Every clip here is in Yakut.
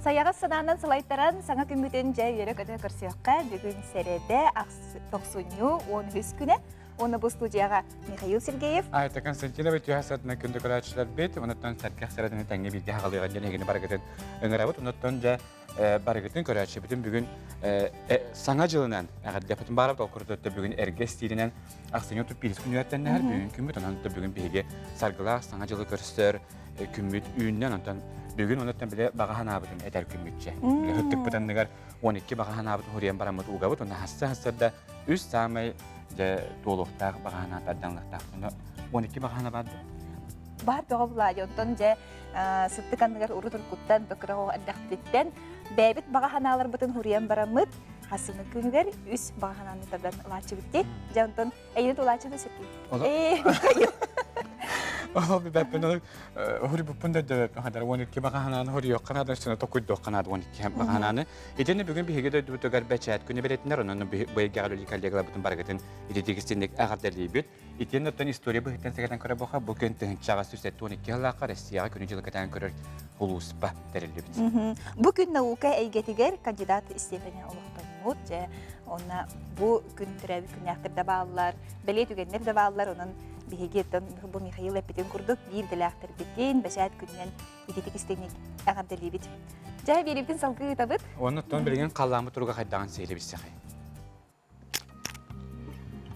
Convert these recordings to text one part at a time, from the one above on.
Сайаҕас санаанан салайтаран саҥа күммүтүн дьэ үөрэ-көтө көрсүөххэ. Бүгүн сэрэдэ тохсунньу 13 күнэ. Уонна бу студияҕа Михаил Сергеев. Айта Константинова түһэ сатына күндү көрөөччүлэрбит, онуттан сэргэх сэрэдэни тэҥҥэ бииргэ хаҕалыаҕа диэн эһигини барыгытын ыҥырабыт. Онуттан дьэ барыгытын көрөөччүбүтүн бүгүн саҥа дьылынан эҕэрдэппитин баарабыт. Ол курдук бүгүн эргэ истииринэн ахсынньы 31 күнүгэр бүгүн күммүт. Онон бүгүн биһиги саргылаах саҥа дьылы көрсөр күммүт үүннэн онтон бүгүн онуттан бile баҕа санаабытын этэр күммүтчэ. Бile хыттыкпыт анныгар 12 баҕа санаабытын хуруйан бараммыт угабыт уонна хасса-хассарда үс саамай дьэ туолуохтаах баҕа санаа тарданлахтаах. Онно 12 баҕа санаа баар дуо? Баар бөҕө булаайа. Онтон дьэ сыттык анныгар урут уруккуттан кыра эрдэхпититтэн бэйэбит баҕа санааларбытын хуруйан бараммыт хасыны күнүгэр үс баҕа санааны тардан ылааччыбыт дии. Дьэ онтон Эйини тулааччыны сеппин. Ээ, Михаил. Ол бэппин ол хури буппун да дөбөппүн хадар 12 баҕаһанааны хоруйуохха наада өссө токуйдуохха наада 12 баҕаһанааны. Итини бүгүн биһиги дойдубутугар бэчээт күнэ бэлэтинэр онон быйгеҕэ үлэлии коллегаларбытын барыгытын ититигистинник эҕэрдэлиибит. Итиэн оттон история быһыттан сэгэтэн көрө боха бу күн тыһынчаҕа 172 сыллаахха Россияҕа күнү дьылы кэтээн көрөр улууспа тэриллибит. Бу күн наука эйгэтигэр кандидат степени олохтоммут. Дьэ, онно бу күн төрөөбүт күннээхтэр да бааллар, бэлиэ түгэннэр да бааллар. Онон биһиги бу Михаил эппитин курдук биир идэлээхтэрбитин бэчээт күнүнэн ититик истиҥник эҕэрдэлиибит. Дьэ, биэриибитин салгыы ыытабыт. Оннуттан билигин халлааммыт туруга хайдаҕын сиһилэбиссэхэй.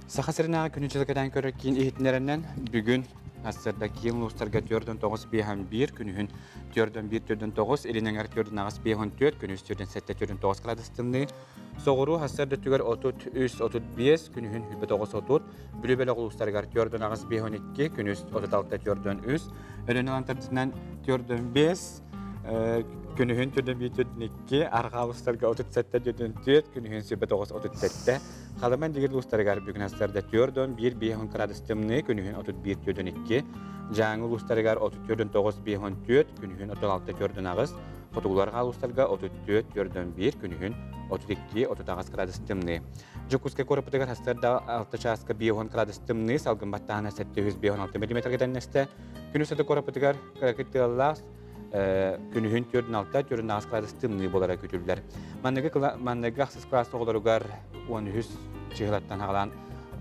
Саха сиринээҕи күнү-дьылы кэтээн көрөр киин иһитиннэрэринэн, бүгүн сарсыарда киин улуустарга 49 5 күнүһүн 41 49, илин эҥэр 48 54, күнүс 47 49 градус тымныы, соҕуруу сарсыарда өттүгэр 33 35, күнүһүн 29 30, Бүлүү бөлөх улуустарыгар 48 52, күнүс 36 43, Өлүөнэ Антарктитынан 45, күнүһүн 41 2, арҕаа улуустарга 37 44, күнүһүн 29 37, Халыма Индигир улуустарыгар бүгүн астарда 4 1 5 градус тымныы, күнүһүн 31 42, Дьааҥы улуустарыгар 34 9 54, күнүһүн 36 48, Хотугулар улуустарга 34 41, күнүһүн 32 38 градус тымныы. Дьокуускай куораппытыгар сарсыарда 6 чааска 50 градус тымныы, салгын баттааһына 756 миллиметргэ тэҥнэстэ. Күнүс аты куораппытыгар кыракый тыаллаах күнүһүн 4-6, 4-8 градус тымныы буолара күүтүллэр. Манныгы манныгы ахсыс кылаас оҕолоругар 13 чыһылаттан хаҕалаан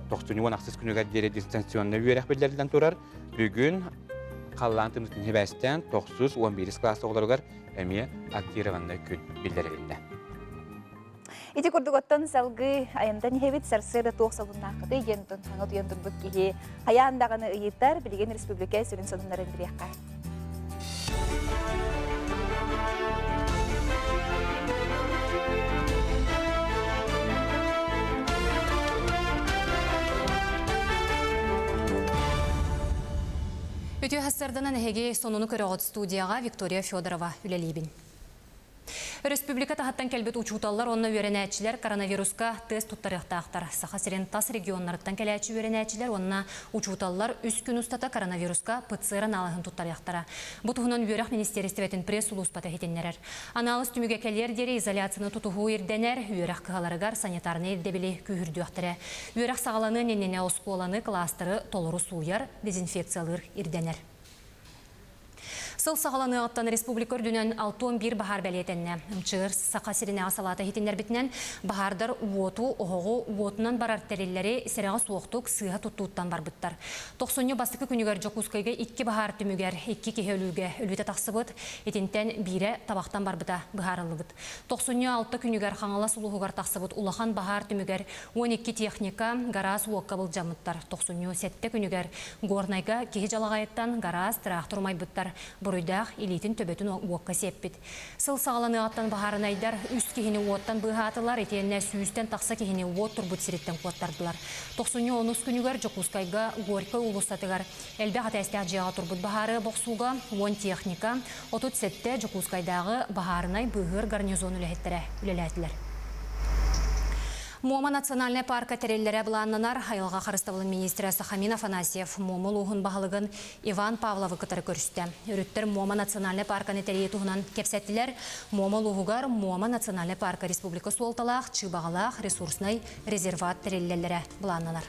98 күнүгэр диэри дистанционнай үөрэх биллэриллэн турар. Бүгүн халлаан тымнытын сибээстээн 9-11 кылаас оҕолоругар эмиэ активированнай күн биллэрилиннэ. Ити курдук оттон салгыы айантан иһэбит сарсыарда туох солуннааххытый диэн оттон саҥа утуйан турбут киһи хайаан даҕаны ыйытар билигин республика сүрүн сонуннарын билиэххэ. Үтүө сарсыарданан эһиги сонуну көрөҕүт студияҕа Виктория Федорова үлэлиибин. Өрөспүүбүлүкэ таһыттан кэлбит учууталлар уонна үөрэнээччилэр коронавируска тест туттарыахтаахтар. Саха сирин тас регионнарыттан кэлээччи үөрэнээччилэр уонна учууталлар үс күн устата коронавируска ПЦР анаалыһын туттарыахтара. Бу туһунан үөрэх министиэристибэтин пресс-сулууспата иһитиннэрэр. Анаалыс түмүгэ кэлиэр диэри изоляцияны тутуһуу ирдэнэр, үөрэх кыһаларыгар санитарнай ирдэбили күүһүрдүөхтэрэ. Үөрэх саҕаланыан иннинэ оскуоланы, кылаастары толору сууйар, дезинфекциялыыр ирдэнэр. Сыл саҕаланыаҕыттан республика үрдүнэн 61 баһаар бэлиэтэннэ. МЧС Саха сиринээҕи салаата иһитиннэрбитинэн, баһаардар уоту, оһоҕу, уотунан барар тэриллэри сэрэҕэ суохтук сыыһа туттууттан барбыттар. Тохсунньу бастакы күнүгэр Дьокуускайга икки баһаар түмүгэр икки киһи өлүүгэ өлүүтэ тахсыбыт, итинтэн биирэ табахтан барбыта быһаарыллыбыт. Тохсунньу алта күнүгэр Хаҥалас улууһугар тахсыбыт улахан баһаар түмүгэр 12 техника, гараас уокка былдьаммыттар. Тохсунньу сэттэ күнүгэр Горнайга киһи дьалаҕайыттан гараас, тыраахтыр умайбыттар. Буруйдаах илиитин төбөтүн уокка сиэппит. Сыл саҕаланыаҕыттан баһаарынайдар үс киһини уоттан быыһаатылар, итиэннэ сүүстэн тахса киһини уот турбут сириттэн куоттардылар. Тохсунньу онус күнүгэр Дьокуускайга Горькай уулуссатыгар элбэх этээстээх дьиэҕэ турбут баһаары бохсууга уон техника, 37 Дьокуускайдааҕы баһаарынай быыһыыр гарнизон үлэһиттэрэ үлэлээтилэр. Муома национальнай парка тэриллэрэ былааннанар. Айылҕа харыстабылын министрэ Сахамин Афанасьев Муома улууһун баһылыгын Иван Павловы кытары көрүстэ. Өрүттэр Муома национальнай парканы тэрийии туһунан кэпсэттилэр. Муома улууһугар Муома национальнай парка республика суолталаах, чыыбаҕалаах ресурснай резерват тэриллэллэрэ былааннанар.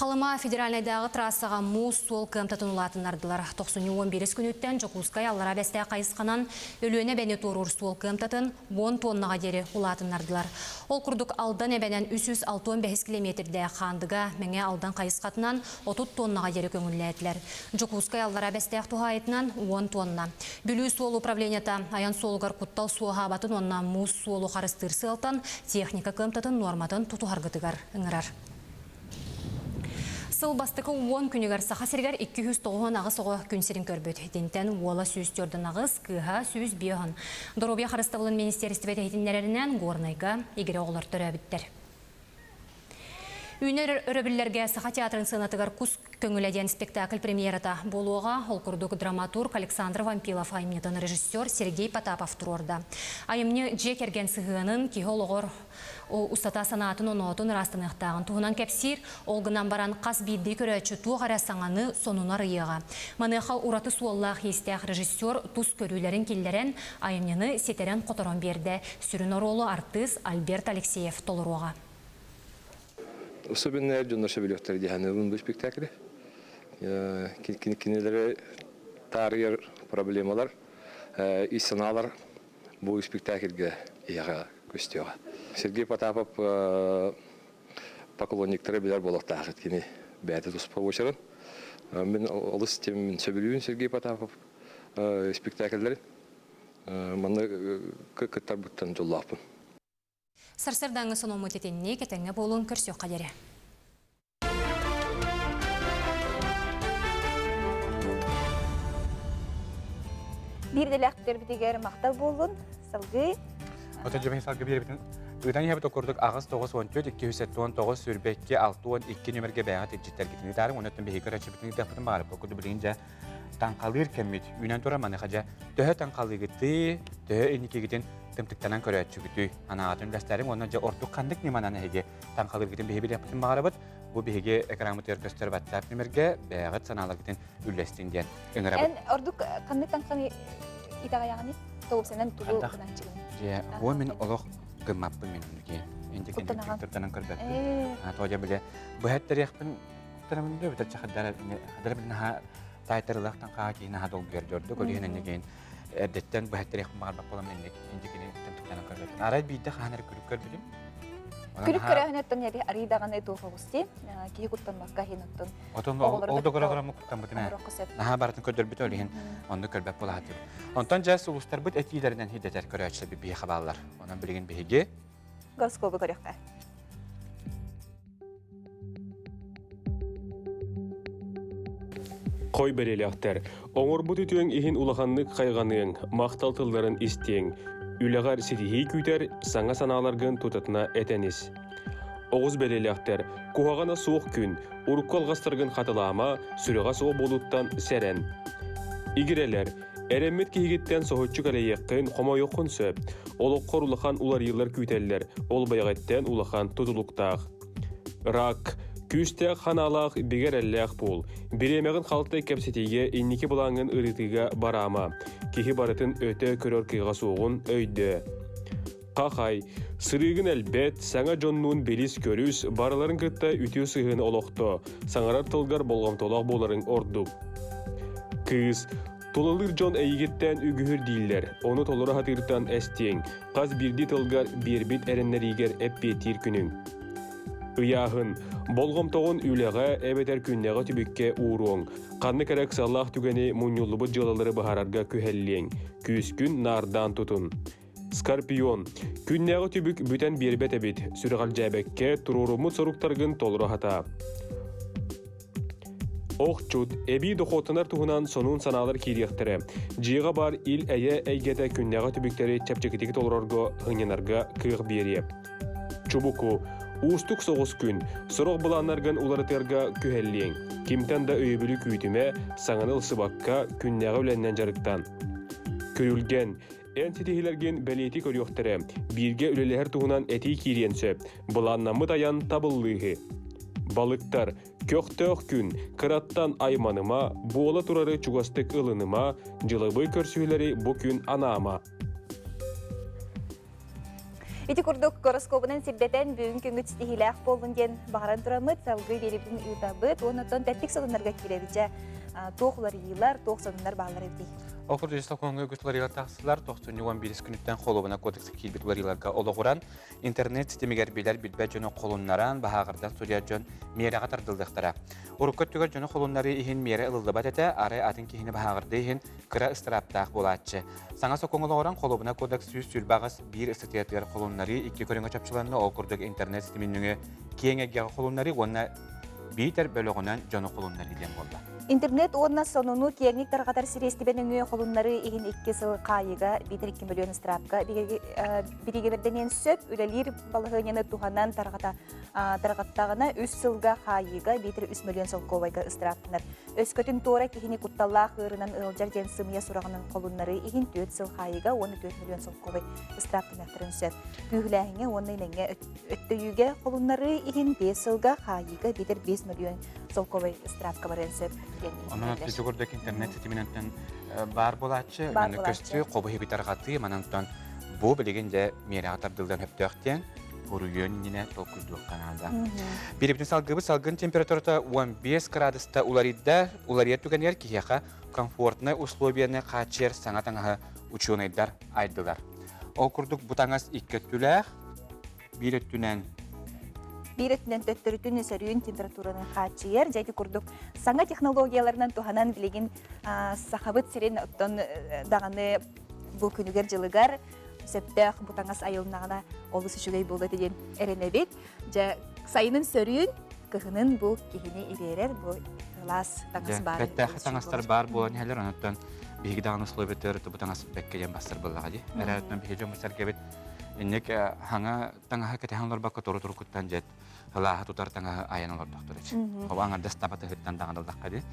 Халыма федеральнайдааҕы трассаҕа муус суол кыамтатын улаатыннардылар. Тохсунньу 11 күнүттэн Дьокуускай Аллараа Бэстээх хайысханан Өлүөнэ эбэни туоруур суол кыамтатын 10 тоннаҕа диэри улаатыннардылар. Ол курдук Алдан эбэнэн 365 километрдээх Хаандыга Мэҥэ Алдан хайысхатынан 30 тоннаҕа диэри көҥүллээтилэр. Дьокуускай Аллараа Бэстээх туһаайытынан 10 тонна. Бүлүү суол управлениета айан суолугар куттал суоһаабатын уонна муус суолу харыстыыр сыалтан техника кыамтатын нуорматын тутуһаргытыгар ыҥырар. Сыл бастакы уон күнүгэр Саха сиригэр 298 оҕо күн сирин көрбүт. Итинтэн уола 148, кыыһа 105. Доруобуйа харыстабылын министиэристибэтэ иһитиннэрэринэн Горнайга игирэ оҕолор төрөөбүттэр. Үүнэр өрөбүллэргэ Саха театрын сыанатыгар Кус көҥүлэ диэн спектакль премьерата буолуоҕа. Ол курдук драматург Александр Вампилов айымньытын режиссер Сергей Потапов туруорда. Айымньы дьиэ кэргэн сыһыанын, киһи олоҕор устата санаатын-оноотун ыраастаныахтааҕын туһунан кэпсиир, ол гынан баран хас биирдии көрөөччү туох эрэ саҥаны, сонуну арыйыаҕа. Маныаха ураты суоллаах-иистээх режиссер тус көрүүлэрин киллэрэн, айымньыны ситэрэн-хоторон биэрдэ. Сүрүн оруолу артыыс Альберт Алексеев толоруоҕа. Особенно эр дьоннор сөбүлүөхтэрэ дии саныыбын бу спектаклы. Кинилэри таарыйар проблемалар, ис санаалар бу спектакльга иһэҕэ көстүөҕэ. Сергей Потапов поклонниктара билэр буолуохтаахыт кини бэйэтэ туспа уочарын. Мин олус тем сөбүлүүн Сергей Потапов спектакльлэрин. Манна кыттарбыттан дьоллоохпун. Сарсыардааҥҥы сонуммут итинник этэҥҥэ буолуон көрсүөххэ диэри. Биир дэлэхтэрбитигэр махтал буоллун. Салгыы. Отон дьэбин салгы биэрбитин ыытан иһэбит курдук аҕыс 94 279 22 62 нөмерге бэйэҕэ тилдьиттэргитин ыытаарыҥ оннуттан биһиги көрөөччүбүтүн ыытыахпытын баҕарып курдук билигин дьэ таҥхалыыр кэммит үүнэн турар маныаха дьэ төһө таҥхалыыгытый төһө инникигитин тымтыктанан көрөөччүгүтүй анаатын үлэстэриҥ уонна дьэ ордук ханнык ньыманан эһиги таҥхалыыргытын биһи билиэхпитин баҕарабыт Бу биһиги экраммытыгар көстөр WhatsApp нүмергэ бэйэҕит санааларгытын үллэстиҥ диэн ыҥырабыт. Эн ордук ханнык таҥханы итэҕэйэҕиний? Тоҕусанан тугу гынааччыгын? Дьэ, уо мин олох гыммаппын мин оннуки. Интикен турданан көрбөппүн. Тоҕо биле быһаттериэхпин тарамын да бүтэр чахадара хадара билин наһаа таайтарылаах таҥхаа киһи наһаа долгуйар дьордук олиһин эннигин эрдэттэн быһаттериэхпин баҕарбат буолам инник интикини тымтыктанан көрбөппүн. Арай биирдэ хаһан эрэ күлүк көрбүтүм. Күлүк көрөөһүнөттөн эби арый даҕаны туох оҕусти киһи куттаммакка иһин оттон Отон ол да көрө куттаммытым ээ. Наһаа барытын көрдөрбүтэ ол иһин онну көрбөт буолаатым. Онтон дьэ сулустарбыт этиилэринэн хидэтэр көрөөччүлэр биһиэхэ бааллар. Онон билигин биһиги гороскобу көрүөххэ. Хой бэлиэлээхтэр. Оҥорбут үтүөҥ иһин улаханнык хайҕаныаҥ, махтал тылларын истиэҥ. Үлэҕэр ситиһии күүтэр, саҥа санааларгын тутатына этэн ис. Оҕус бэлиэлээхтэр. Куһаҕана суох күн, урукку алҕастаргын хатылаама, сүрэҕэ суох буолууттан сэрэн. Игирэлэр. Эрэммит киһигиттэн соһуччу кэлэйиэххин, хомойуоххун сөп. Олоххор улахан уларыйыылар күүтэллэр, ол бэйэҕиттэн улахан тутулуктаах. Рак. Күүстээх ханаалаах, бигэ эрэллээх буол. Бириэмэҕин халтай кэпсэтиигэ, инники былааҥҥын ырытыыга бараама. Киһи барытын өтө көрөр кыаҕа суоҕун өйдөө. Хахай. Сырыыгын элбэт, саҥа дьоннуун билис-көрүс, барыларын кытта үтүө сыһыаны олохто, саҥарар тылгар болҕомтолоох буоларыҥ ордук. Кыыс. Тулалыыр дьон эйигиттэн үгүһүр дииллэр, ону толоро сатыыртан эстиэҥ, хас биирдии тылгар биэрбит эрэннэриигэр эппиэттиир күнүҥ. Ыйааһын. Болҕомтоҕун үлэҕэ эбэтэр күннээҕи түбүккэ ууруоҥ. Ханнык эрэ ыксаллаах түгэни мунньуллубут дьыалалары быһаарарга күһэллиэҥ. Күүскүн наардаан тутун. Скорпион. Күннээҕи түбүк бүтэн биэрбэт эбит. Сүрэҕэлдьээбэккэ туруоруммут соруктаргын толоро сатаа. Охчут, эбии дохуоттанар туһунан сонун санаалар киириэхтэрэ. Дьиэҕэ баар ил-эйэ эйгэтэ күннээҕи түбүктэри чэпчэкитик толорорго, һынньанарга кыах биэриэ. Чубуку, уустук соҕус күн, сорох былааннаргын уларытарга күһэллиэҥ. Кимтэн да өйөбүлү күүтүмэ, саҥаны ылсыбакка, күннээҕи үлэннэн дьарыктан. Күрүлгэн, Эн ситиһиилэргин бэлиэтии көрүөхтэрэ, бииргэ үлэлэһэр туһунан этии киириэн сөп, былааннаммыт айан табыллыыһы. Балыктар, көхтөөх күн, кыраттан айманыма, буола турары чугастык ылыныма, дьылабый көрсүһүүлэри бу күн анаама. Ити курдук гороскобунан сирдэтэн бүгүн күҥҥүт ситиһиилээх буоллун диэн баҕаран тураммыт, салгыы биэрибитин ыытабыт уонна оттон тэттик сонуннарга киирэбит дьэ туох уларыйыылар, туох сонуннар бааллар эбитий? Ол курдук сокуоҥҥа үгүс уларыйыылар тахсылар, 91 күнүттэн холуобунай кодекска киирбит уларыйыыларга олоҕуран, интернет ситимигэр билэр-билбэт дьону холуннаран, баһааҕырдан суруйар дьон миэрэҕэ тардыллыахтара. Урукку өттүгэр дьону холуннарыы иһин миэрэ ылыллыбат этэ, арай атын киһини баһааҕырдыы иһин кыра ыстырааптаах буолааччы. Саҥа сокуон олоҕуран холуобунай кодекс 128 биир ыстатыйатыгар холуннарыы икки көрүҥэ чопчуланна, ол курдук интернет ситимин нөҥүө киэҥ эйгэҕэ холуннарыы уонна биитэр бөлөҕүнэн дьону холуннарыы диэн буолла. Интернет уонна сонуну киэҥник тарҕатар сириэстибэ нөҥүө холуннарыы иһин икки сыл хаайыыга биитэр 2 мөлүйүөн ыстыраапка бириигэбэрдэниэн сөп. Үлэлиир балаһыанньаны туһанан тарҕата тарҕаттаҕына үс сылга хаайыыга биитэр 3 мөлүйүөн солкуобайга ыстырааптанар. Өскөтүн туора киһини кутталлаах ыарынан ыалдьар диэн сымыйа сураҕынан холуннарыы иһин 4 сыл хаайыыга уонна 4 мөлүйүөн солкуобай ыстырааптаныахтарын сөп. Күүһүлээһиҥҥэ уонна имэҥҥэ өттөйүүгэ холуннарыы иһин 5 сылга хаайыыга биитэр 5 мөлүйүөн солкуобай ыстыраапка барыан сөп диэн Онон ити курдук интернет ситиминэн баар буолааччы, Баар маннык буолааччы. көстүү, хобу тарҕатыы, манантан бу билигин дьэ миэрэҕэ тардыллан сөптөөх диэн буруйуон иннинэ толкуйдуохха наада. Биирибитин салгыбыт салгын температурата 15 градуста уларыйда, уларыйар түгэнигэр киһиэхэ комфортнай условияны хааччыйар саҥа таҥаһы учуонайдар айдылар. Ол курдук бу таҥас икки өттүлээх, биир өттүнэн биир өттүнэн төттөрүтүн сөрүүн температураны хааччыйар. Дьэ ити курдук саҥа технологияларынан туһанан билигин Сахабыт сирин оттон даҕаны бу күнүгэр-дьылыгар сөптөөх бу таҥас айылыннаҕына олус үчүгэй буолуо этэ диэн эрэнэбит. Дьэ сайынын сөрүүн, кыһынын бу киһини ириэрэр бу кылаас таҥас баар. Бэттээхи таҥастар баар буолан иһэллэр, онуттан биһиги даҕаны условиятыгар бу таҥас бэккэ диэн бастар буоллаҕа дии. Эрээттэн биһиги дьоммут сэргэбит инник хаҥа таҥаһы кэтэһэн олорбокко туру турукуттан дьэт ылааһы тутар таҥаһы айан олордохтор ич. Хоба аҥардас табатыһыттан даҕаныллахха дии.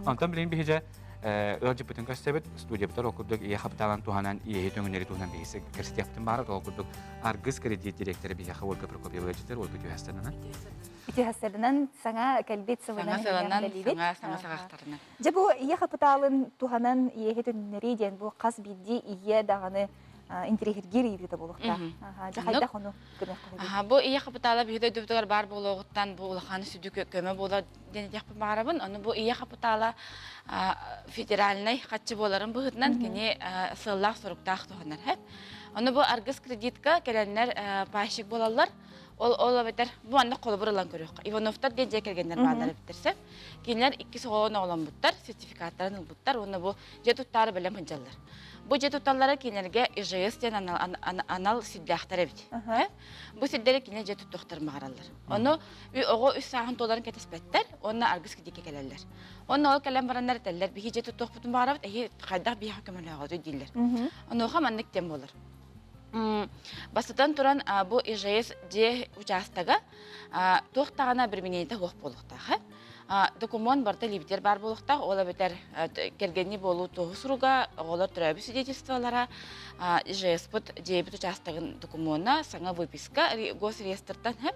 Онтон билигин биһиги ыалдьыппытын көрсөбүт, студиябытар ол курдук ийэ хапытаалан туһанан иэһи төҥүнэри туһунан биһиги кэпсэтиэхпитин баара, ол курдук Аргыс кредит директора биһиэхэ Ольга Прокопьева ыалдьытыр, Ольга Түһэстэнынан. Үтүөһэстэринэн саҥа кэлбит сылынан Саҥа сылынан, саҥа саҥа саҕахтарынан. Дьэ бу ийэ хапытаалын туһанан иэһи төннөрүү диэн бу хас биирдии ийэ даҕаны интириэһиргиир ыйытыыта буолуохтаах. Дьэ хайдах ону гыныахха Бу ийэ хапытаала биһиги дойдубутугар баар буолуоҕуттан бу улахан сүдү көмө буолар диэн этиэхпин баҕарабын. Ону бу ийэ хапытаала федеральнай хаччы буоларын быһыытынан кини сыаллаах-соруктаах туһанар. Ону бу аргыс кредитка кэлэннэр пайщик буолаллар. Ол ол эбэтэр бу маннык холобур ылан көрүөххэ. Ивановтар диэн дьиэ кэргэннэр бааллар эбиттэр сөп. Кинилэр икки оҕону оҕоломмуттар, сертификаттарын ылбыттар уонна бу дьиэ туттаары бэлэм сылдьаллар. Бу дьиэ тутталлара кинилэргэ ИЖС диэн анал, анал сирдээхтэр эбит. Бу сирдэри кинилэр дьиэ туттуохтарын баҕараллар. Ону оҕо үс сааһын туоларын кэтэспэттэр уонна аргыс кредиккэ кэлэллэр. Онно ол кэлэн бараннар этэллэр, биһи дьиэ туттуохпутун баҕарабыт, эһи хайдах биһиэхэ көмөлөһөҕүтүй дииллэр. Онуоха маннык диэн буолар. Бастатан туран, бу ИЖС дьиэ учаастага туох даҕаны обременениета суох буолуохтаах. Докумуон барыта илиибитигэр баар буолуохтаах, ол эбэтэр кэргэннии буолуу туоһу суруга, оҕолор төрөөбүт свидетельстволара, ИЖС-пыт дьиэбит учаастагын докумуона, саҥа выписка госреестртан хэп,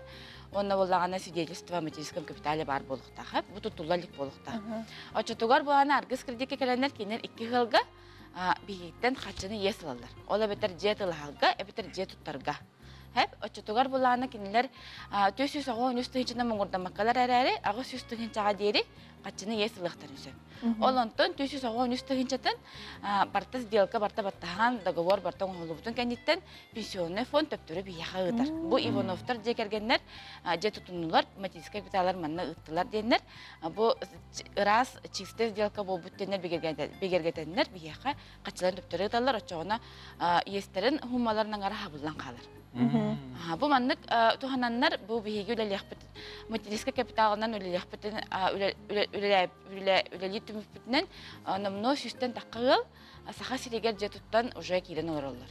уонна буоллаҕына свидетельство о материнском капитале баар буолуохтаах, хэп, бу туттулла илик буолуохтаах. Оччотугар буолана аргыс кредиккэ кэлэннэр кинилэр икки ыалга биһигиттэн харчыны иэс ылаллар. Ол эбэтэр дьиэ тылаһалга, эбэтэр дьиэ туттарга. Хэп, оччотугар булаана кинилэр 493 тыһыынчанан муҥурдаммаккалар эрээри, 800 тыһыынчаҕа диэри харчыны иэс ылыахтарын сөп. Ол онтон 493 тыһыынчатын барыта сделка барыта баттаһан, договор барыта оҥоһуллубутун кэнниттэн пенсионный фонд төптөрү биһиэхэ ыытар. Бу Ивановтар дьиэ кэргэннэр дьиэ тутуннулар, материнскай капиталлар манна ыыттылар диэннэр бу ыраас чистая сделка буолбут диэннэр бигэргэтэннэр биһиэхэ хаччыларын төптөрү ыыталлар, оччоҕуна иэстэрин суммаларын аҥара хабыллан хаалар. Бу маннык туһананнар бу биһиги үлэлиэхпит материнскай капиталынан үлэлиэхпитин үлэлиир түмүкпүтүнэн номнуо сүүстэн тахха ыал Саха сиригэр дьиэ туттан уже киирэн олороллор.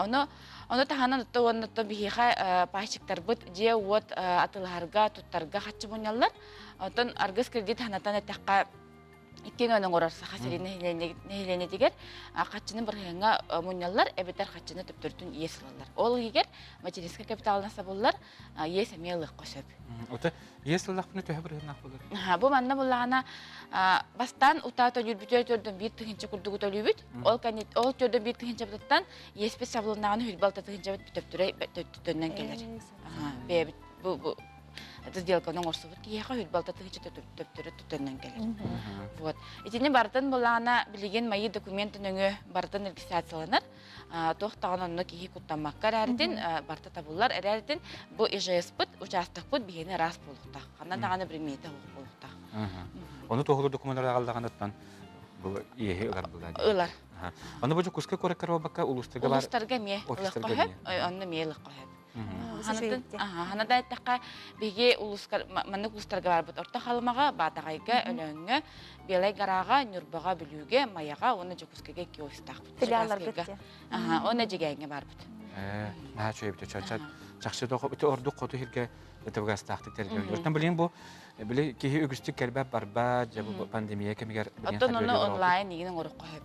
Ону ону таһынан отто уонна биһиэхэ пайщиктарбыт дьиэ-уот атыылаһарга, туттарга хаччы мунньаллар. Оттон аргыс кредит ханатан эттэххэ. Икки өҥөнү оҥорор Саха сирин нэһилиэнньэтигэр хаччыны бырыһыаҥҥа мунньаллар эбэтэр хаччыны төптөрүтүн иэс ылаллар. Ол иһигэр материнскай капиталынан сабыллар, иэс эмиэ ылыахха сөп. Ота иэс ыллахпына төһө бырыһыаннаах буолар? Бу манна буллаҕына бастаан утаа төлүүрбүтүгэр төрдөн биир тыһыынча курдугу төлүүбүт. Ол ол төрдөн биир тыһыынчабытыттан иэспит сабылыннаҕына хүрбэ алта тыһыынчабыт төптөрө төннөн кэлэр. Бэйэбит бу бу сделканы оҥорсубут киһиэхэ хүрбэ алта тыһыынча төптөрү төннөн кэлэр. Вот. Итини барытын буллаҕына билигин мои документы нөҥүө барытын регистрацияланар. Туох даҕаны онно киһи куттаммакка эрээритин барыта табыллар эрээритин бу ИЖС-пыт учаастакпыт биһиэни ыраас буолуохтаах. Ханна даҕаны биримиэтэ суох буолуохтаах. Ону туоһулуур докумуоннары аҕаллаҕыныттан бу иэһи ылар буолар. Ылар. Аны бу Дьокуускай куоракка буолбакка улуустарга бар Улуустарга эмиэ ылыахха сөп, онно эмиэ ылыахха сөп. Ханада эттэххэ, биһиги улуускар маннык улуустарга барбыт Орто Халымаҕа, Баатаҕайга, Өлөөҥҥө, Белай Гораҕа, Ньурбаҕа, Бүлүүгэ, Майаҕа уонна Дьокуускайга икки офистаахпыт. Филиалларгыт Аха, уонна Дьигээҥҥэ барбыт. Ээ, наһаа үчүгэй эбит. Чахчы ити ордук хоту сиргэ ытыбыгастаахтык тэриллэр. Оттон билигин бу били киһи үгүстүк кэлбэт барбат, дьэ бу пандемия кэмигэр Оттон ону онлайн игин оҥороххо сөп.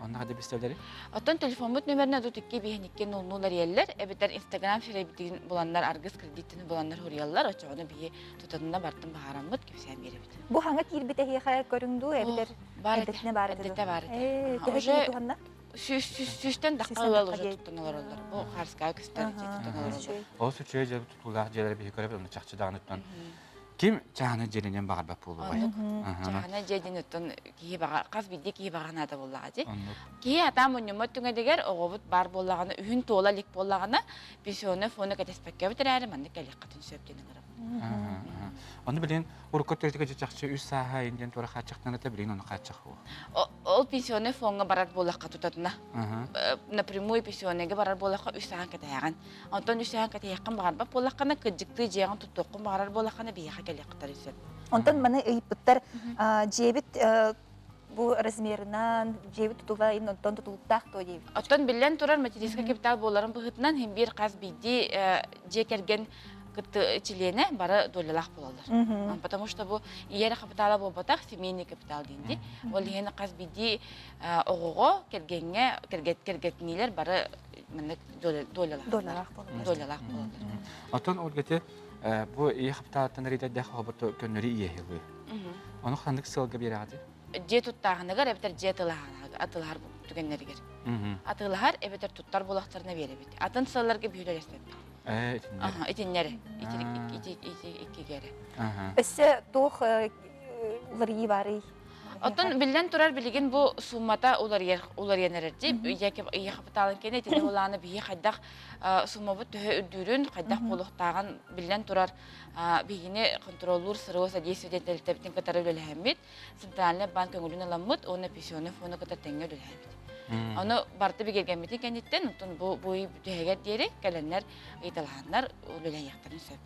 Онно хада бистэлэри? Оттон телефоммут нөмеринэ тут 2 2 2 0 0 эрийэллэр, эбэтэр Инстаграм сирэйбитин буланнар аргыс кредиттин буланнар суруйаллар, оччоҕуна биһи тутатына бартын баһаараммыт кэпсээн биэрэбит. Бу хаҥа киирбит эһиэхэ көрүҥ дуу, эбэтэр Баар этэ. эрдэтинэ баар этэ Эрдэтэ баар этэ. Ээ, төһө Уже киһи туһанна? сүүстэн дахха Сүүстэн ыал тахха уже диэн. туттан олороллор. Бу Харская көстөр туттан олороллор. Ол үчүгэй дьэ тутуулаах дьиэлэри биһи көрөбүт, онно чахчы даҕаныттан Ким чаһаны дьиэлэниэн баҕарбат буолуой? Оннук. Чаһана дьиэ оттон киһи баҕа хас биирдии киһи баҕа наада буоллаҕа дии. Киһи атаан мунньуммат түҥэтигэр оҕобут баар буоллаҕына, үһүн туола илик буоллаҕына, пенсионный фонду кэтэспэккэбит эрээри маннык кэлиэххитин сөп диэн ыҥырабын. Ону билигин урукку өттүгэр чахчы үс сааһа индиэн туора хааччахтан это билигин ону хааччах Ол пенсионный фоҥҥа барар буоллахха тутатына. Напрямую пенсионныйга барар буоллахха үс сааһын кэтэһэҕин. Онтон үсэһэн кэтэһиэххин баҕарбат буоллаххына, кырдьыктыы дьиэҕин туттуоххун баҕарар буоллаххына, биһиэхэ кэлиэххитэрин сөп. Онтон маны ыйыппыттар дьиэбит бу размерынан, дьиэбит тутула онтон тутулуктаах дуо диэбит. Оттон биллэн турар материнскай капитал буоларын быһыытынан хин биир хас биирдии дьиэ кэргэн кытты чилиэнэ бары долялаах буолаллар. Потому что бу ийэ эрэ капитала буолбатах, семейный капитал диэн Ол иһин хас биирдии оҕоҕо, кэргэҥҥэ, кэргэтниилэр бары маннык долялаах долялаах буолаллар. Долялаах буолаллар. Оттон ол гете бу ийэ хаптааттан рейдердэх хобото көннөрү иэһилы. Ону ханнык сыалга биэрэҕити? Дьиэ туттааһыныгар эбэтэр дьиэ атылаһар түгэннэригэр. Атыылаһар эбэтэр туттар буолахтарына биэрэбит. Атын сыалларга биһүлэлэспэппит. Итиннэри. Ити иккигери. Өссө туох уларыйыы баарый? Оттон биллэн турар билигин бу суммата уларыйар уларыйан эрэр дии. Ийэ хапытаалын кэнэ итини улаана биһи хайдах суммабыт төһө үрдүүрүн, хайдах буолуохтааҕын биллэн турар биһигини контроллуур СРО содействие тэрилтэбитин кытары үлэлэһэммит, Центральный банк көҥүлүн ыламмыт уонна пенсионный фонду кытары тэҥҥэ үлэлэһэбит. Ону барыта бигэргэммитин кэнниттэн, онтон бу бу ый бүтэһигэр диэри кэлэннэр ыйыталаһаннар үлэлэһиэхтэрин сөп.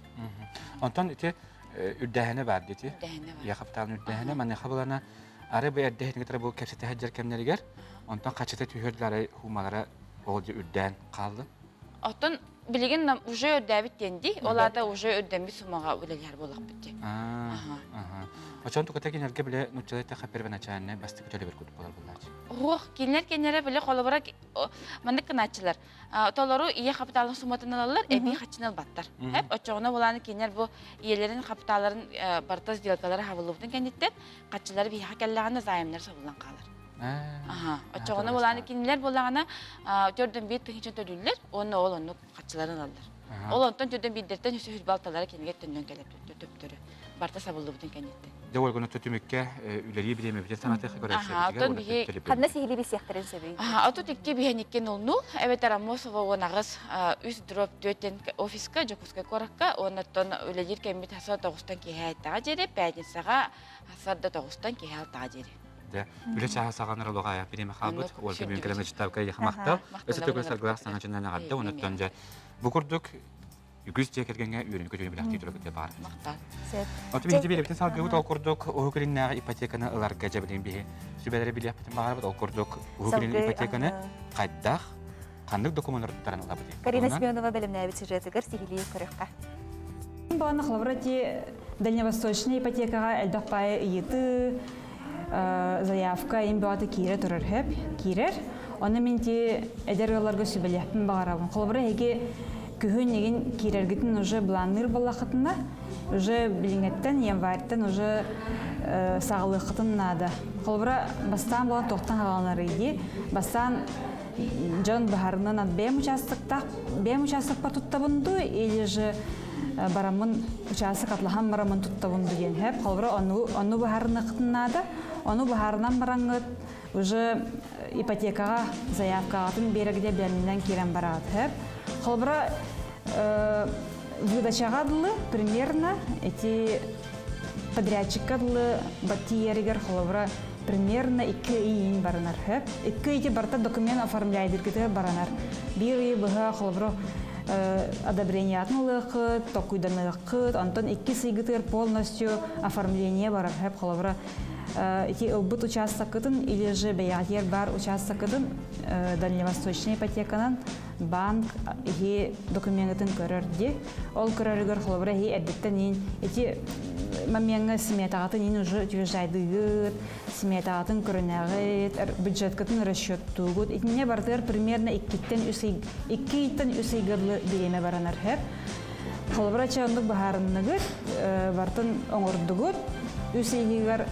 Онтон ити үрдээһинэ баар дии. Үрдээһинэ бар. Ийэ хапытаалын үрдээһинэ маныаха булана ары бу эрдэһин кытары бу кэпсэтэ сылдьар кэмнэригэр онтон хачыта түһүөр арай хуумалара ол дьэ үрдээн хаалла. Оттон билигин уже үрдээбит диэн дии. Ол аата уже үрдэммит суммаҕа үлэлэһэр буоллахпыт дии. Очон туката кинилэргэ биле нуччалай тэхэ первоначальный бастакы төлөбүр курдук болар буллаач. Уох, кинилэр кинилэрэ биле холобура маннык гынааччылар. Толору ийэ хапытаалын сумматын ылаллар, эбии хаччыны ылбаттар. Хэп, оччоҕуна булааны кинилэр бу ийэлэрин хапытааларын барыта сделкалара хабыллыбытын кэнниттэн хаччылары биһиэхэ кэллэҕинэ займнар сабыллан хаалар. Аха, оччоҕуна булааны кинилэр буоллаҕына төрдөн биир тыһыынча төлүүллэр уонна ол оннук хаччыларын ылаллар. Ол онтон төрдөн биирдэртэн үсү балталара кинигэ төннөн кэлэр төптөрү. Барыта сабыллыбытын кэнниттэн. Дьэ Ольганы түмүккэ үлэлии бириэмэбитин санатыах Оттон биһи Ханна сиһилии билсиэхтэрин сөбүй? 32 биһэникки нулнул, эбэтэр Аммосова уон аҕыс үс дроп түөтен офиска Дьокуускай куоракка уонна оттон үлэлиир кэммит хаса тоҕустан киэһэ айттаҕа диэри, пятницаҕа хасарда тоҕустан киэһэ алтаҕа диэри. Дьэ, үлэ чааһа саҕанар олоҕо айах бириэмэ хаалбыт. Ольга Бүҥкэлэн Ычытаабка эйиэхэ махтал. Өссө төгүл саргылаах саҥа дьоннон эҕэрдэ. Онуттан дьэ, бу курдук үгүс дьиэ кэргэҥҥэ үөрүүнү көтүүнү бэлэхтии турар баар. Махтал. Оту биһиги биэрэбитин салгыбыт ол курдук Уһук Илиннээҕи ипотеканы ыларга дьэбилин биһи сүбэлэри билиэхпитин баҕарабыт ол курдук Уһук Илин ипотеканы хайдах ханнык докумуоннары туттаран ылабыт Карина Семенова бэлэмнээбит сюжетыгар сиһилии көрүөххэ. Баҕана холобура ти дальневосточный ипотекаҕа элбэх паайы ыйытыы. Заявка им бөҕөтө киирэ турар хөп, киирэр. Оны мин ти эдэр ыалларга сүбэлиэхпин баҕарабын. Холобура, эһиги күһүн игин киирэргитин уже планныыр буоллаххытына, уже билиҥҥэттэн, январьтан уже саҕалыаххытын наада. Холобура, бастаан буолан туохтан хааланарый дии. Бастаан дьон баһарынан бэйэм участоктаах бэйэм участокпар туттабын дуу или же бараммын участок атлаһан бараммын туттабын дуу диэн хэп холобура ону ону баһарыныаххытын наада ону баһарынан бараҥҥыт уже ипотекаҕа заявкаҕытын биэрэгде бэлэмнэн киирэн бараҕыт хэп холобура выдачаҕа дылы примерно эти подрядчикка дылы тиийэригэр холобура примерно 2 ыйын баранар хөп. 2 ыйы барыта документ оформляйдыргытыгар баранар. Биир ыйы быһа холобура одобрениятын ылыаххыт, токуйданыаххыт, онтон иккис ыйгытыгар полностью оформление барар хөп холобура ити ылбыт участоккытын или же бэйэҕитигэр баар участоккытын дальневосточная ипотеканан банк иһи документын көрөр ди. Ол көрөрүгэр холобура иһи эрдэттэн иин ити момеҥҥа сметаҕатын иин уже утверждайдыгыт, сметаҕатын көрүнэҕит, бюджеткытын расчеттуугут. Итинне барытыгар примерно 2-ттэн 3 ыйга дылы бириэмэ баранар хөп. Холобура чэ оннук баһаарынныгыт, бартын оҥордугут, үс ыйыгар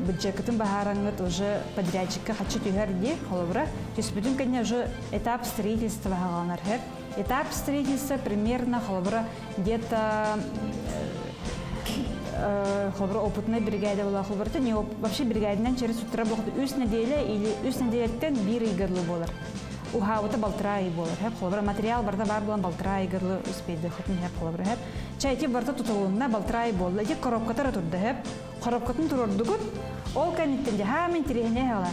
бюджеккытын баһаараҥҥыт уже подрядчикка хаччы түһэр дии холобура түспүтүн кэннэ уже этап строительства хааланар хөп этап строительства примерно холобура где-то холобура опытный бригада була холобура не вообще бригадынан через утра буолбут үс неделя или үс неделяттен биир ыйга дылы буолар уһаабыта балтараа ый буолар хэп холобура материал барыта баар буолан балтараа ыйга дылы успейдыахытын хэп холобура хэп чэ ити барыта тутулунна балтараа ый буолла ити коробката турда хэп коробкатын туруордугут ол кэнниттэн дьэ хаамай интириэһинэй аҕала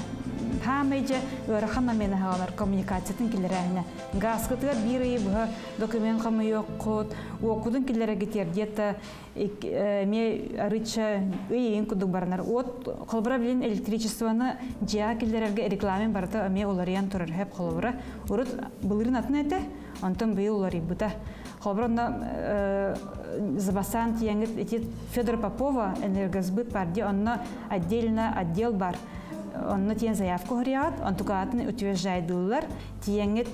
хаамай дьэ ыарахан момент аҕалар коммуникациятын киллэрээһинэ газкытыгар биир ыйы быһа документ хомуйуоххут уоккутун киллэрэргитигэр где-то эмиэ арыычча ый ыйын курдук баранар уот холобура билин электричествоны дьиэҕэ киллэрэргэ рекламен барыта эмиэ уларыйан турар хэп холобура урут былырыын атын этэ онтон быйыл уларыйбыта холобура онно Забасан тиэҥит ити Федор Попова энергосбыт бар ди онно отдельно отдел бар онно тиэн заявка уһуруйаҕыт онтукаатын утверждайдыыллар тиэҥит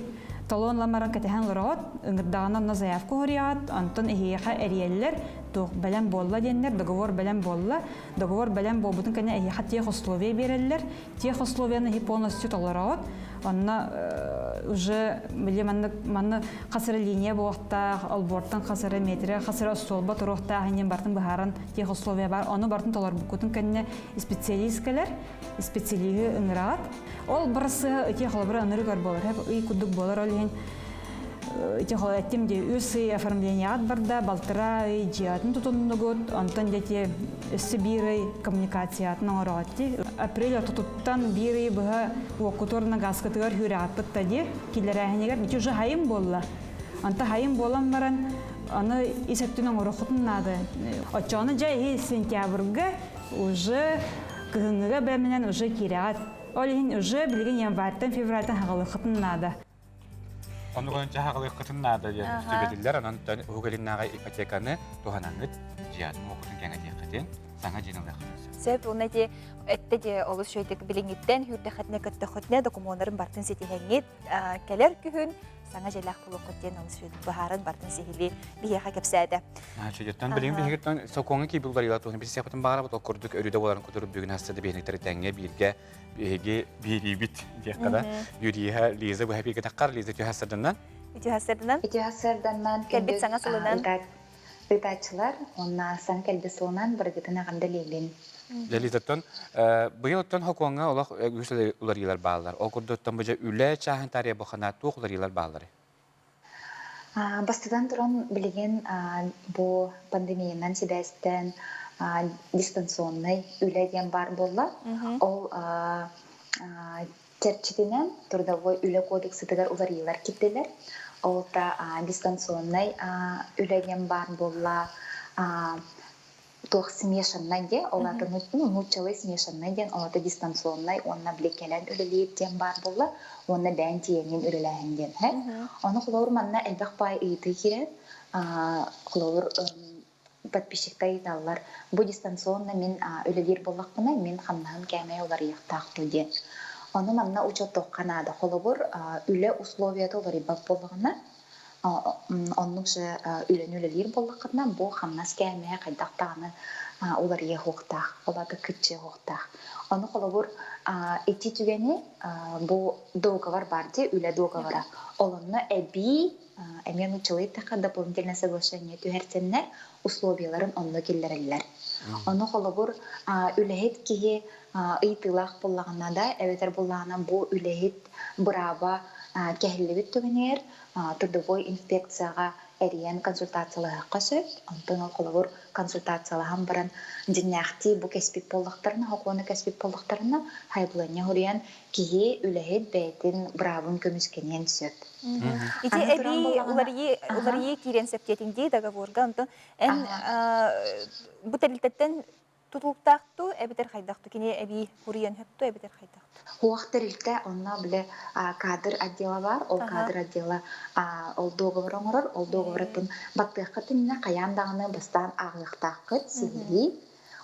талон ламаран кэтэһэн олороҕут ыҥырдаҕына онно заявка уһуруйаҕыт онтон эһиэхэ эрийэллэр туох бэлэм буолла диэннэр договор бэлэм буолла договор бэлэм буолбутун кэннэ эһиэхэ тех условия биэрэллэр тех условияны эһи полностью толороҕут онно уже били маннык манны хас эрэ линия буолуохтаах олбуортан хас эрэ метрэ хас эрэ остуолба туруохтаах иннин бартын быһааран тех условия бар ону бартын толорбуккутун кэннэ специалист кэлэр специалиһы ыҥыраҕыт ол барысыһа ити холобура ынырык өр буолар ый курдук буолар ол иһин ити эттим дии үс ый оформлениеҕат барда балтараа ый дьиэҕитин тутуннугут онтон дьэ өссө биир ый коммуникациятын оҥороҕут дии апрель ортотуттан биир ый быһа уоккутуорна газкытыгар хүүрэҕиппыт да дии киллэрээһинигэр ити уже хайым буолла онто хайым буолан баран аны ис өттүн оҥоруоххутун наада оччоҕуна дьэ иһи сентябрьга уже кыһыҥҥыга бэлэмнэнэн уже киирэҕит ол иһин уже билигин январьтан февральтан хаҕалыаххытын наада Оннугун дьаһаҕалыаххытын наада диэн сүбэтиллэр. Онон Уһук Илиннээҕи ипотеканы туһанаҥҥыт дьиэҕитин уоккутун кэҥэтиэххитин, саҥа дьиэни ылыаххытын сөп. Сөп, уонна ити этте дьэ олус үчүгэйдик билиҥҥиттэн үүрдэххитинэ көттөххүтүнэ докумуоннарын бартын ситиһэҥҥит кэлэр күһүн саҥа дьиэлээх буолуоххут диэн олус үчүгэйдик быһааран бартын сиһилии биһиэхэ кэпсээтэ. Чөдьөттөн билигин биһигиттэн сокуоҥҥа киирбит уларыйыылар туһунан билсиэхпитин баҕарабыт. Ол курдук өрүдэ буоларын курдук бүгүн хаста да биһиниктэр тэҥҥэ бииргэ биһиги биэриибит диэххэ да. Юриһа Лиза быһа бииргэ Лиза түһэ сырданнан. Үтүө сырданан. Үтүө сырданнан. Кэлбит саҥа сылынан. Ыытааччылар уонна саҥа кэлбит сылынан барыгытын эҕэрдэлиибин. Лизаттан быйыл оттон хокуоҥҥа олох үгүс уларыйыылар бааллар. Ол курдук оттон бу дьэ үлэ чааһын таарыйа бу туох уларыйыылар баалларый? Бастатан туран, билигин бу пандемиянан сибээстээн дистанционнай үлэ диэн баар буолла. Ол чэрчитинэн трудовой үлэ кодексытыгар уларыйыылар киирдилэр. Ол та дистанционнай үлэ диэн баар буолла. Туох смешаннай диэн, ол аата нууччалыы смешаннай диэн, ол аата дистанционнай уонна били кэлэн үлэлиир диэн баар буолла уонна бэйэн тиийэҥҥин үлэлээһин диэн һэ. Ону холобур манна элбэх баай ыйытыы киирэр. Холобур. Подписчиктар ыйыталлар, бу дистанционно мин үлэлиир буоллахпына, мин хамнаһым кээмэйэ уларыйыахтаах дуо диэн. Ону манна учуоттуохха наада. Холобур, үлэ условията уларыйбат буоллаҕына, оннук же үлэни үлэлиир буоллаххытына, бу хамнас кээмэйэ хайдах даҕаны уларыйа суохтаах, ол аата кыччыа суохтаах. Ону холобур, ити түгэни бу договор баар дии, үлэ договора. Ол онно эбии эмиэ нууччалыы эттэххэ дополнительное соглашение түһэрсэннэр условияларын онно киллэрэллэр. Ону холобур үлэһит киһи ыйытыылаах буоллаҕына да, эбэтэр буоллаҕына бу үлэһит бырааба кэһиллибит түгэнигэр трудовой инспекцияҕа эрийэн консультациялаһыахха сөп. Онтон ол холобур консультациялаһан баран дьиҥнээхтии бу кэспит буоллахтарына, сокуону кэспит буоллахтарына, сайабылыанньа суруйан киһи үлэһит бэйэтин быраабын көмүскэниэн сөп. Ити эбии уларыйыы уларыйыы киириэн сөп диэтиҥ дии договорга. Онтон эн бу тэрилтэттэн тутулуктаах дуу эбэтэр хайдах дуу кини эбии уруйан сөп дуу эбэтэр хайдах дуу? Хуох тэрилтэ онно бile кадр отдела бар, ол кадр отдела ол договор оҥорор, ол договорыттан баттыаххыт иннинэ хайаан даҕаны бастаан ааҕыахтааххыт сиһилии.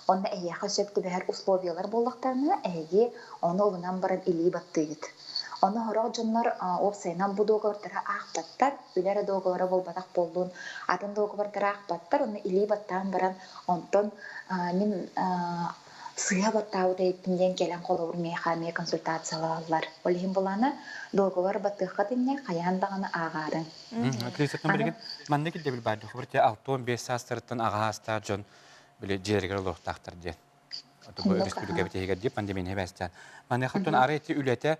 Онно эһиэхэ сөп түбэһэр условиялар буоллахтарына, эһиги ону ылынан баран илии баттыыгыт. Ону сорох дьоннор уопсайынан бу договордары аахпаттар, үлэ эрэ договора буолбатах буоллун, атын договордары аахпаттар, онно илии баттаан баран, онтон мин сыыһа баттаабыт эбиппин диэн кэлэн холобур миэхэ эмиэ консультациялааллар. Ол иһин булаана договор баттыаххыт инньэ хайаан даҕаны ааҕаарыҥ. Крисаттан билигин маннык ирдэбил баар дии. Холобур, 65 саастарыттан аҕа саастаах дьон били дьиэлэригэр олоруохтаахтар диэн. Бу өрөспүүбүлүкэбит иһигэр дии пандемияны эбээстээн. Маныаха оттон арай ити үлэтэ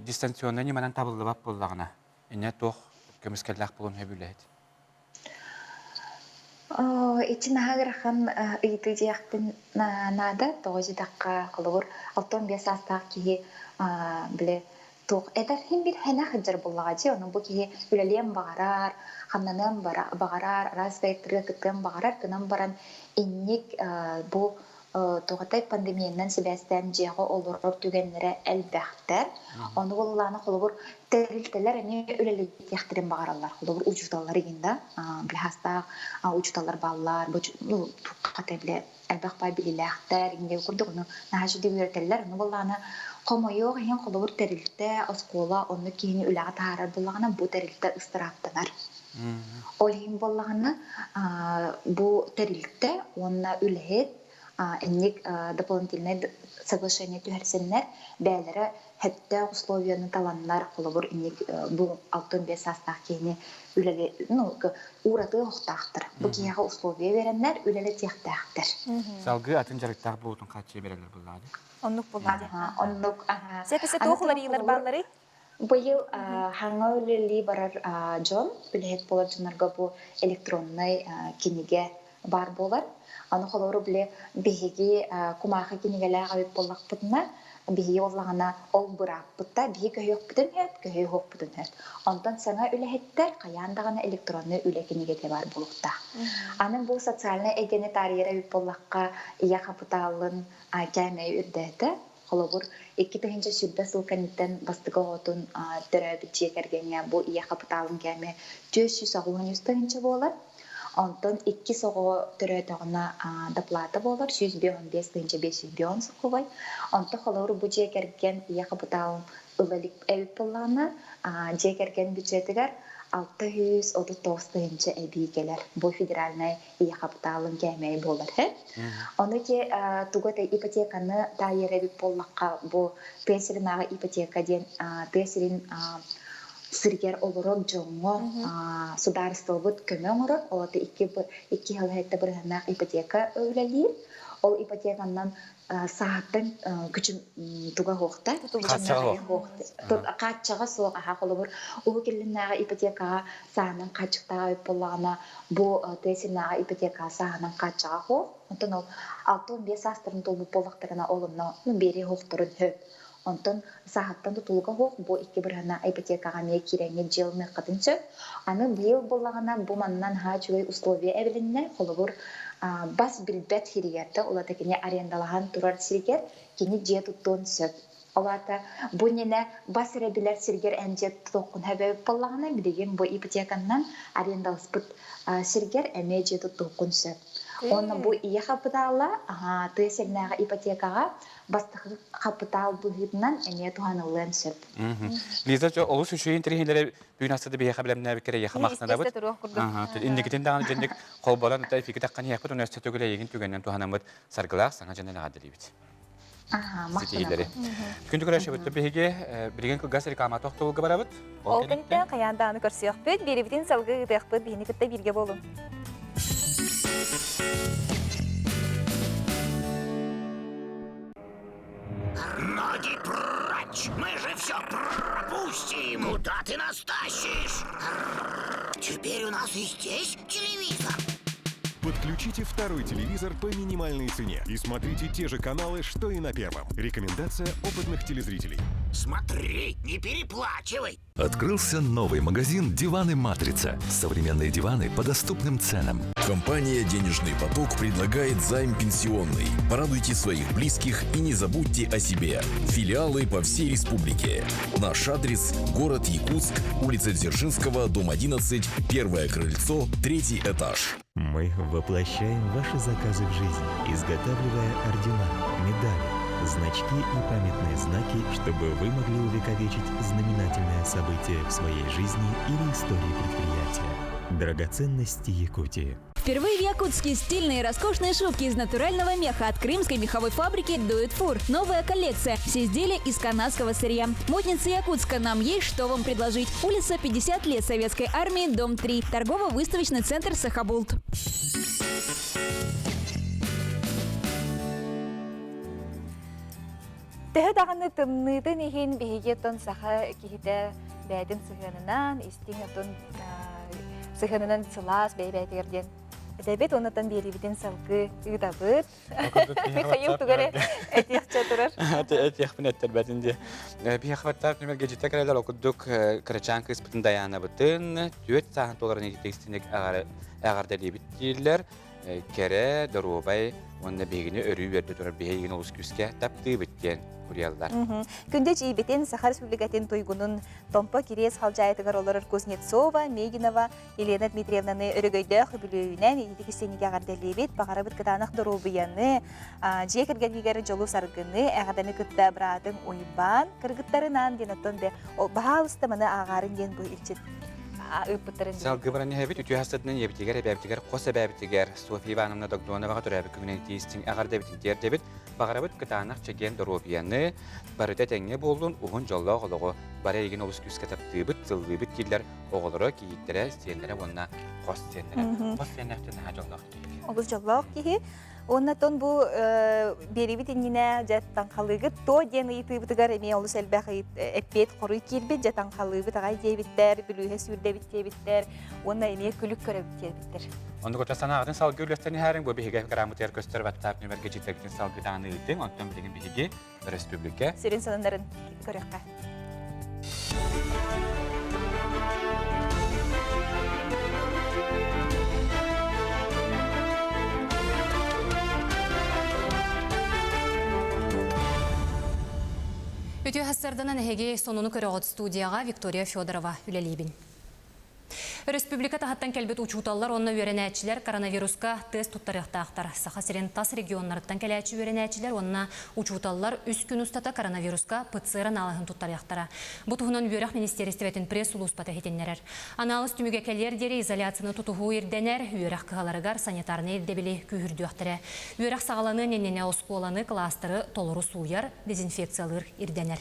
дистанционнай ньыманан табыллыбат буоллаҕына, инньэ туох көмүскэллээх буолуон сөп үлэһит? Ити наһаа ыарахан ыйытыы диэхпин наада. Тоҕо диэтэххэ, холобур, 65 саастаах киһи били туох эдэр иһин биир хэнэ сылдьар буоллаҕа дии. Онон бу киһи үлэлиэн баҕарар, хамнаныан баҕарар, араас проектарга кыттыан баҕарар гынан баран инник бу туохатай пандемиянан сибээстээн дьиэҕэ олорор түгэннэрэ элбэхтэр. Ону буоллаҕына холобур тэрилтэлэр эмиэ үлэлэтиэхтэрин баҕараллар. Холобур учууталлар игин да били учууталлар бааллар, ну туоххата бile элбэх баай билиилээхтэр иҥдэ курдук ону наһаа үчүгэй үөрэтэллэр. Ону буоллаҕына хомойуох иһин холобур тэрилтэ, оскуола оннук киһини үлэҕэ таһаарар буоллаҕына бу тэрилтэ ыстырааптанар. Ол иһин буоллаҕына бу тэрилтэ уонна үлэһит инник дополнительнай соглашение түһэрсэннэр бэйэлэрэ сөптөөх условияны таланнар холобур инник бу 65 саастаах киһини үлэли ну ууратыа охтаахтар бу киһиэхэ условия береннэр үлэлэтиэхтээхтэр. Салгыы атын дьарыктаах буолуутун хааччыйа берэллэр буллаҕа дии. Оннук буллаҕа дии. Оннук. Сепесе туох уларыйыылар баалларый? Быйыл хаҥа үлэлии барар дьон, үлэһит буолар дьоннорго бу электроннай кинигэ баар буолар. Аны холобур били биһиги кумаахы кинигэлээх эбит буоллахпытына, биһиги буоллаҕына ол бырааппыт да биһи көһүөхпүтүн сөп, көһүөхпүтүн сөп. Онтон саҥа үлэһиттэр хайаан даҕаны электроннай үлэ кинигэтэ баар буолуохтаах. Аны бу социальнай эйгэни таарыйар эбит буоллахха, ийэ хапытаалын кээмэйэ үрдээтэ. Холобур, 2020 сыл кэнниттэн бастакы оҕотун төрөөбүт дьиэ кэргэҥҥэ бу ийэ хапытаалын кээмэйэ 483 тыһыынча буолар. Онтон иккис оҕо төрөөтөҕүнэ доплата буолар 155 тыһыынча 550 сокуобай. Онтон холобур бу дьиэ кэргэн ийэ хапытаалын ыла илик эбит буоллаҕына, дьиэ кэргэн бюджетыгар 639 тыһыынча эбии кэлэр. Бу федеральнай ийэ хапытаалын кээмэйэ буолар. Ону те тугу этэй ипотеканы таайар эбит буоллахха, бу тыа сиринээҕи ипотека диэн тыа сирин сиригэр олорор дьоҥҥо судаарыстыбабыт көмө оҥорор. Ол аты икки сыл бырыһыаннаах ипотека үлэлиир. Ол ипотеканан саһаттан күчүм туга суохта хааччаҕа суох аха холобур уһук илиннээҕи ипотекаҕа саһанан хааччахтааҕа эбит буоллаҕына бу тыа сиринээҕи ипотекаҕа саһанан хааччаҕа суох онтон ол 65 саастарын туолбут буоллахтарына ол онно биэриэ суохтарын сөп онтон сааһыттан тутулуга суох бу икки бырыһана ипотекаҕа эмиэ киирэҥҥит дьиэ ылыныаххытын сөп аны быйыл буоллаҕына бу манна наһаа үчүгэй условия эбилиннэ холобур бас билбэт сиригэр да улата кини арендалаһан турар сиригэр кини дьиэ туттуон сөп. Ол аата бу иннинэ бас эрэ билэр сиргэр эн дьиэ тутуоххун сөбө буоллаҕына, билигин бу ипотеканнан арендаласпыт сиргэр эмиэ дьиэ туттуоххун сөп. Уонна бу ийэ хапытаала тыа сиринээҕи ипотекаҕа бастакы хапытаал быһыытынан эмиэ туһаныллыан сөп. Лиза, олус үчүгэй интэриэһинэлэри бүгүн астыды биһиэхэ бэлэмнээбиккэр эйиэхэ махтанабыт. Инникитин даҕаны дьэнник холболон эфиргэ таххан иһиэхпит, уонна өссө төгүл эйигин түгэнинэн туһанаммыт саргылаах саҥа дьонун эҕэрдэлиибит. Ситиһиилэри. Күндү көрөөччүбүт биһиги билигин кылгас реклама тохтобулга барабыт. Ол кэнниттэн хайаан даҕаны көрсүөхпүт, биэрибитин салгыы ыытыахпыт, биһини кытта бииргэ буолуҥ. Ноги прочь! Мы же все пропустим! Куда ты нас тащишь? Теперь у нас и здесь телевизор. Подключите второй телевизор по минимальной цене и смотрите те же каналы, что и на первом. Рекомендация опытных телезрителей. Смотри, не переплачивай. Открылся новый магазин «Диваны Матрица». Современные диваны по доступным ценам. Компания «Денежный поток» предлагает займ пенсионный. Порадуйте своих близких и не забудьте о себе. Филиалы по всей республике. Наш адрес – город Якутск, улица Дзержинского, дом 11, первое крыльцо, третий этаж. Мы воплощаем ваши заказы в жизнь, изготавливая ордена, медали, значки и памятные знаки, чтобы вы могли увековечить знаменательное событие в своей жизни или истории предприятия. Драгоценности Якутии. Впервые в Якутске стильные и роскошные шубки из натурального меха от крымской меховой фабрики «Дует Фур». Новая коллекция. Все изделия из канадского сырья. Модница Якутска. Нам есть что вам предложить. Улица 50 лет Советской армии, дом 3. Торгово-выставочный центр «Сахабулт». Төһө даҕаны тымныытын иһин биһиги оттон саха киһитэ бэйэтин сыһыанынан, истиҥ оттон сыһыанынан сылаас бэйэ-бэйэтигэр диэн этэбит уонна биэриибитин салгыы ыытабыт. Михаил тугары этиэхчэ турар. Этиэхпин эттэрбэтин дии. Биһиэхэ нүмергэ дьиттэ кэлэлэр ол курдук кырачаан кыыспытын Дайаанабытын түөрт сааһын туоларын истиҥник эҕэрдэлиибит дииллэр. Кэрэ, доруобай уонна биһигини өрүү үөрдэ турар биһигини олус күүскэ таптыыбыт диэн суруйаллар. Күндү эдьиийбитин Саха Республикатын туйгунун Томпо Кириэс халдьаайытыгар олорор Кузнецова, Мегинова Елена Дмитриевнаны өрөгөйдөөх үбүлүөйүнэн ититик истиҥник эҕэрдэлиибит. Баҕарабыт кытаанах доруобуйаны, дьиэ кэргэнигэр дьолу-саргыны, эҕэрдэни кытта быраатыҥ Уйбаан кыргыттарынаан диэн оттон бе баһаалыста маны ааҕаарын диэн бу илчит ыыппыттарын Салгыы баран иһэбит үтүө хастатынан ийэбитигэр, эбээбитигэр, хос эбээбитигэр Софья Ивановна Догдоноваҕа төрөөбүт күнүнэн тиистиҥ эҕэрдэбитин тиэрдэбит. Баҕарабыт кытаанах чэгиэн доруобуйаны, барыта этэҥҥэ буоллун, уһун дьоллоох олоҕу бары эйигин олус күүскэ таптыыбыт, сыллыыбыт дииллэр оҕолоро, кийииттэрэ, сиэннэрэ уонна хос сиэннэрэ. Хос сиэннээх наһаа дьоллоох киһи. Олус дьоллоох киһи. Уонна тон бу биэриибит иннинэ дьэ таҥхалыыгыт то диэн ыйытыыбытыгар эмиэ олус элбэх эппиэт хоруй киирбит дьэ таҥхалыыбыт аҕай диэбиттэр, бүлүүһэ сүүрдэбит диэбиттэр уонна эмиэ күлүк көрөбүт диэбиттэр. Оннук оту санааҕытын салгыы үллэстэн иһээриҥ, бу биһиги программытыгар көстөр WhatsApp нүмергэ дьиттэргитин салгыы даҕаны ыытыҥ, онтон билигин биһиги өрөспүүбүлүкэ сүрүн сонуннарын көрүөххэ. Үтүө сарданан эһиги сонуну көрөҕүт студияҕа Виктория Федорова үлэлиибин. Өрөспүүбүлүкэ таһыттан кэлбит учууталлар уонна үөрэнээччилэр коронавируска тест туттарыахтаахтар. Саха сирин тас регионнарыттан кэлээччи үөрэнээччилэр уонна учууталлар үс күн устата коронавируска ПЦР анаалыһын туттарыахтара. Бу туһунан үөрэх министиэристибэтин пресс-сулууспата иһитиннэрэр. Анаалыс түмүгэ кэлиэр диэри изоляцияны тутуһуу ирдэнэр, үөрэх кыһаларыгар санитарнай ирдэбили күүһүрдүөхтэрэ. Үөрэх саҕаланыан иннинэ оскуоланы, кылаастары толору сууйар, дезинфекциялыыр ирдэнэр.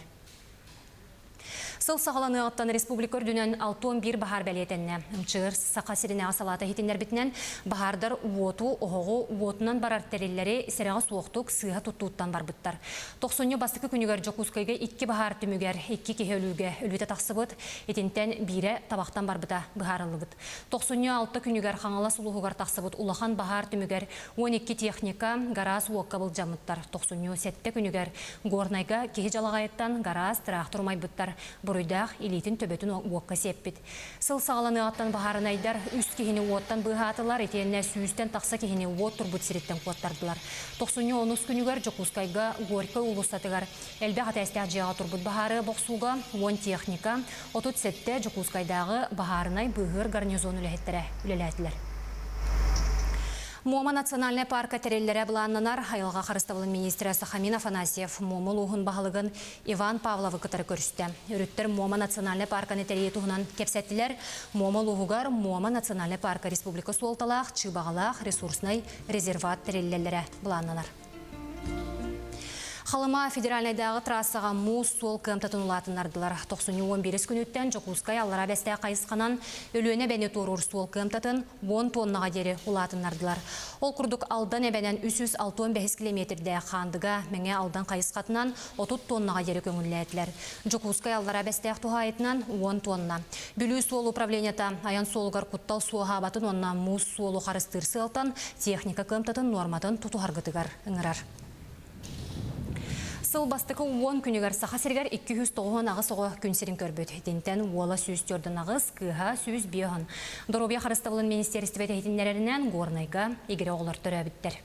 Сыл саҕаланыаҕыттан республика үрдүнэн 61 баһаар бэлиэтэннэ. МЧС Саха сиринээҕи салаата иһитиннэрбитинэн, баһаардар уоту, оһоҕу, уотунан барар тэриллэри сэрэҕэ суохтук сыыһа туттууттан барбыттар. Тохсунньу бастакы күнүгэр Дьокуускайга икки баһаар түмүгэр икки киһи өлүүгэ өлүүтэ тахсыбыт, итинтэн биирэ табахтан барбыта быһаарыллыбыт. Тохсунньу алта күнүгэр Хаҥалас улууһугар тахсыбыт улахан баһаар түмүгэр 12 техника, гараас уокка былдьаммыттар. Тохсунньу сэттэ күнүгэр Горнайга киһи дьалаҕайыттан гараас, тыраахтыр умайбыттар. Буруйдаах илиитин төбөтүн уокка сиэппит. Сыл саҕаланыаҕыттан баһаарынайдар үс киһини уоттан быыһаатылар, итиэннэ сүүстэн тахса киһини уот турбут сириттэн куоттардылар. Тохсунньу онус күнүгэр Дьокуускайга Горькай уулуссатыгар элбэх этээстээх дьиэҕэ турбут баһаары бохсууга уон техника, 37 Дьокуускайдааҕы баһаарынай быыһыыр гарнизон үлэһиттэрэ үлэлээтилэр. Муома национальнай парка тэриллэрэ былааннанар. Айылҕа харыстабылын министрэ Сахамин Афанасьев Муома улууһун баһылыгын Иван Павловы кытары көрүстэ. Өрүттэр Муома национальнай парканы тэрийии туһунан кэпсэттилэр. Муома улууһугар Муома национальнай парка республика суолталаах, чыыбаҕалаах ресурснай резерват тэриллэллэрэ былааннанар. Халыма федеральнайдааҕы трассаҕа муус суол кыамтатын улаатыннардылар. Тохсунньу 11 күнүттэн Дьокуускай Аллараа Бэстээх хайысханан Өлүөнэ эбэни туоруур суол кыамтатын 10 тоннаҕа диэри улаатыннардылар. Ол курдук Алдан эбэнэн 365 километрдээх Хаандыга Мэҥэ Алдан хайысхатынан 30 тоннаҕа диэри көҥүллээтилэр. Дьокуускай Аллараа Бэстээх туһаайытынан 10 тонна. Бүлүү суол управлениета айан суолугар куттал суоһаабатын уонна муус суолу харыстыыр сыалтан техника кыамтатын нуорматын тутуһаргытыгар ыҥырар. Сыл бастакы уон күнүгэр Саха сиригэр 298 оҕо күн сирин көрбүт. Итинтэн уола 148, кыыһа 105. Доруобуйа харыстабылын министиэристибэтэ иһитиннэрэринэн, Горнайга игирэ оҕолор төрөөбүттэр.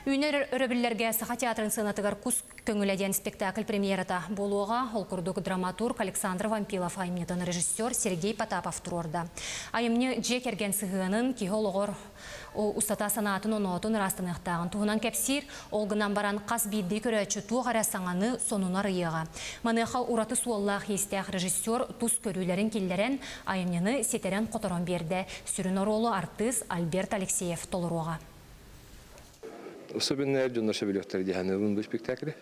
Үүнэр өрөбүллэргэ Саха театрын сыанатыгар Кус көҥүлэ диэн спектакль премьерата буолуоҕа. Ол курдук драматург Александр Вампилов айымньытын режиссер Сергей Потапов туруорда. Айымньы дьиэ кэргэн сыһыанын, киһи олоҕор устата санаатын-оноотун ыраастаныахтааҕын туһунан кэпсиир. Ол гынан баран хас биирдии көрөөччү туох эрэ саҥаны, сонуну арыйыаҕа. Маныаха ураты суоллаах-иистээх режиссер тус көрүүлэрин киллэрэн, айымньыны ситэрэн-хоторон биэрдэ. Сүрүн оруолу артыыс Альберт Алексеев толоруоҕа. Особенно дьоннор сөбүлүөхтэрэ дии саныыбын бу спектаклы.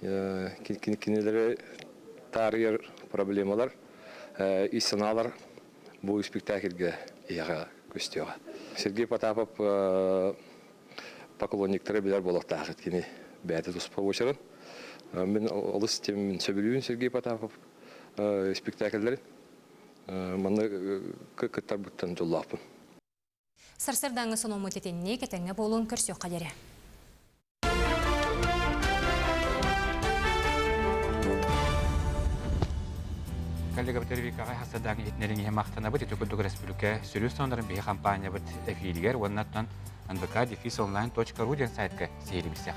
Кинилэри таарыйар проблемалар, ис санаалар бу спектакльга иһэҕэ көстүөҕэ. Сергей Потапов поклонниктара билэр буолуохтаахыт кини бэйэтэ туспа уочаран. Мин олус тем сөбүлүүн Сергей Потапов спектакльлэрин. Манна кыттарбыттан дьоллоохпун. Сарсыардааҥҥы сонуммут итинник этэҥҥэ буолуон көрсүөххэ диэри. Коллега Викаҕа хасадаан иһитинэрин иһин махтанабыт. Ити курдук республика сүрүн сонуннарын биһи компаниябыт эфиригэр уонна нвк дефис онлайн.ру диэн сайтка сиһилибиссэх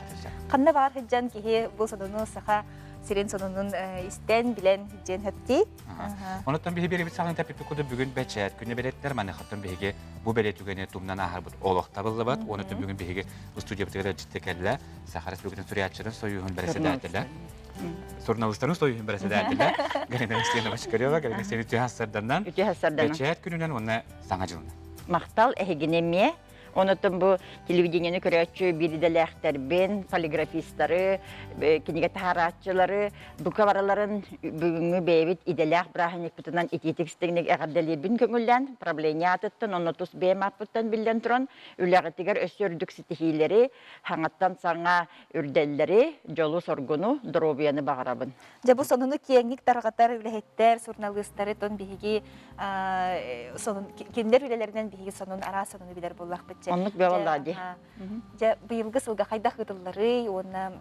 Ханна баар сылдьан киһи бу сонуну саха сирин сонунун истэн билэн дьиэн хөптий. Онуттан биһи биэрибит саҕаны тэппиппит курдук бүгүн бэчээт күнэ бэлэттэр маныхаттан биһиги бу бэлиэ түгэни тумнан ааһарбыт олох табыллыбат. Онуттан бүгүн биһиги студиябытыгар дьиттэ кэллэ Саха Республикатын суруйааччыларын союһун бэрэссэдээтэлэ суруналыыстарын союһун бэрэссэдээтэлэ Галина Алексеевна Бочкарева, Галина Алексеевна үтүө хассарданан бэчээт күнүнэн уонна саҥа дьылынан. Махтал эһигини эмиэ Онотон бу телевидениены көрөөччү биир идэлээхтэрбин, полиграфистары, кинигэ таһаарааччылары, бука барыларын бүгүҥҥү бэйэбит идэлээх бырааһынньыкпытынан итиитик-истиҥник эҕэрдэлиирбин көҥүллээн, правление аатыттан, онно тус бэйэм ааппыттан биллэн туран, үлэҕитигэр өссө үрдүк ситиһиилэри, саҥаттан саҥа үрдэллэри, дьолу-соргуну, доруобуйаны баҕарабын. Дьэ бу сонуну киэҥник тарҕатар үлэһиттэр, суруналыыстары тон биһиги сонун кинилэр үлэлэринэн биһиги сонун араас сонуну билэр буоллахпыт. Оннук буолла дии. Дьэ быйылгы сылга хайдах ыытылларый уонна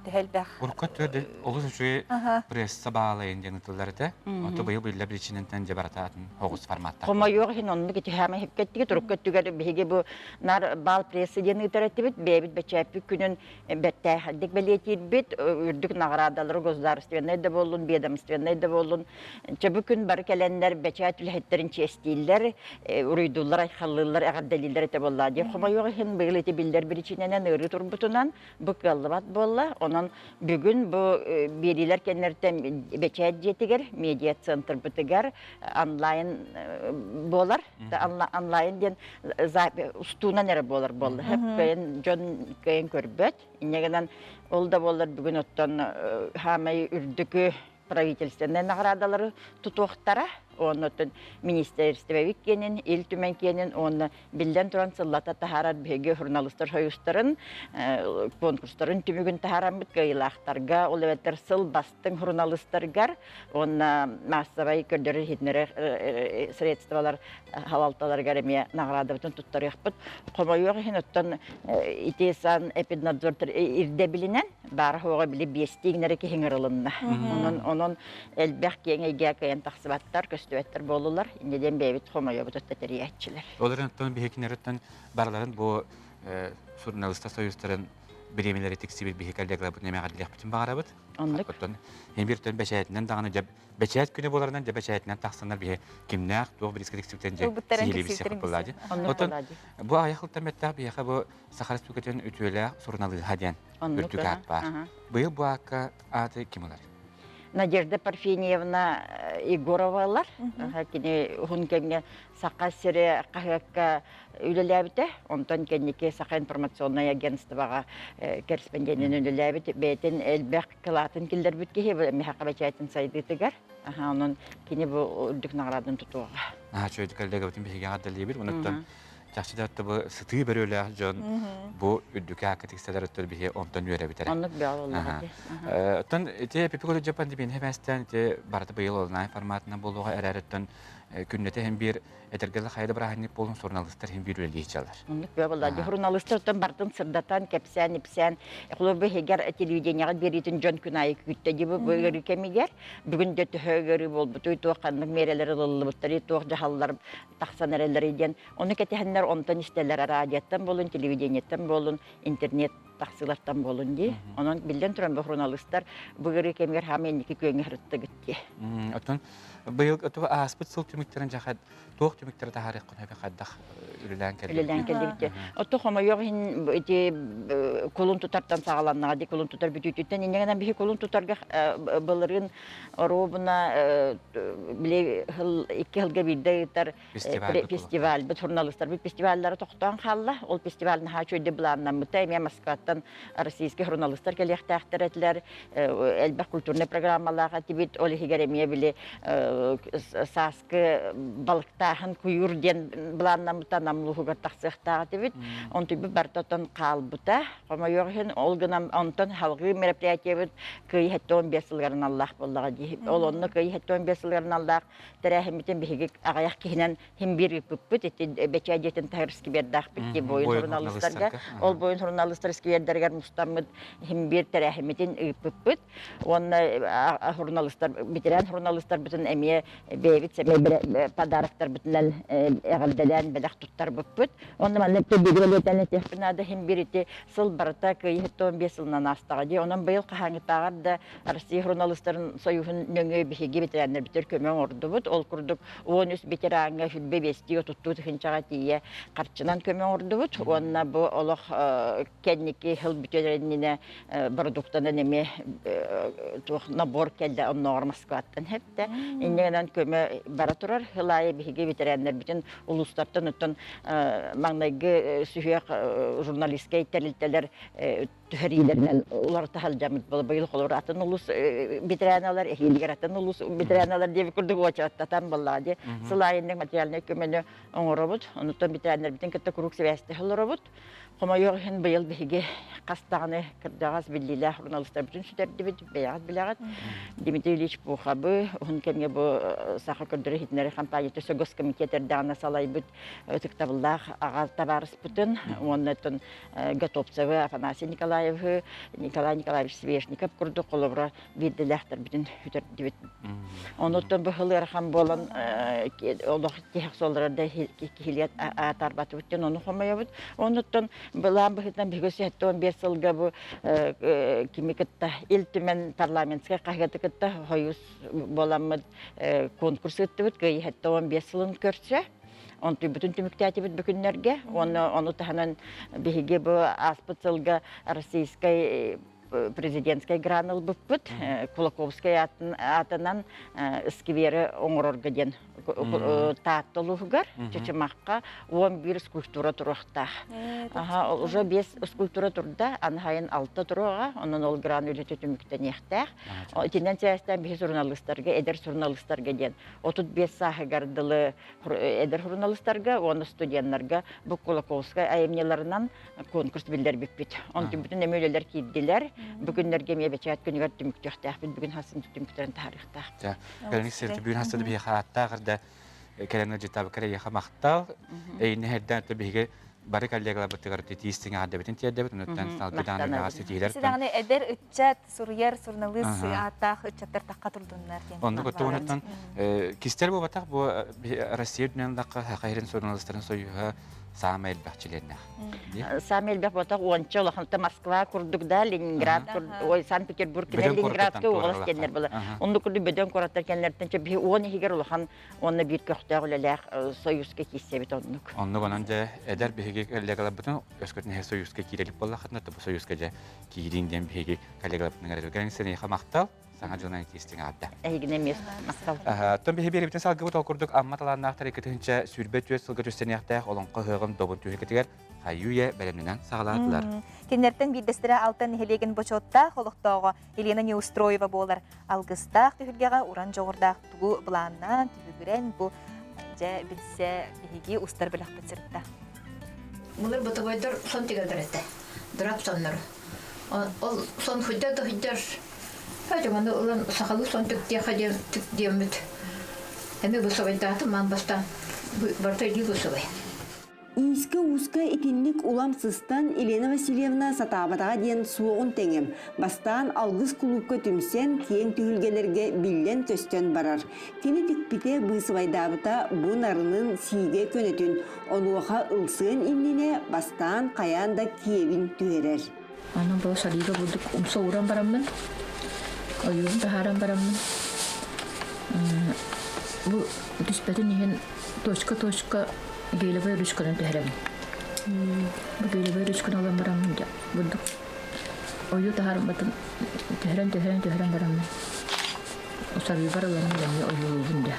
төһө элбэх? Урукка төрдө олус үчүгэй пресса баалайын диэн ыытыллар этэ. Ото быйыл биллэр причинантан дьэ барата атын оҕус форматтаах. Хомойуох иһин оннук итиһээмэ хипкэттиги турукка өттүгэр биһиги бу нар баал пресса диэн ыытар этибит. Бэйэбит бэчээппит күнүн бэртээхэйдик бэлиэтиирбит, үрдүк наҕараадалары государственнай да буоллун, ведомственнай да буоллун, чэ бу күн бары кэлэннэр бэчээт үлэһиттэрин чиэстииллэр, уруйдууллар, айхаллыыллар, эҕэрдэлииллэр этэ буолла дии. Хомойуох иһин быйыл ити биллэр биричиинэнэн ыарыы турбутунан бу кыаллыбат буолла. Онон бүгүн бу биэриилэр кэннэриттэн бэчээт дьиэтигэр, медиа-центрбытыгар онлайн буолар. Онлайн диэн устуунан эрэ буолар буолла. Кыайан дьон кыайан көрбөт. Инньэ гынан ол да буоллар бүгүн оттон хаамай үрдүкү правительственнай наҕараадалары тутуохтара. Оннотун министерствебит киэнин, Ил Түмэн киэнин уонна биллэн туран сыллата таһаарар биһиги журналистар союзтарын конкурстарын түмүгүн таһаараммыт кыайыылаахтарга, ол эбэтэр сыл бастыҥ журналистаргар уонна маассабай көрдөрөр иһитиннэрэр средстволар халалталарыгар эмиэ наҕараадабытын туттарыахпыт. Хомойуох иһин оттон ити санэпиднадзор ирдэбилинэн баара-суоҕа били биэстии иҥнэри киһи ыҥырылынна. Онон онон элбэх киэҥ эйгэ кыайан тахсыбаттар, көстүбэттэр буоллулар. Инньэ диэн бэйэбит хомойобут өттө тэрийээччилэр. Ол эрэн оттон биһикинэриттэн барыларын бу журналистар союзтарын бириэмэлэри тиксибит биһи коллегаларбытын эмэҕэрдиэхпитин баҕарабыт. Оннук. Оттон бииртэн бэчээтинэн даҕаны дьэ бэчээт күнэ буоларынан дьэ бэчээтинэн тахсаннар биһи кимнээх туох бириискэ тиксибитин дьэ сиһилии билсиэхпит буоллаа дии. Оттон бу аҕыйах сылтан бэттэх биһиэхэ бу Саха Республикатын үтүөлээх суруналыыһа диэн үрдүк аат баар. Быйыл бу аакка ааты ким ылар? Надежда Парфеньевна Егоровалар. Кини уһун кэмҥэ Саха сирэ хаһыакка үлэлээбитэ. Онтон кэнники Саха информационнай агентствоҕа корреспонденинэн үлэлээбит. Бэйэтин элбэх кылаатын киллэрбит киһи миэхэ бэчээтин сайдыытыгар. Онон кини бу үрдүк наҕараадын тутуоҕа. Наһаа үчүгэй коллегабытын биһиги эҕэрдэлиибит. Онуттан чахчы да бу сытыы бөрүөлээх дьон бу үрдүкэ аакка тиксэлэр өттөр биһи онтон үөрэбит эрэ. Оннук бөҕө буоллаҕа дии. Оттон ити Пипиколу пандемияны хэбээстээн ити барыта быйыл онлайн форматынан буолуоҕа эрээриттэн күннэтэ иһин биир этэргэ хайа да бырааһынньык буолун суруналыыстар иһин биир үлэлии сылдьаллар. Оннук бөҕө буолла. Журналистартан бартын сырдатан, кэпсээн, ипсээн, холобур иһигэр телевидениеҕа биэриитин дьон күн аайы күүттэ дии бу ыарыы кэмигэр. Бүгүн дьэ төһө ыарыы буолбутуй, туох ханнык миэрэлэр ылыллыбыттарый, туох дьаһаллар тахсан эрэллэрий диэн. Ону кэтэһэннэр онтон истэллэр радиоттан буолун, телевидениеттэн буолун, интернет тахсыылартан буолун дии. Онон биллэн туран бу журналистар бу ыарыы кэмигэр хаама инники күөҥҥэ сырыттыгыт дии. Оттон быйыл ааспыт сыл түмүктэрин дьэ туох түмүктэри таһаарыаххын сөбүй хайдах үлэлээн кэллибит? Үлэлээн кэллибит. Оттон хомойуох иһин ити кулун тутартан саҕаланнаҕа дии кулун тутар бүтүүтүттэн инньэ гынан биһи кулун тутарга былырыын оруобуна били икки сылга биирдэ ыытар фестивальбыт журналистарбыт фестиваллара тохтоон хаалла. Ол фестиваль наһаа үчүгэйдик былааннаммыта. Эмиэ Москваттан российскай журналистар кэлиэхтээхтэр этилэр. Элбэх культурнай программалаах этибит. Ол иһигэр эмиэ били сааскы балыктааһын куйуур диэн былааннаммыта Нам улууһугар тахсыахтаах этибит. Онтуйбут барыта оттон хаалбыта. Хомойуох иһин, ол гынан онтон салгыы мероприятиебыт Кыайыы 75 сылыгар аналлаах буоллаҕа дии. Ол онно Кыайыы 75 сылыгар аналлаах тэрээһиммитин биһиги аҕыйах киһинэн хим биир ыыппыппыт. Ити бэчээ дьиэтин таһыр сквердаахпыт дии буойун суруналыыстарга. Ол буойун суруналыыстар сквердэригэр мустаммыт хим биир тэрээһиммитин ыыппыппыт. Уонна суруналыыстар, ветеран суруналыыстарбытын эмиэ бэйэбит сэмэй подароктарбытынан эҕэрдэлээн бэлэх туттарбыппыт. Онно манна бэлиэтээн этиэхпин наада хим биир ити сыл барыта Кыайыы 75 сылынан аастаҕа дии. Онон быйыл хаһааҥҥытааҕар да Россия журналистарын союһун нөҥүө биһиги ветераннарбытыгар көмө оҥордубут. Ол курдук 13 ветераҥҥа сүрбэ биэстии отуттуу тыһыынчаҕа тиийэ харчынан көмө оҥордубут. Уонна бу олох кэнники сыл бүтэр иннинэ бородууктанан эмиэ туох набор кэллэ оннооҕор Москваттан хэптэ. Инньэ гынан көмө бара турар. Сыл аайы биһиги ветераннарбытын улуустартан оттон маҥнайгы сүһүөх журналистскай тэрилтэлэр түһэриилэринэн уларыта сылдьаммыт быйыл холобур атын улуус ветераналар эһиилигэр атын улуус ветераналар диэбит курдук уочараттатан буоллаҕа дии сыл аайыннык материальнай көмөнү оҥоробут онуттан ветераннарбытын кытта куруук сибээстэһэ олоробут хомойуох иһин быйыл биһиги хас даҕаны кырдьаҕас биллиилээх журналистарбытын сүтэрдибит бэйэҕит билэҕит Дмитрий Ильич Пухабы уһун кэмҥэ бу саха көрдөрөр иһитиннэрэр компанията Госкомитет эрдэҕинэ салайбыт ытыктабыллаах аҕа табаарыспытын уонна оттон Готовцевы Афанасий Николаевы, Николай Николаевич Свешников курдук холобура биирдэлээхтэрбитин үтэрдибит. Онуттан бу сыл ыарахан буолан олох тиһэх суоллара да киһилиэт аатарбатыбыт диэн ону хомойобут. Онуттан былаан быһыытынан биһиги 75 сылга бу кими кытта Ил Түмэн парламентскай хаһыаты кытта хойус буоламмыт конкурс ыыттыбыт кыайыы 75 сылын көрсө. Онтуйбутун түмүктээтибит бу күннэргэ. Уонна ону таһынан биһиги бу ааспыт сылга российскай президентскай гран ылбыппыт. Кулаковскай аатынан сквери оҥорорго диэн Таатта улууһугар Чычымахха 11 скульптура туруохтаах. Аха, уже 5 скульптура турда, аны хайын 6 туруоҕа, онон ол гран үлэтэ түмүктэниэхтээх. Итинэн сээстээн биһи суруналыыстарга, эдэр суруналыыстарга диэн 35 сааһыгар дылы эдэр суруналыыстарга уонна студеннарга бу Кулаковскай айымньыларынан конкурс биллэрбиппит. Онтун бүтүн эмиэ үлэлэр киирдилэр. Бу күннэргэ эмиэ бэчээт күнүгэр түмүктүөхтээхпит. Бүгүн хасын түмүктэрин таһаарыахтаахпыт. Кэлин сирди бүгүн хаста биһиэхэ ааттаах эрдэ кэлэн ыалдьыттаабыккар эйиэхэ махтал. Эйини эрдээн биһиги бары коллегаларбытыгар тиистиҥ аҕардэбитин тиэрдэбит. Онуттан салгыы даҕаны үлэҕэ ситиһиилэр. Даҕаны эдэр ыччат суруйар суруналыыс ааттаах ыччаттар тахха турдуннар диэн. Оннук оттугунаттан кистэл буолбатах бу Россия үрдүнэн лахха Саха сирин суруналыыстарын союһа саамай элбэх чилиэннээх. Саамай элбэх буолбатах уонча улаханта Москва курдук да Ленинград ой Санкт-Петербург Ленинградка уолас диэннэр была. Оннук курдук бөдөҥ куораттар кэннилэриттэн чэ биһи уон иһигэр улахан уонна биир көхтөөх үлэлээх союзка киирсэбит оннук. Оннук онон дьэ эдэр биһиги коллегаларбытын өскөтүн эһэ союзка киирэлик буоллаххытына бу союзка дьэ киириин диэн биһиги коллегаларбытын эрэлгэн сэнэйхэ махтал саҥа дьылынан тиистиҥ аатта. Эһигинэ эмиэ махтал. Оттон биһи биэрибитин салгыбыт ол курдук Амма талааннаахтар 2024 сылга түстэниэхтээх олоҥхо ыһыаҕын добун түһүлгэтигэр хайыы-үйэ бэлэмнэнэн саҕалаатылар. Кинилэртэн биирдэстэрэ Алтан нэһилиэгин бочуоттаах олохтооҕо Елена Неустроева буолар. Алгыстаах түһүлгэҕэ уран дьоҕурдаах тугу былааннаан, түбүгүрэн бу дьэ билсэ биһиги устар бөлөхпүт сырытта. Былыр бытовойдор сон тигэллэр этэ. Дурап соннору. Ол сон худдьар да худдьар Маны ылан сахалыы сон түктиэхэ диэн түк диэммит. Эмиэ бусабайдаатым маан бастаан барыта илии бусабай. Иискэ-ууска итинник улам сыстан Елена Васильевна сатаабатаҕа диэн суоҕун тэҥэ, бастаан Алгыс кулуупка түмсэн, киэҥ түһүлгэлэргэ биллэн-көстөн барар. Кини тикпитэ, быысыбайдаабыта бу нарынын сиигэ көнөтүн, онуоха ылсыан иннинэ бастаан хайаан да киэбин түһэрэр. Онон бу сарыыга бурдук умса ууран бараммын, ойуурун таһааран бараммын, бу түспэтин иһин точка-точка гелевай ручканан түһэрэбин. Бу гелевай ручканы ылан бараммын дьэ бурдук ойуу таһаарбатын түһэрэн түһэрэн түһэрэн бараммын сарыыбар ыламмын эмиэ ойуулуубун дьэ.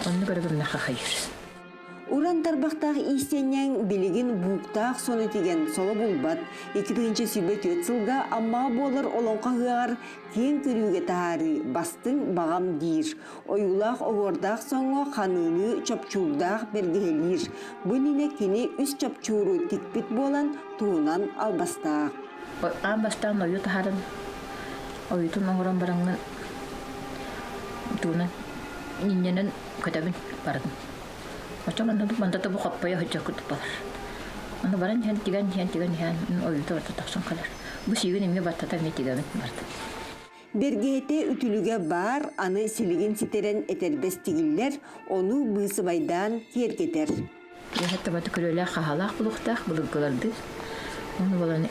Оннук эрэ гыннахха хайыыр. Уран тарбахтаах иистэнньэҥ билигин бууктаах сону тигэн соло булбат. 2024 сылга Аммаҕа буолар олоҥхо ыһыаҕар киэҥ көрүүгэ таһаарыы бастыҥ баҕам диир. Ойуулаах оһуордаах соҥҥо ханыылыы чопчуурдаах бэргэһэлиир. Бу иннинэ кини үс чопчууру тикпит буолан туһунан албастаах. Аан бастаан ойуу таһааран, ойуутун оҥорон бараҥҥын тугунан инньэнэн көтөбүн барытын. Оччо манна мандата бу хаппайа сылдьар курдук буолар. Аны баран иһэн тигэн иһэн тигэн иһэн ойуута барыта тахсан кэлэр. Бу сиигин эмиэ баттата эмиэ тигэбин барытын. Бэргэһэтэ үтүлүгэ баар, аны силигин ситэрэн этэрбэс тигиллэр, ону быысыбайдаан киэргэтэр. Үөһэ табата күрүөлээх хаһаалаах булуохтаах былыргылардыы. Ону буолан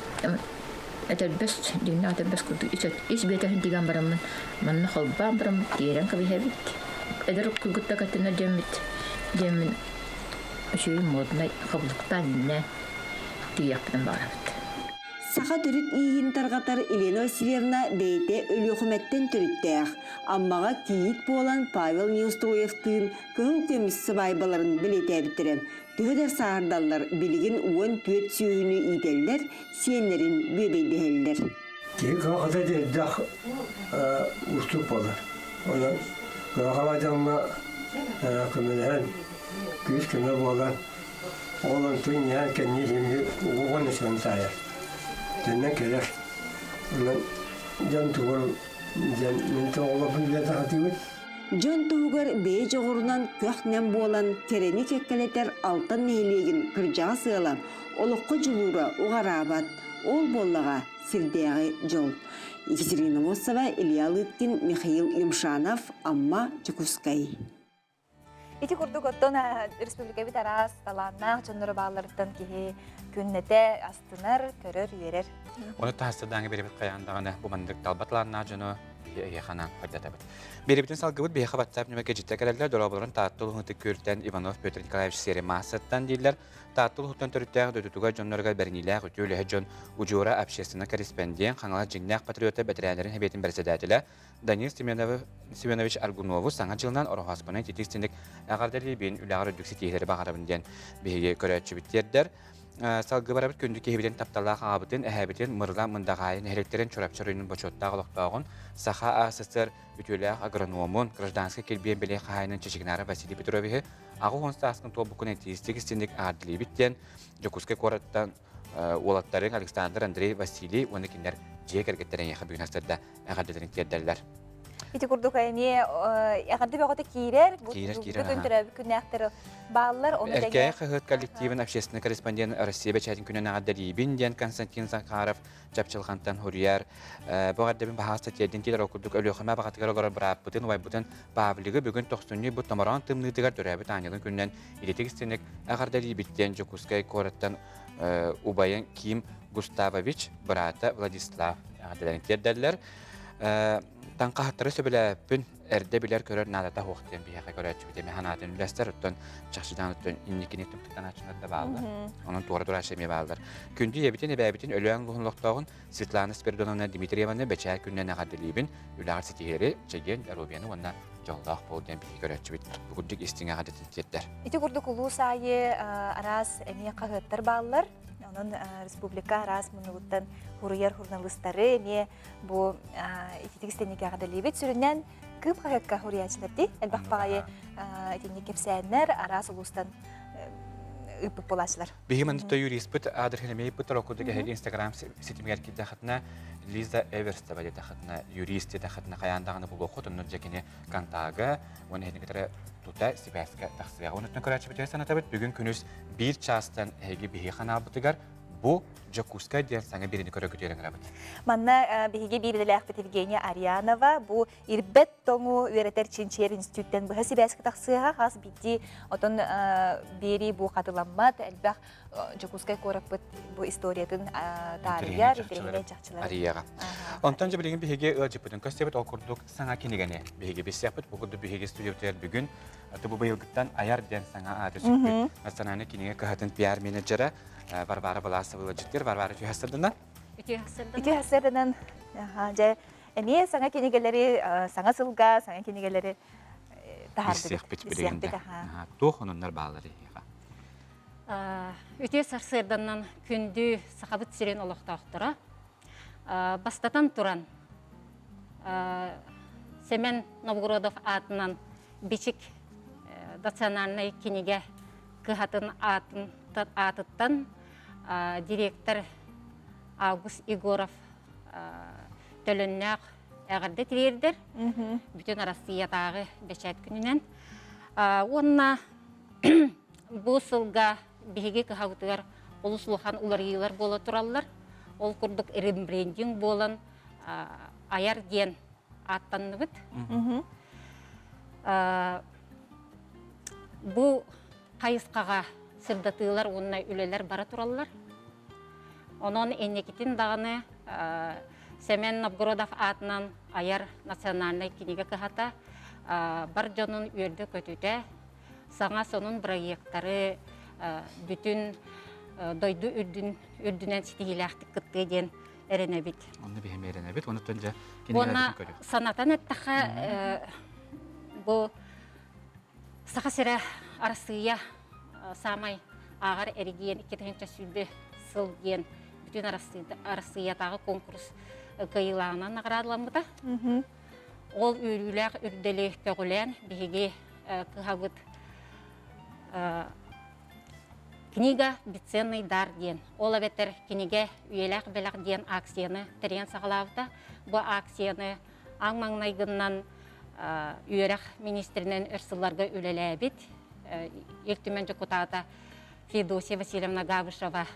этэрбэс, дьиҥнээх этэрбэс курдук ис биэтэһин тигэн бараммын манна холбоон бараммын тиэрэн кэбиһэбит. Эдэр кыргытта кэттэнэр диэммит диэммин үчүгэй моднай хабылыктаан иннэ тиийиэхпитин баҕарабыт. Саха төрүт ииһин тарҕатар Елена Васильевна бэйэтэ Өлүөхүмэттэн төрүттээх. Аммаҕа кийиит буолан Павел Неустроевтыын кыһыл көмүс сыбаайбаларын бэлиэтээбиттэрэ. Төһө да сааһырдаллар, билигин 14 сүөһүнү иитэллэр, сиэннэрин бүөбэйдэһэллэр. Киһи кыһалҕата элбэх уустук буолар. Онон кыһалҕалаах дьоҥҥо көмөлөһөн, күүс-көмө буолан, ол онтун иһэн кэннии симги угугун исэн таайар. Төннөн кэлэр. Онон дьон тугун дьэн мин тоҕолорбун билэ сатыыбын. Дьон туһугар бэйэ дьоҕурунан көх-нэм буолан кэрэни кэккэлэтэр Алтан нэһилиэгин кырдьаҕас ыала олоххо дьулуура уҕараабат, ол буоллаҕа сирдээҕи дьол. Екатерина Мосова, Илья Лыткин, Михаил Юмшанов, Амма, Дьокуускай. Ити курдук оттон республикабыт араас талааннаах дьонноро баалларыттан киһи күннэтэ астынар, көрөр, үөрэр. Оны таһастырдааҥы беребит хайаан даҕаны бу маннык талба талааннаах дьону биһи эһиэхэ анаан ырдатабыт. Биэрибитин салгыбыт биһиэхэ WhatsApp нөмө кэдьиттэ кэлэллэр дорооболорун Таатта улууһун Күөлтэн Иванов Петр Николаевич Серый Массаттан дииллэр. Таатта улууһуттан төрүттээх дойдутугар дьонноругар бэриниилээх үтүө үлэһит дьон удьуора общественнай корреспондент, Хаҥалас дьиҥнээх патриота бэтэрээннэрин сэбиэтин бэрэссэдээтэлэ Данил Семенович Аргунову саҥа дьылынан Ороһооспонон ититик-истиҥник эҕэрдэлиибин, үлэҕэр үрдүк ситиһиилэри баҕарабын диэн биһиги көрөөччүбүт тиэрдэр. Салгыы барабыт күндү киһибитин тапталлаах аҕабытын, эһээбитин Мырыла Мындаҕаайы нэһилиэктэрин Чурапчы оройуонун бочуоттаах олохтооҕун, Саха АССР үтүөлээх агрономун, гражданскай килбиэн бэлиэ хаһаайынын Чичигинара Василий Петровиһы 80 сааскын туолбуккун итиистик-истиҥник эҕэрдэлиибит диэн Дьокуускай куораттан уолаттарыҥ Александр, Андрей, Василий уонна кинилэр дьиэ кэргэттэрэ эйиэхэ бүгүн астарда эҕэрдэлэрин тиэрдэллэр. Ити курдук эмиэ эҕэрдэ бөҕөтө киирэр. Киирэр, киирэр. Бүгүн төрөөбүт күннээхтэр бааллар. Ону Эркээйи хаһыат коллективын общественный корреспондент Россия бэчээтин күнүн эҕэрдэлиибин диэн Константин Захаров Чапчылҕантан суруйар. Бу эҕэрдэбин баһаалыста тиэрдин тиэрэр ол курдук Өлүөхүмэ баҕатыгар олорор бырааппытын, убайбытын Павлигы бүгүн тохсунньу бу томороон тымныытыгар төрөөбүт аанньалын күнүнэн идэтик истиҥник эҕэрдэлиибит диэн Дьокуускай куораттан убайын Ким Густавович быраата Владислав эҕэрдэлэрин тиэрдэллэр. Таҥхаһыттары сөбүлээппин эрдэ билэр-көрөр наадата суох диэн биһиэхэ көрөөччүбүт эмиэ санаатын үллэстэр. Оттон чахчыдаан оттон инникини тымтыктанааччылар да бааллар. Онон туора турааччы эмиэ бааллар. Күндү ийэбитин, эбээбитин Өлөөн улууһун олохтооҕун Светлана Спиридоновна Дмитриеваны бэчээт күнүнэн эҕэрдэлиибин. Үлэҕэр ситиһиэри, чэгиэн доруобуйаны уонна дьоллоох буол диэн биһиги көрөөччүбүт бу курдук истиҥ эҕэрдэтин тиэрдэр. Ити курдук улуус аайы араас эмиэ хаһыаттар бааллар. Онон республика араас муннугуттан хуруйар журналистары эмиэ бу ититик истэнник эҕэрдэлиибит. Сүрүннээн Кыым хаһыакка хуруйааччылар дии. Элбэх баҕайы итинник кэпсээннэр араас улуустан ыыппыт буолааччылар. Биһиги маннык юриспыт аадырхинэмиэйпыт курдук эһиги Инстаграм ситимигэр киирдэххитинэ Лиза Эверстова диэтэххитинэ юрист диэтэххитинэ хайаан даҕаны булуоххут онно дьэ кини контага уонна эһигини кытары тута сибээскэ тахсыаҕа. Онуттан көрөөччүбүтүгэр санатабыт бүгүн күнүс биир чаастан эһиги биһиги ханаалбытыгар бу Дьокуускай диэн саҥа бириини көрө ыҥырабыт. Манна биһиги биир идэлээхпит Евгения Арианова бу ирбэт тоҥу үөрэтэр чинчийэр институттан быһа сибээскэ тахсыаҕа хас биирдии отон биэрии бу хатыламмат элбэх Дьокуускай куораппыт бу историятын таарыйар интэриэһинэй чахчылары арыйыаҕа. Онтон дьэ билигин биһиги ыалдьыппытын көрсөбүт ол курдук саҥа кинигэни биһиги билсиэхпит. Бу курдук биһиги студиябытыгар бүгүн бу быйылгыттан Айар диэн саҥа ааты сүкпүт национальнай кинигэ кыһатын пиар-менеджерэ Варвара Власова ыалдьыттыыр. Варвара үтүө сырдынан. Үтүө сырдынан. Дьэ Эмиэ саҥа кинигэлэри, саҥа сылга саҥа кинигэлэри таһаардыбыт. Билсиэхпит билигин да. Туох ононнор бааллар эһиэхэ? Үтүө сарсыарданан күндү Сахабыт сирин олохтоохторо. Бастатан туран, Сэмэн Новгородов аатынан Бичик национальнай кинигэ кыһатын аатыттан директор Август Егоров төлөннөөх эҕэрдэ тириэрдэр бүтүн Арассыыйатааҕы бэчээт күнүнэн. Уонна бу сылга биһиги кыһабытыгар олус улахан уларыйыылар буола тураллар. Ол курдук ребрендинг буолан айар диэн ааттанныбыт. Бу хайысхаҕа сырдатыылар уонна үлэлэр бара тураллар. Онон инникитин даҕаны Сэмэн Новгородов аатынан айар национальнай кинигэ кыһата бар дьонун үөрдэ-көтүтэ, саҥа сонун бырайыактары бүтүн дойду үрдүнэн ситиһиилээхтик кыттыа диэн эрэнэбит. Онно биһиэм эрэнэбит. Онуттан дьэ Уонна санатан эттэххэ, бу Саха сирэ Арассыыйа саамай ааҕар эрэгийиэн 2020 сыл диэн бүтүн Арассыыйатааҕы конкурс кыайыылааҕынан наҕараадаламмыта. Ол үөрүүлээх үрдэли көҕүлээн биһиги кыһабыт Книга бесценный дар диэн, ол эбэтэр кинигэ үйэлээх бэлэх диэн акцияны тэрийэн саҕалаабыта. Бу акцияны Аҥ маҥнайгыннан үөрэх министринэн өр сылларга үлэлээбит Ил Түмэн дьокутаата Федосия Васильевна Габышева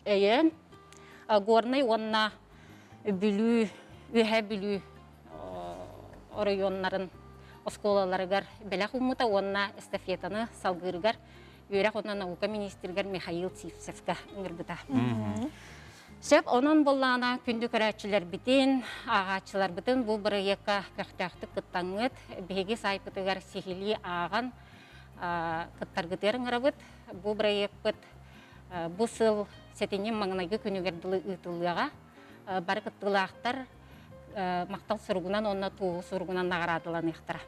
өйөөн Горнай уонна Бүлүү, Үөһээ Бүлүү оройуоннарын оскуолаларыгар бэлэх ууммута уонна эстафетаны салгыырыгар үөрэх уонна наука министригэр Михаил Сивцевка ыҥырбыта. Сөп, онон буоллаҕына күндү көрөөччүлэрбитин, ааҕааччыларбытын бу бырайыакка көхтөөхтүк кыттаҥҥыт, биһиги саайпытыгар сиһилии ааҕан кыттаргытыгар ыҥырабыт. Бу бырайыакпыт бу сыл сэтинньи маҥнайгы күнүгэр дылы ыытыллыаҕа. Бары кыттыылаахтар махтал суругунан уонна туоһу суругунан наҕараадаланыахтара.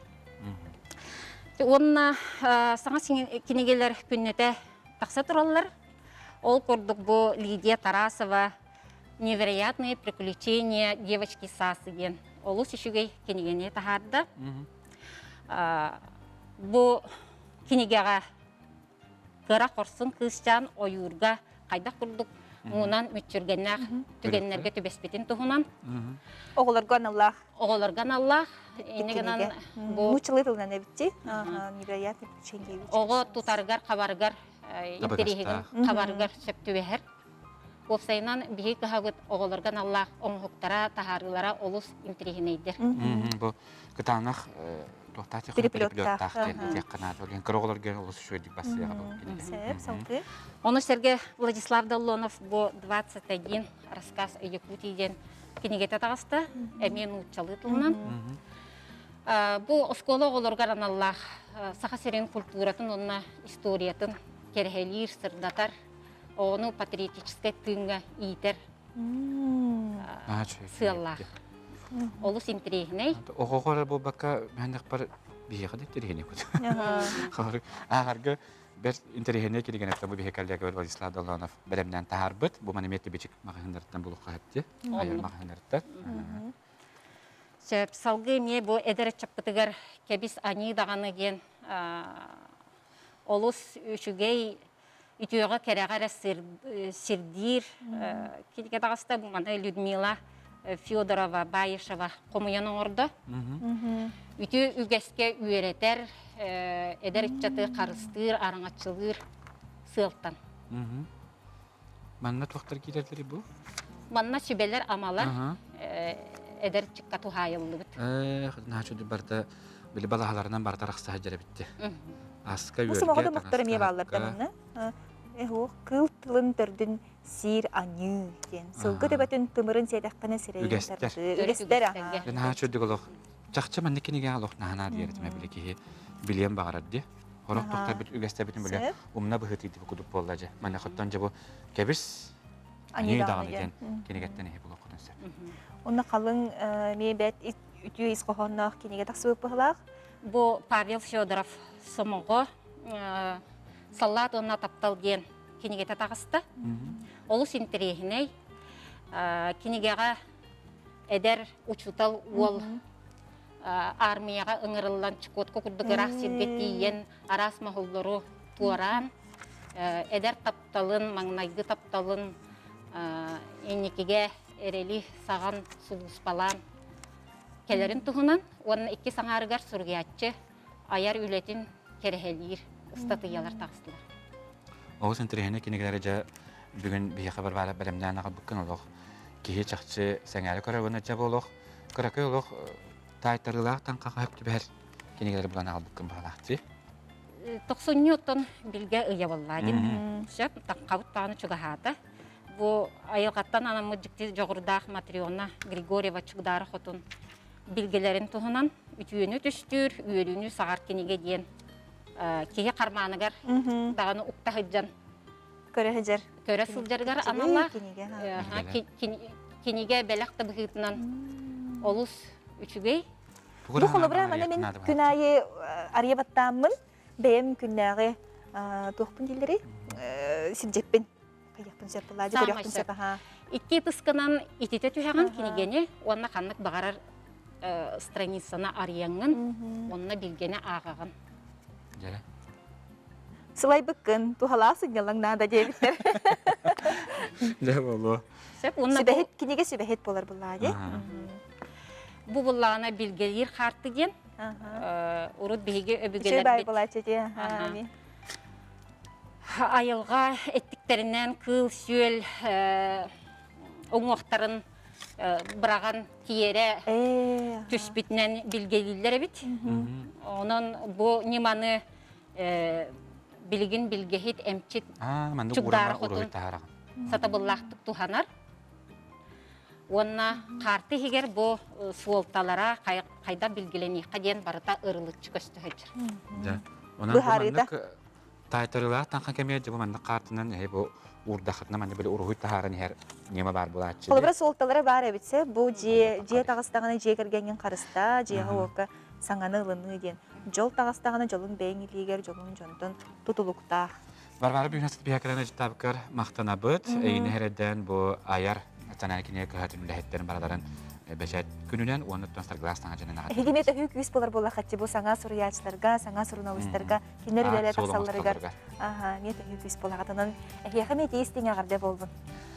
Уонна саҥа кинигэлэр күннэтэ тахса тураллар. Ол курдук бу Лидия Тарасова «Невероятные приключения девочки Сасы» диэн олус үчүгэй кинигэни таһаарда. Бу кинигэҕэ кыра хорсун кыысчаан ойуурга хайдах курдук муунан мүччүргэннээх түгэннэргэ түбэспитин туһунан. Оҕолорго аналлаах. Оҕолорго аналлаах. Инньэ гынан бу Нууччалыы тылынан эбитти. Невероятные приключения девочки. Оҕо тутарыгар, хабарыгар интэриэһигин хабарыгар сөп түбэһэр. Уопсайынан биһиги кыһабыт оҕолорго аналлаах оҥоһуктара, таһаарыылара олус интэриэһинэйдэр. Бу кытаанах туохтаах переплеттаах диэххэ наада. Ол кыра оҕолорго олус үчүгэйдик бассыаҕа бу кинигэ. Ону сэргэ Владислав Доллонов бу 21 рассказ о Якутии диэн кинигэтэ таҕыста. Эмиэ нууччалыы тылынан. Бу оскуола оҕолоругар аналлаах Саха сирин культуратын уонна историятын кэрэһэлиир, сырдатар, оҕону патриотическай тыыҥҥа иитэр сыаллаах. Олус интэриэһинэй. Оҕоҕо эрэ буолбакка, мээнэхпэр биһиэхэ да интэриэһинэй кут. Ааҕарга бэрт интэриэһинэй кинигэнэттэн бу биһи коллега Владислав Доллонов бэлэмнээн таһаарбыт. Бу маны эмиэ бичик маҕаһыыннарыттан булуохха сөп Айар маҕаһыыннарыттан. Сөп. Салгыы эмиэ бу эдэр ыччаппытыгар кэбис аньыы даҕаны диэн олус үчүгэй үтүөҕэ кэрэҕэ эрэ сирдиир кинигэ таҕыста. Маны Людмила Федорова Баишева хомуйан оҥордо. Үтүө үгэскэ үөрэтэр, эдэр ыччаты харыстыыр, араҥаччылыыр сыалтан. Манна туохтар киирэллэрий бу? Манна сүбэлэр-амалар эдэр ыччакка туһаайыллыбыт. Э, наачу барыта били балаһаларынан барыта арахса сылдьар эбитти. Аска Бу сомоҕо домохтор эмиэ бааллар да манна. Эһуох кыыл тылын төрдүн сиир аньыы диэн. Сылгы төбөтүн тымырын сиэтэххинэ сирэйин тардыы. Үгэстэр. Наһаа чүрдүк олох. Чахчы маннык кинигэ олох наһаа диэритимэ били киһи билиэн баҕарар дии. Хорох тохтор үгэстэбитин билэ умна быһыытыйдыбы кудук буолла дьэ. Манна хоттон дьэ бу кэбис аньыы даҕаны диэн кинигэттэн иһи булуоххутун сөп. Онно халыҥ эмиэ бэт үтүө ис хоһоонноох кинигэ тахсыбыт быһылаах. Бу Павел Федоров Сомоҕо Саллаат уонна таптал диэн кинигэтэ таҕыста. Олус интэриэһинэй. Кинигэҕэ эдэр учуутал уол аармыйаҕа ыҥырыллан Чукотка курдук ыраах сиргэ тиийэн араас моһоллору туораан эдэр тапталын, маҥнайгы тапталын инникигэ эрэли саҕан сулууспалаан кэлэрин туһунан уонна иккис аҥаарыгар суруйааччы айар үлэтин кэрэһэлиир ыстатыйалар таҕыстылар. Олус интэриэһинэй кинигэлэри дьэ бүгүн биһиэхэ Варвара бэлэмнээн аҕалбыккын олох киһи чахчы сэҥээрэ көрөр уонна дьэ бу олох кыракый олох таайтарыылаах таҥхаҕа сөп түбэһэр кинигэлэри булан аҕалбыккын баҕалаах дии. Тохсунньу оттон билгэ ыйа буолла дии. Сөп, таҥхабыт даҕаны чугаһаата. Бу айылҕаттан анаммыт дьикти дьоҕурдаах Матрена Григорьева Чугдаара Хотун билгэлэрин туһунан үтүөнү түстүүр, үөрүүнү саҕар кинигэ диэн киһи хармааныгар даҕаны укта сылдьан көрө сылдьар көрө сылдьарыгар аналлаах кинигэ бэлэх да быһыытынан олус үчүгэй. Бу холобура маны мин күн аайы арыйа баттааммын бэйэм күннээҕи туохпун дииллэрий сирдьиппин хайыахпын сөп буолла көрүөхпүн сөп аха Икки ытыскынан ититэ түһэҕин кинигэни уонна ханнык баҕарар страницаны арыйаҥҥын уонна билгэни ааҕаҕын. Дьэрэ. Сылайбыккын, туһалаах сынньалаҥ наада диэбиттэр. Дьэ буолуо. Сөп уонна сүбэһит кинигэ сүбэһит буолар буллаа дии. Бу буллаҕына билгэлиир хаарты диэн урут биһиги өбүгэлэрбит айылҕа эттиктэринэн кыыл-сүөл уҥуохтарын быраҕан тиэрэ түспүтүнэн билгэлииллэр эбит. Онон бу ньыманы билигин билгэһит эмчит чугдаара хотун сатабыллаахтык туһанар. Уонна хаарты иһигэр бу суолталара хайдах билгилэниэххэ диэн барыта ырылыччы көстө сылдьар. Дьэ, онон бу маннык таайтарыылаах таҥха кэмигэр дьэ бу маннык хаартынан эһи бу уурдахытына манна били уруһуй таһааран иһэр ньыма баар буолааччы. Холобура суолталара баар эбитсэ бу дьиэ дьиэ таҕыстаҕына дьиэ кэргэҥҥин харыстаа, дьиэҕэ-уокка саҥаны ылыныы диэн. Дьол таҕыстаҕына дьолуҥ бэйэҥ илиигэр, дьолуҥ дьонтон тутулуктаах. Варвара Бүһүнэсит биһэкэрэн ыжыттаабыккар махтанабыт. Эйини эрэдэн бу айар национальный кинигэ кыһатын үлэһиттэрин бараларын бэчээт күнүнэн уонна оттон саргылаас таҥа дьэнэн аҕат. Эһиги эмиэ төһүү күүс буолар буоллаххытчы бу саҥа суруйааччыларга, саҥа суруналыыстарга кинилэр үлэлээ тахсалларыгар аха эмиэ төһүү күүс буолаҕыт. Онон эһиэхэ эмиэ тиис тиҥ эҕэрдэ буоллун.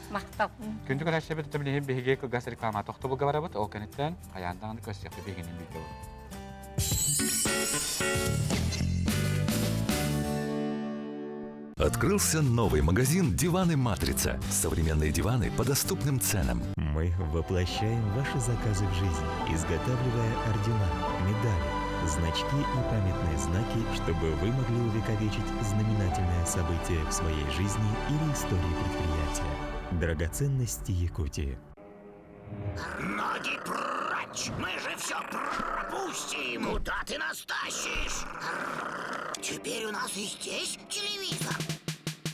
Махтал. Күндү көрөөччүлэрбит билигин биһиги кылгас реклама тохтобулга барабыт. Ол кэнниттэн хайаан даҕаны көрсүөхпүт биһигинин бииргэ буолун. Открылся новый магазин «Диваны Матрица». Современные диваны по доступным ценам. Мы воплощаем ваши заказы в жизнь, изготавливая ордена, медали, значки и памятные знаки, чтобы вы могли увековечить знаменательное событие в своей жизни или истории предприятия. Драгоценности Якутии. Ноги прочь! Мы же все пропустим! Куда ты нас тащишь? Теперь у нас и здесь телевизор.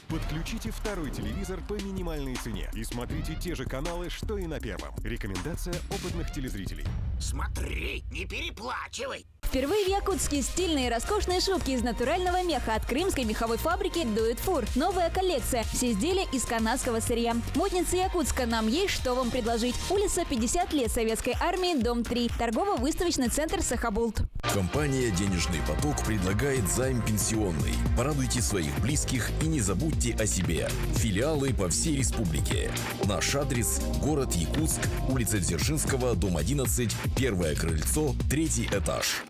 Подключите второй телевизор по минимальной цене и смотрите те же каналы, что и на первом. Рекомендация опытных телезрителей. Смотри, не переплачивай. Впервые в Якутске стильные и роскошные шубки из натурального меха от крымской меховой фабрики «Дует фур». Новая коллекция. Все изделия из канадского сырья. Модница Якутска. Нам есть что вам предложить. Улица 50 лет Советской армии, дом 3. Торгово-выставочный центр «Сахабулт». Компания «Денежный поток» предлагает займ пенсионный. Порадуйте своих близких и не забудьте о себе. Филиалы по всей республике. Наш адрес – город Якутск, улица Дзержинского, дом 11, первое крыльцо, третий этаж.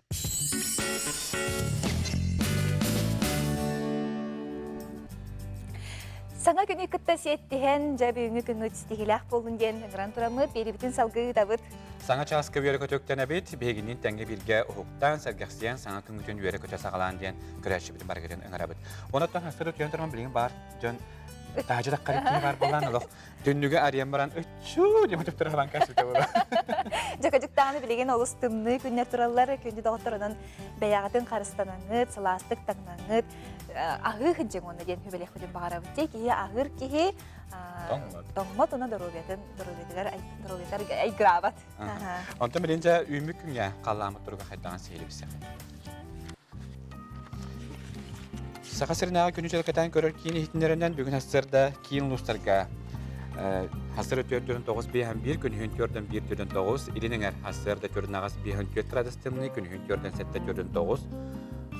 Саҥа күнү кытта сиэттиһэн, дьэ бүгүҥҥү күҥҥүт ситиһиилээх буоллун диэн ыҥыран тураммыт, биэрибитин салгыы ыытабыт. Саҥа чааска үөрэ көтөктөнөбүт, биһигинниин тэҥҥэ бииргэ уһуктаан, сэргэхсийэн, саҥа күҥҥүтүн үөрэ көтө саҕалаан диэн көрөөччүбүтүн барыгытын ыҥырабыт. Онон хастар утуйан туран билигин баар дьон таһдьа таххарык киһи баар буолан олох Түннүгү арыйан баран ыччуу диэн түптэр халан кэсүтэ була. Дьакадьыктааны билигин олус тымныы күннэр тураллар. Күндү доҕотторунан бэйэҕитин харыстанаҥыт, сылаастык таҥнаҥыт, аһыы сылдьыҥ уонна диэн сүбэлиэхпитин баҕарабыт. Дьэ киһи аһыыр киһи тоҥмот уонна доруобуйатын доруобуйатыгар доруобуйатыгар айгыраабат. Онтон билин дьэ үүммүт күҥҥэ халлааммыт туруга хайдаҕын сиһилибисэх. Саха сиринээҕи күнү кэтээн көрөр киин иһитиннэринэн бүгүн сарсыарда киин улуустарга сарсыарда 4-9 5 күнүһүн 4 1 9 илин эҥэр сарсыарда 4 5 4 градус тымныы күнүһүн 4 7 4 9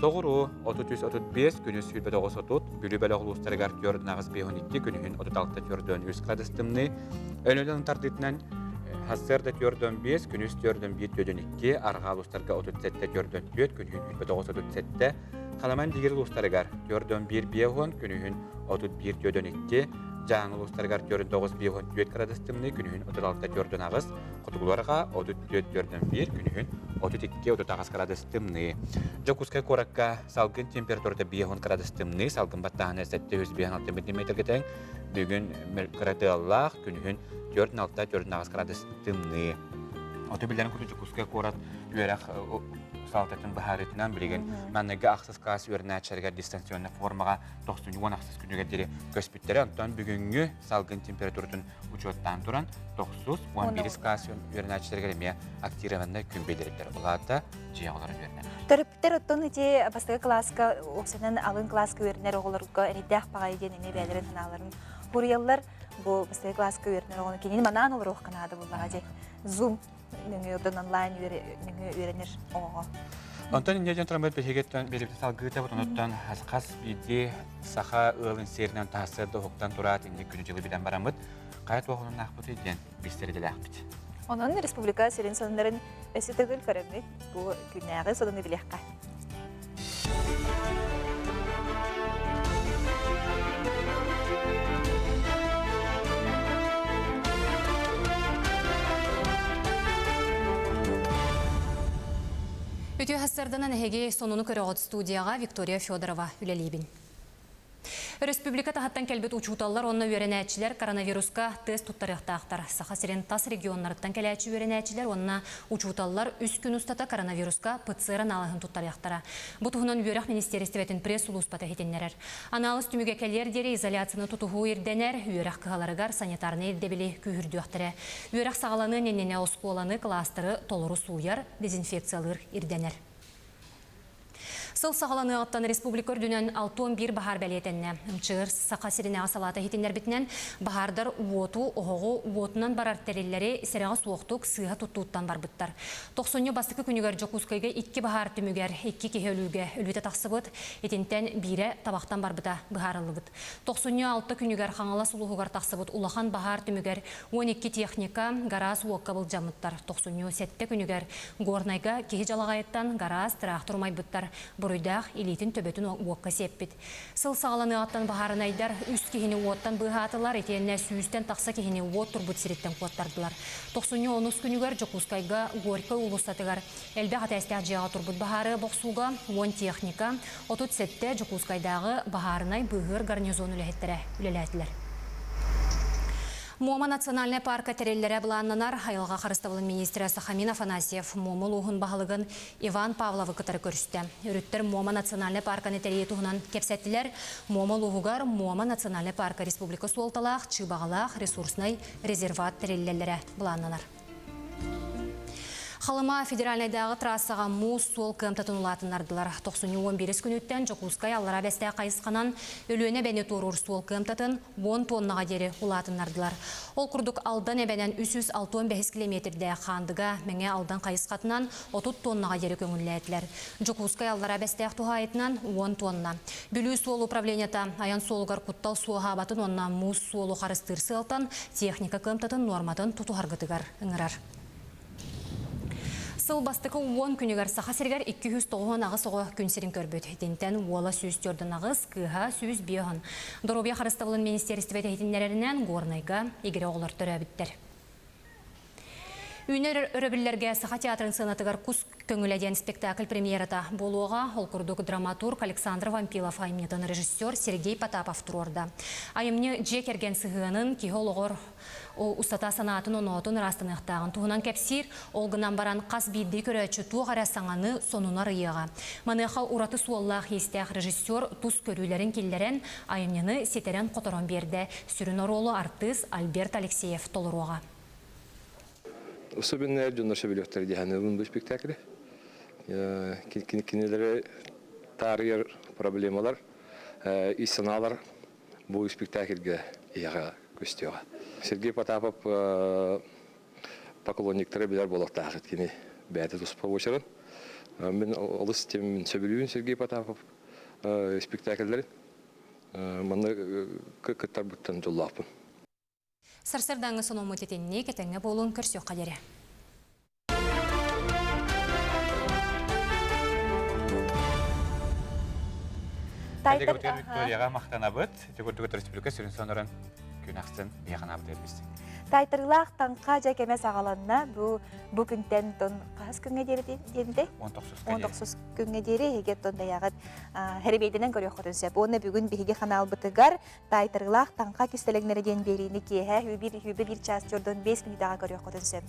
Соҕуруу 33-35, күнүс 29-30, Бүлүү бөлөх улуустарыгар 4 5 12, күнүһүн 36 4 3 градус тымныы, Өлүөнэ тардыытынан Сарсыарда 4-5, күнүс 4-1, 4-2, арҕаа улуустарга 37, 4-4, күнүһүн 39-37, Халаман Дигир улуустарыгар 4-1, 5, күнүһүн 31, 4-2, Дьааҥы улуустарыгар 49, 54 градус тымныы, күнүһүн 36, 4-8, хотугуларга 34, 4-1, күнүһүн 32, 38 градус тымныы. Дьокуускай куоракка салгын температурата 50 градус тымныы, салгын баттааһына 756 мм тэҥ, Бүгүн кыра тыаллаах, күнүһүн 4-6-4-8 градус тымныы. Оту билэрин курдук Дьокуускай куорат үөрэх салалтатын быһаарыытынан билигин манныгы ахсыс класс үөрэнээччилэригэр дистанционнай формаҕа 90 күнүгэр диэри көспүттэрэ. Онтон бүгүҥҥү салгын температуратын учуоттаан туран 9-11 класс үөрэнээччилэригэр эмиэ актированнай күн биллэриллэр. Ол аата дьиэ оҕолоро үөрэнэр. Төрөппүттэр оттон ити бастакы кылааска уопсайынан алын кылааска үөрэнэр оҕолорго эрэйдээх баҕайы диэн эмиэ бэйэлэрин санааларын суруйаллар. Бу бастакы кылааска үөрэнэр оҕону кинини манаан олоруохха наада буоллаҕа дии. Zoom нөҥүө оттон онлайн нөҥүө үөрэнэр оҕоҕо. Онтон инньэ диэн тураммыт биһигиттэн биэрибит салгыыта онуттан хас биирдии саха ыалын сиэринэн таһсыарда уһуктан тураат инник күнү-дьылы билэн бараммыт хайа туох онуннаахпытый диэн билсэр идэлээхпит. Онон республика сүрүн сонуннарын өссө төгүл көрөммүт бу күннээҕи сонуну билиэххэ. Үтүө сарсыарданан эһиги сонуну көрөҕүт студияҕа Виктория Федорова үлэлиибин. Өрөспүүбүлүкэ таһыттан кэлбит учууталлар уонна үөрэнээччилэр коронавируска тест туттарыахтаахтар. Саха сирин тас регионнарыттан кэлээччи үөрэнээччилэр уонна учууталлар үс күн устата коронавируска ПЦР анаалыһын туттарыахтара. Бу туһунан үөрэх министиэристибэтин пресс-сулууспата иһитиннэрэр. Анаалыс түмүгэ кэлиэр диэри изоляцияны тутуһуу ирдэнэр, үөрэх кыһаларыгар санитарнай ирдэбили күүһүрдүөхтэрэ. Үөрэх саҕаланыан иннинэ оскуоланы, кылаастары толору сууйар, дезинфекциялыыр ирдэнэр. Сыл саҕаланыаҕыттан республика үрдүнэн 61 баһаар бэлиэтэннэ. МЧС Саха сиринээҕи салаата иһитиннэрбитинэн, баһаардар уоту, оһоҕу, уотунан барар тэриллэри сэрэҕэ суохтук сыыһа туттууттан барбыттар. Тохсунньу бастакы күнүгэр Дьокуускайга икки баһаар түмүгэр икки киһи өлүүгэ өлүүтэ тахсыбыт, итинтэн биирэ табахтан барбыта быһаарыллыбыт. Тохсунньу алта күнүгэр Хаҥалас улууһугар тахсыбыт улахан баһаар түмүгэр 12 техника, гараас уокка былдьаммыттар. Тохсунньу сэттэ күнүгэр Горнайга киһи дьалаҕайыттан гараас, тыраахтыр умайбыттар. Буруйдаах илиитин төбөтүн уокка сиэппит. Сыл саҕаланыаҕыттан баһаарынайдар үс киһини уоттан быыһаатылар, итиэннэ сүүстэн тахса киһини уот турбут сириттэн куоттардылар. Тохсунньу онус күнүгэр Дьокуускайга Горькай уулуссатыгар элбэх этээстээх дьиэҕэ турбут баһаары бохсууга уон техника, 37 Дьокуускайдааҕы баһаарынай быыһыыр гарнизон үлэһиттэрэ үлэлээтилэр. Муома национальнай парка тэриллэрэ былааннанар. Айылҕа харыстабылын министрэ Сахамин Афанасьев Муома улууһун баһылыгын Иван Павловы кытары көрүстэ. Өрүттэр Муома национальнай парканы тэрийии туһунан кэпсэттилэр. Муома улууһугар Муома национальнай парка республика суолталаах, чыыбаҕалаах ресурснай резерват тэриллэллэрэ былааннанар. Халыма федеральнайдааҕы трассаҕа муус суол кыамтатын улаатыннардылар. Тохсунньу 11 күнүттэн Дьокуускай Аллараа Бэстээх хайысханан Өлүөнэ эбэни туоруур суол кыамтатын 10 тоннаҕа диэри улаатыннардылар. Ол курдук Алдан эбэнэн 365 километрдээх Хаандыга Мэҥэ Алдан хайысхатынан 30 тоннаҕа диэри көҥүллээтилэр. Дьокуускай Аллараа Бэстээх туһаайытынан 10 тонна. Бүлүү суол управлениета айан суолугар куттал суоһаабатын уонна муус суолу харыстыыр сыалтан техника кыамтатын нуорматын тутуһаргытыгар ыҥырар. Сыл бастакы уон күнүгэр Саха сиригэр 298 оҕо күн сирин көрбүт. Итинтэн уола 148, кыыһа 105. Доруобуйа харыстабылын министиэристибэтэ иһитиннэрэринэн Горнайга игирэ оҕолор төрөөбүттэр. Үүнэр өрөбүллэргэ Саха театрын сыанатыгар Кус көҥүлэ диэн спектакль премьерата буолуоҕа. Ол курдук драматург Александр Вампилов айымньытын режиссер Сергей Потапов туруорда. Айымньы дьиэ кэргэн сыһыанын, киһи олоҕор устата санаатын-оноотун ыраастаныахтааҕын туһунан кэпсиир. Ол гынан баран хас биирдии көрөөччү туох эрэ саҥаны, сонуну арыйыаҕа. Маныаха ураты суоллаах-иистээх режиссер тус көрүүлэрин киллэрэн, айымньыны ситэрэн-хоторон биэрдэ. Сүрүн оруолу артыыс Альберт Алексеев толоруоҕа. Особенно дьоннор сөбүлүөхтэрэ дии саныыбын бу спектаклы. Кинилэри таарыйар проблемалар, ис санаалар бу спектакльга иһэҕэ көстүөҕэ. Сергей Потапов поклонниктара билэр буолуохтаахыт кини бэйэтэ туспа буочарын. Мин олус сөбүлүүбүн Сергей Потапов спектакльлэрин. Манна кыттарбыттан дьоллоохпун. Сарсыардааҥҥы сонуммут итинник этэҥҥэ буолуон көрсүөххэ диэри. Тайтар Викторияҕа махтанабыт. Ити курдук республика сүрүн сонорон күн ахсын биһиэхэ биэрбистин. Тайтарылаах таҥха дьэ кэмэ саҕаланна. Бу бу күнтэн тон хаһыс күҥҥэ диэри диэнтэй? 19 19 күҥҥэ диэри эһиги оттон бэйэҕит хэрибиэйдэнэн көрүөххүтүн сөп. Уонна бүгүн биһиги ханаалбытыгар Таайтарыылаах таҥха кистэлэҥнэрэ диэн биэриини киэһэ сүүрбэ биир чаас чордон 5 мүнүүтэҕэ көрүөххүтүн сөп.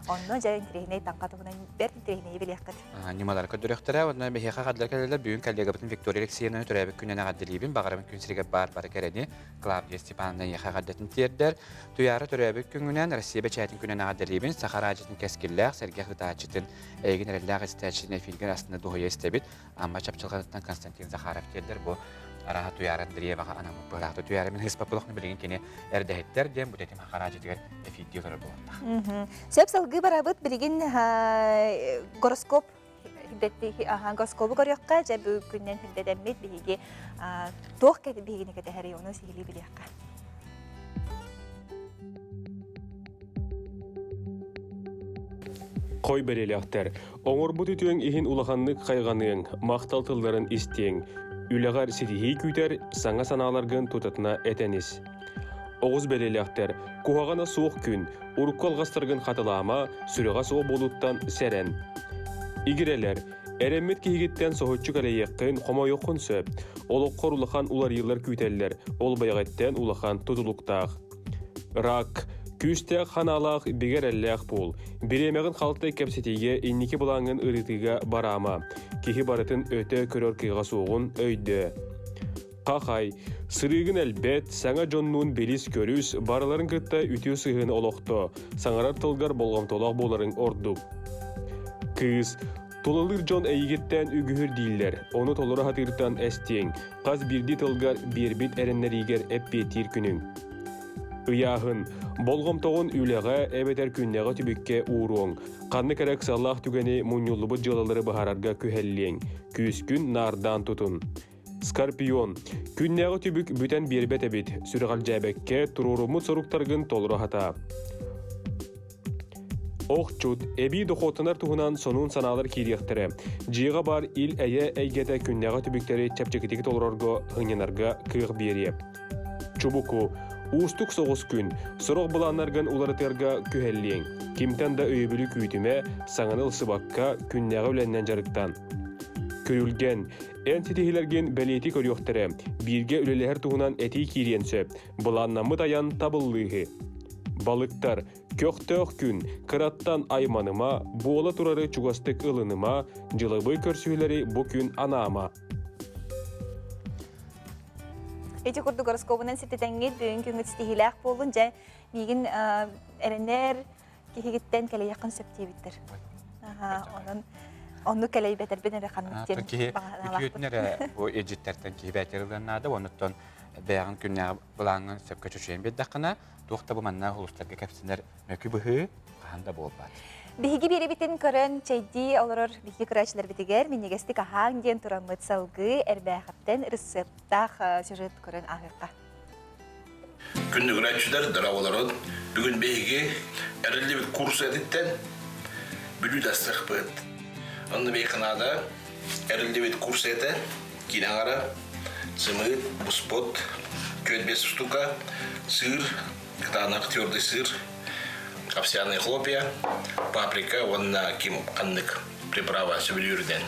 Онно дьэ интэриэһинэй таҥха туһунан бэрт интэриэһинэйи билиэххит. Ньымалары көрдөрүөхтэрэ уонна биһиэхэ хадылар кэлэллэр. Бүгүн коллегабытын Виктория Алексеевнаны төрөөбүт күнүнэн эҕэрдэлиибин. Баҕарабын күн сиригэр баар бары кэрэни Клавдия Степановна эйиэхэ эҕэрдэтин тиэрдэр. Туйаара төрөөбүт күҥүнэн Россия бэчээтин күнүнэн эҕэрдэлиибин. Саха араадьытын кэскиллээх, сэргэх ытааччытын, эйигин эрэллээх истээччитин эфиргэр астына дуһуйа истэбит. Амма Чапчылҕаныттан Константин Захаров тиэрдэр бу араһа Туйаара Андрееваҕа анаммыт быһыраахта Туйаара мин ыспаппылохну билигин кини эрдэһиттэр диэн бу тэтим хараадьытыгар эфирдии олорор буолуохтаах. Сөп салгыы барабыт билигин гороскоп гороскобу көрүөххэ дьэ бүгүннэн үрдэтэммит биһиги туох биһигини кэтэһэрий ону сиһилии билиэххэ. Хой бэлиэлээхтэр. Оҥорбут үтүөҥ иһин улаханнык хайҕаныаҥ, махтал тылларын истиэҥ. Үлэҕэр ситиһии күүтэр, саҥа санааларгын тутатына этэн ис. Оҕус бэлиэлээхтэр. Куһаҕана суох күн, урукку алҕастаргын хатылаама, сүрэҕэ суох буолууттан сэрэн. Игирэлэр. Эрэммит киһигиттэн соһуччу кэлэйиэххин, хомойуоххун сөп. Олоххор улахан уларыйыылар күүтэллэр, ол байаҕыттан улахан тутулуктаах. Рак. Күүстээх ханаалаах, бигэ эрэллээх буол. Бириэмэҕин халтай кэпсэтиигэ, инники былааҥҥын ырытыыга бараама. Киһи барытын өтө көрөр кыаҕа суоҕун өйдөө. Хахай. Сырыыгын элбэт, саҥа дьоннуун билис-көрүс, барыларын кытта үтүө сыһыаны олохто, саҥарар тылгар болҕомтолоох буоларыҥ ордук. Кыыс. Тулалыыр дьон эйигиттэн үгүһүр дииллэр, ону толоро сатыыртан эстиэҥ, хас биирдии тылгар биэрбит эрэннэриигэр эппиэттиир күнүҥ. Ыйааһын. Болҕомтоҕун үлэҕэ эбэтэр күннээҕи түбүккэ ууруоҥ. Ханнык эрэ ыксаллаах түгэни мунньуллубут дьыалалары быһаарарга күһэллиэҥ. Күүскүн наардаан тутун. Скорпион. Күннээҕи түбүк бүтэн биэрбэт эбит. Сүрэҕэлдьээбэккэ туруоруммут соруктаргын толоро сатаа. Охчут, эбии дохуоттанар туһунан сонун санаалар киириэхтэрэ. Дьиэҕэ баар ил-эйэ эйгэтэ күннээҕи түбүктэри чэпчэкитик толорорго, һынньанарга кыах биэриэ. Чубуку, уустук соҕус күн, сорох былааннаргын уларытыарга күһэллиэҥ. Кимтэн да өйөбүлү күүтүмэ, саҥаны ылсыбакка, күннээҕи үлэннэн дьарыктан. Күрүлгэн, эн ситиһиилэргин бэлиэтии көрүөхтэрэ, бииргэ үлэлэһэр туһунан этии киириэн сөп. Былааннаммыт айан табыллыыһы. Балыктар, көхтөөх күн, кыраттан айманыма, буола турары чугастык ылыныма, дьылабый көрсүһүүлэри бу күн анаама. Ити курдук гороскобунан сититэҥҥит бүгүн күҥҥүт ситиһиилээх буоллун. Дьэ, миигин эрэнэр киһигиттэн кэлэйэххин сөп диэбиттэр. Онон онну кэлэйбэтэрбин эрэ ханнык диэн киһи үтүөтүн эрэ бу илдьиттэртэн киһи бэйэтигэр ылыан наада, онуттан бэйэҕин күннээҕи былааҥҥын сөпкө чочуйан биэрдэххинэ, туох да бу манна улуустарга кэпсэнэр мөкү быһыы хаһан да буолбат. Биһиги биэрэбитин көрөн чэйдии олорор биһиги көрөөччүлэрбитигэр минньигэстик аһааҥ диэн тураммыт салгыы Эрбээхэптэн рецептаах сюжет көрөн ааһыахха. Күндү көрөөччүлэр, дорооболорун. Бүгүн биһиги эриллибит курс этиттэн бүлүү дастыхпыт. Онно биһиги наада эриллибит курс этэ, киинэ аҥара, сымыыт, буспут, күөт без штука, сыр, кытаанах твердый сыр, овсяные хлопья, паприка уонна ким ханнык приправа сөбүлүүрүнэн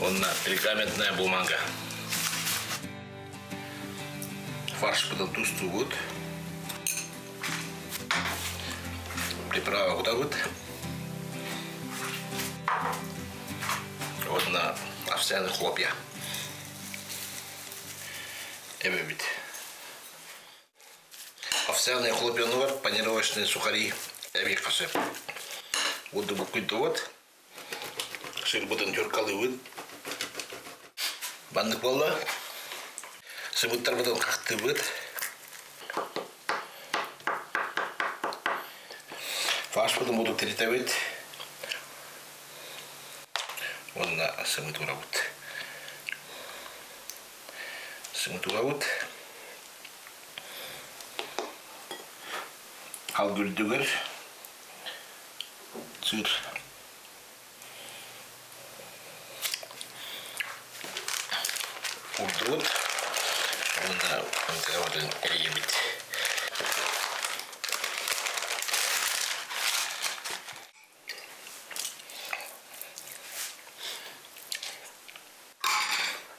уонна пергаментная бумага. Фаршпытын тустуубут. Приправа кутабыт. Уонна овсяные хлопья. Эбэбит. Овсяные хлопьяны панировочные сухари эбии сөп. Буду буккуйдубут. Сырбытын тюркалыыбыт. Баннык буолла. Сыбыттарбытын хахтыыбыт. Фаршпытын буду тиритэбит. Уонна сымыт урабыт. Сымыт урабыт. Алгүрдүгэр сыр. Урдубут уонна ынтыгабытын эрийэбит.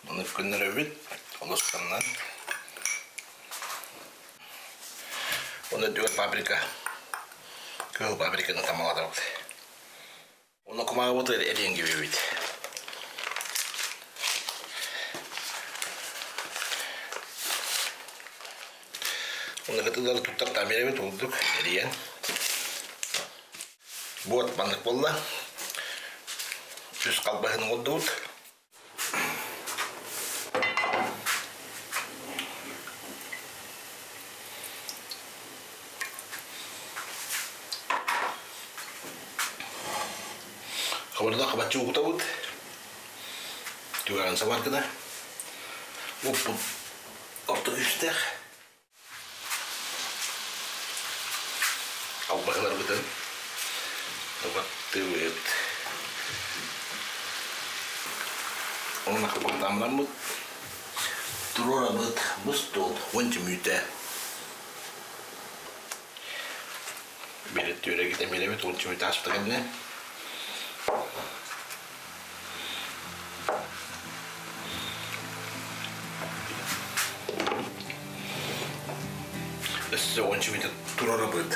Ону көннөрөбүт, олус-ханнан. Оны түгэн паприка, кыһыл паприканы тамалатабыт. Оны кумаабыт эриэн кибибит. Оны кытылары туттар тамеребит улдук эриэн. Буот маннык буолла. Үс халбаһын оҥордубут. Хабырда хабаччы угутабыт. Түгэҕин сабар гына. Уппут орто күүстээх. Албаһыларбытын убаттыыбыт. Онно хаппахтааммыт туруорабыт бу стол уонча мүнүүтэ. Биир түөрэ китэн биэрэбит уонча мүнүүтэ ааспыта кэннэ. Өссө уонча мүнүүтэ турарабыт.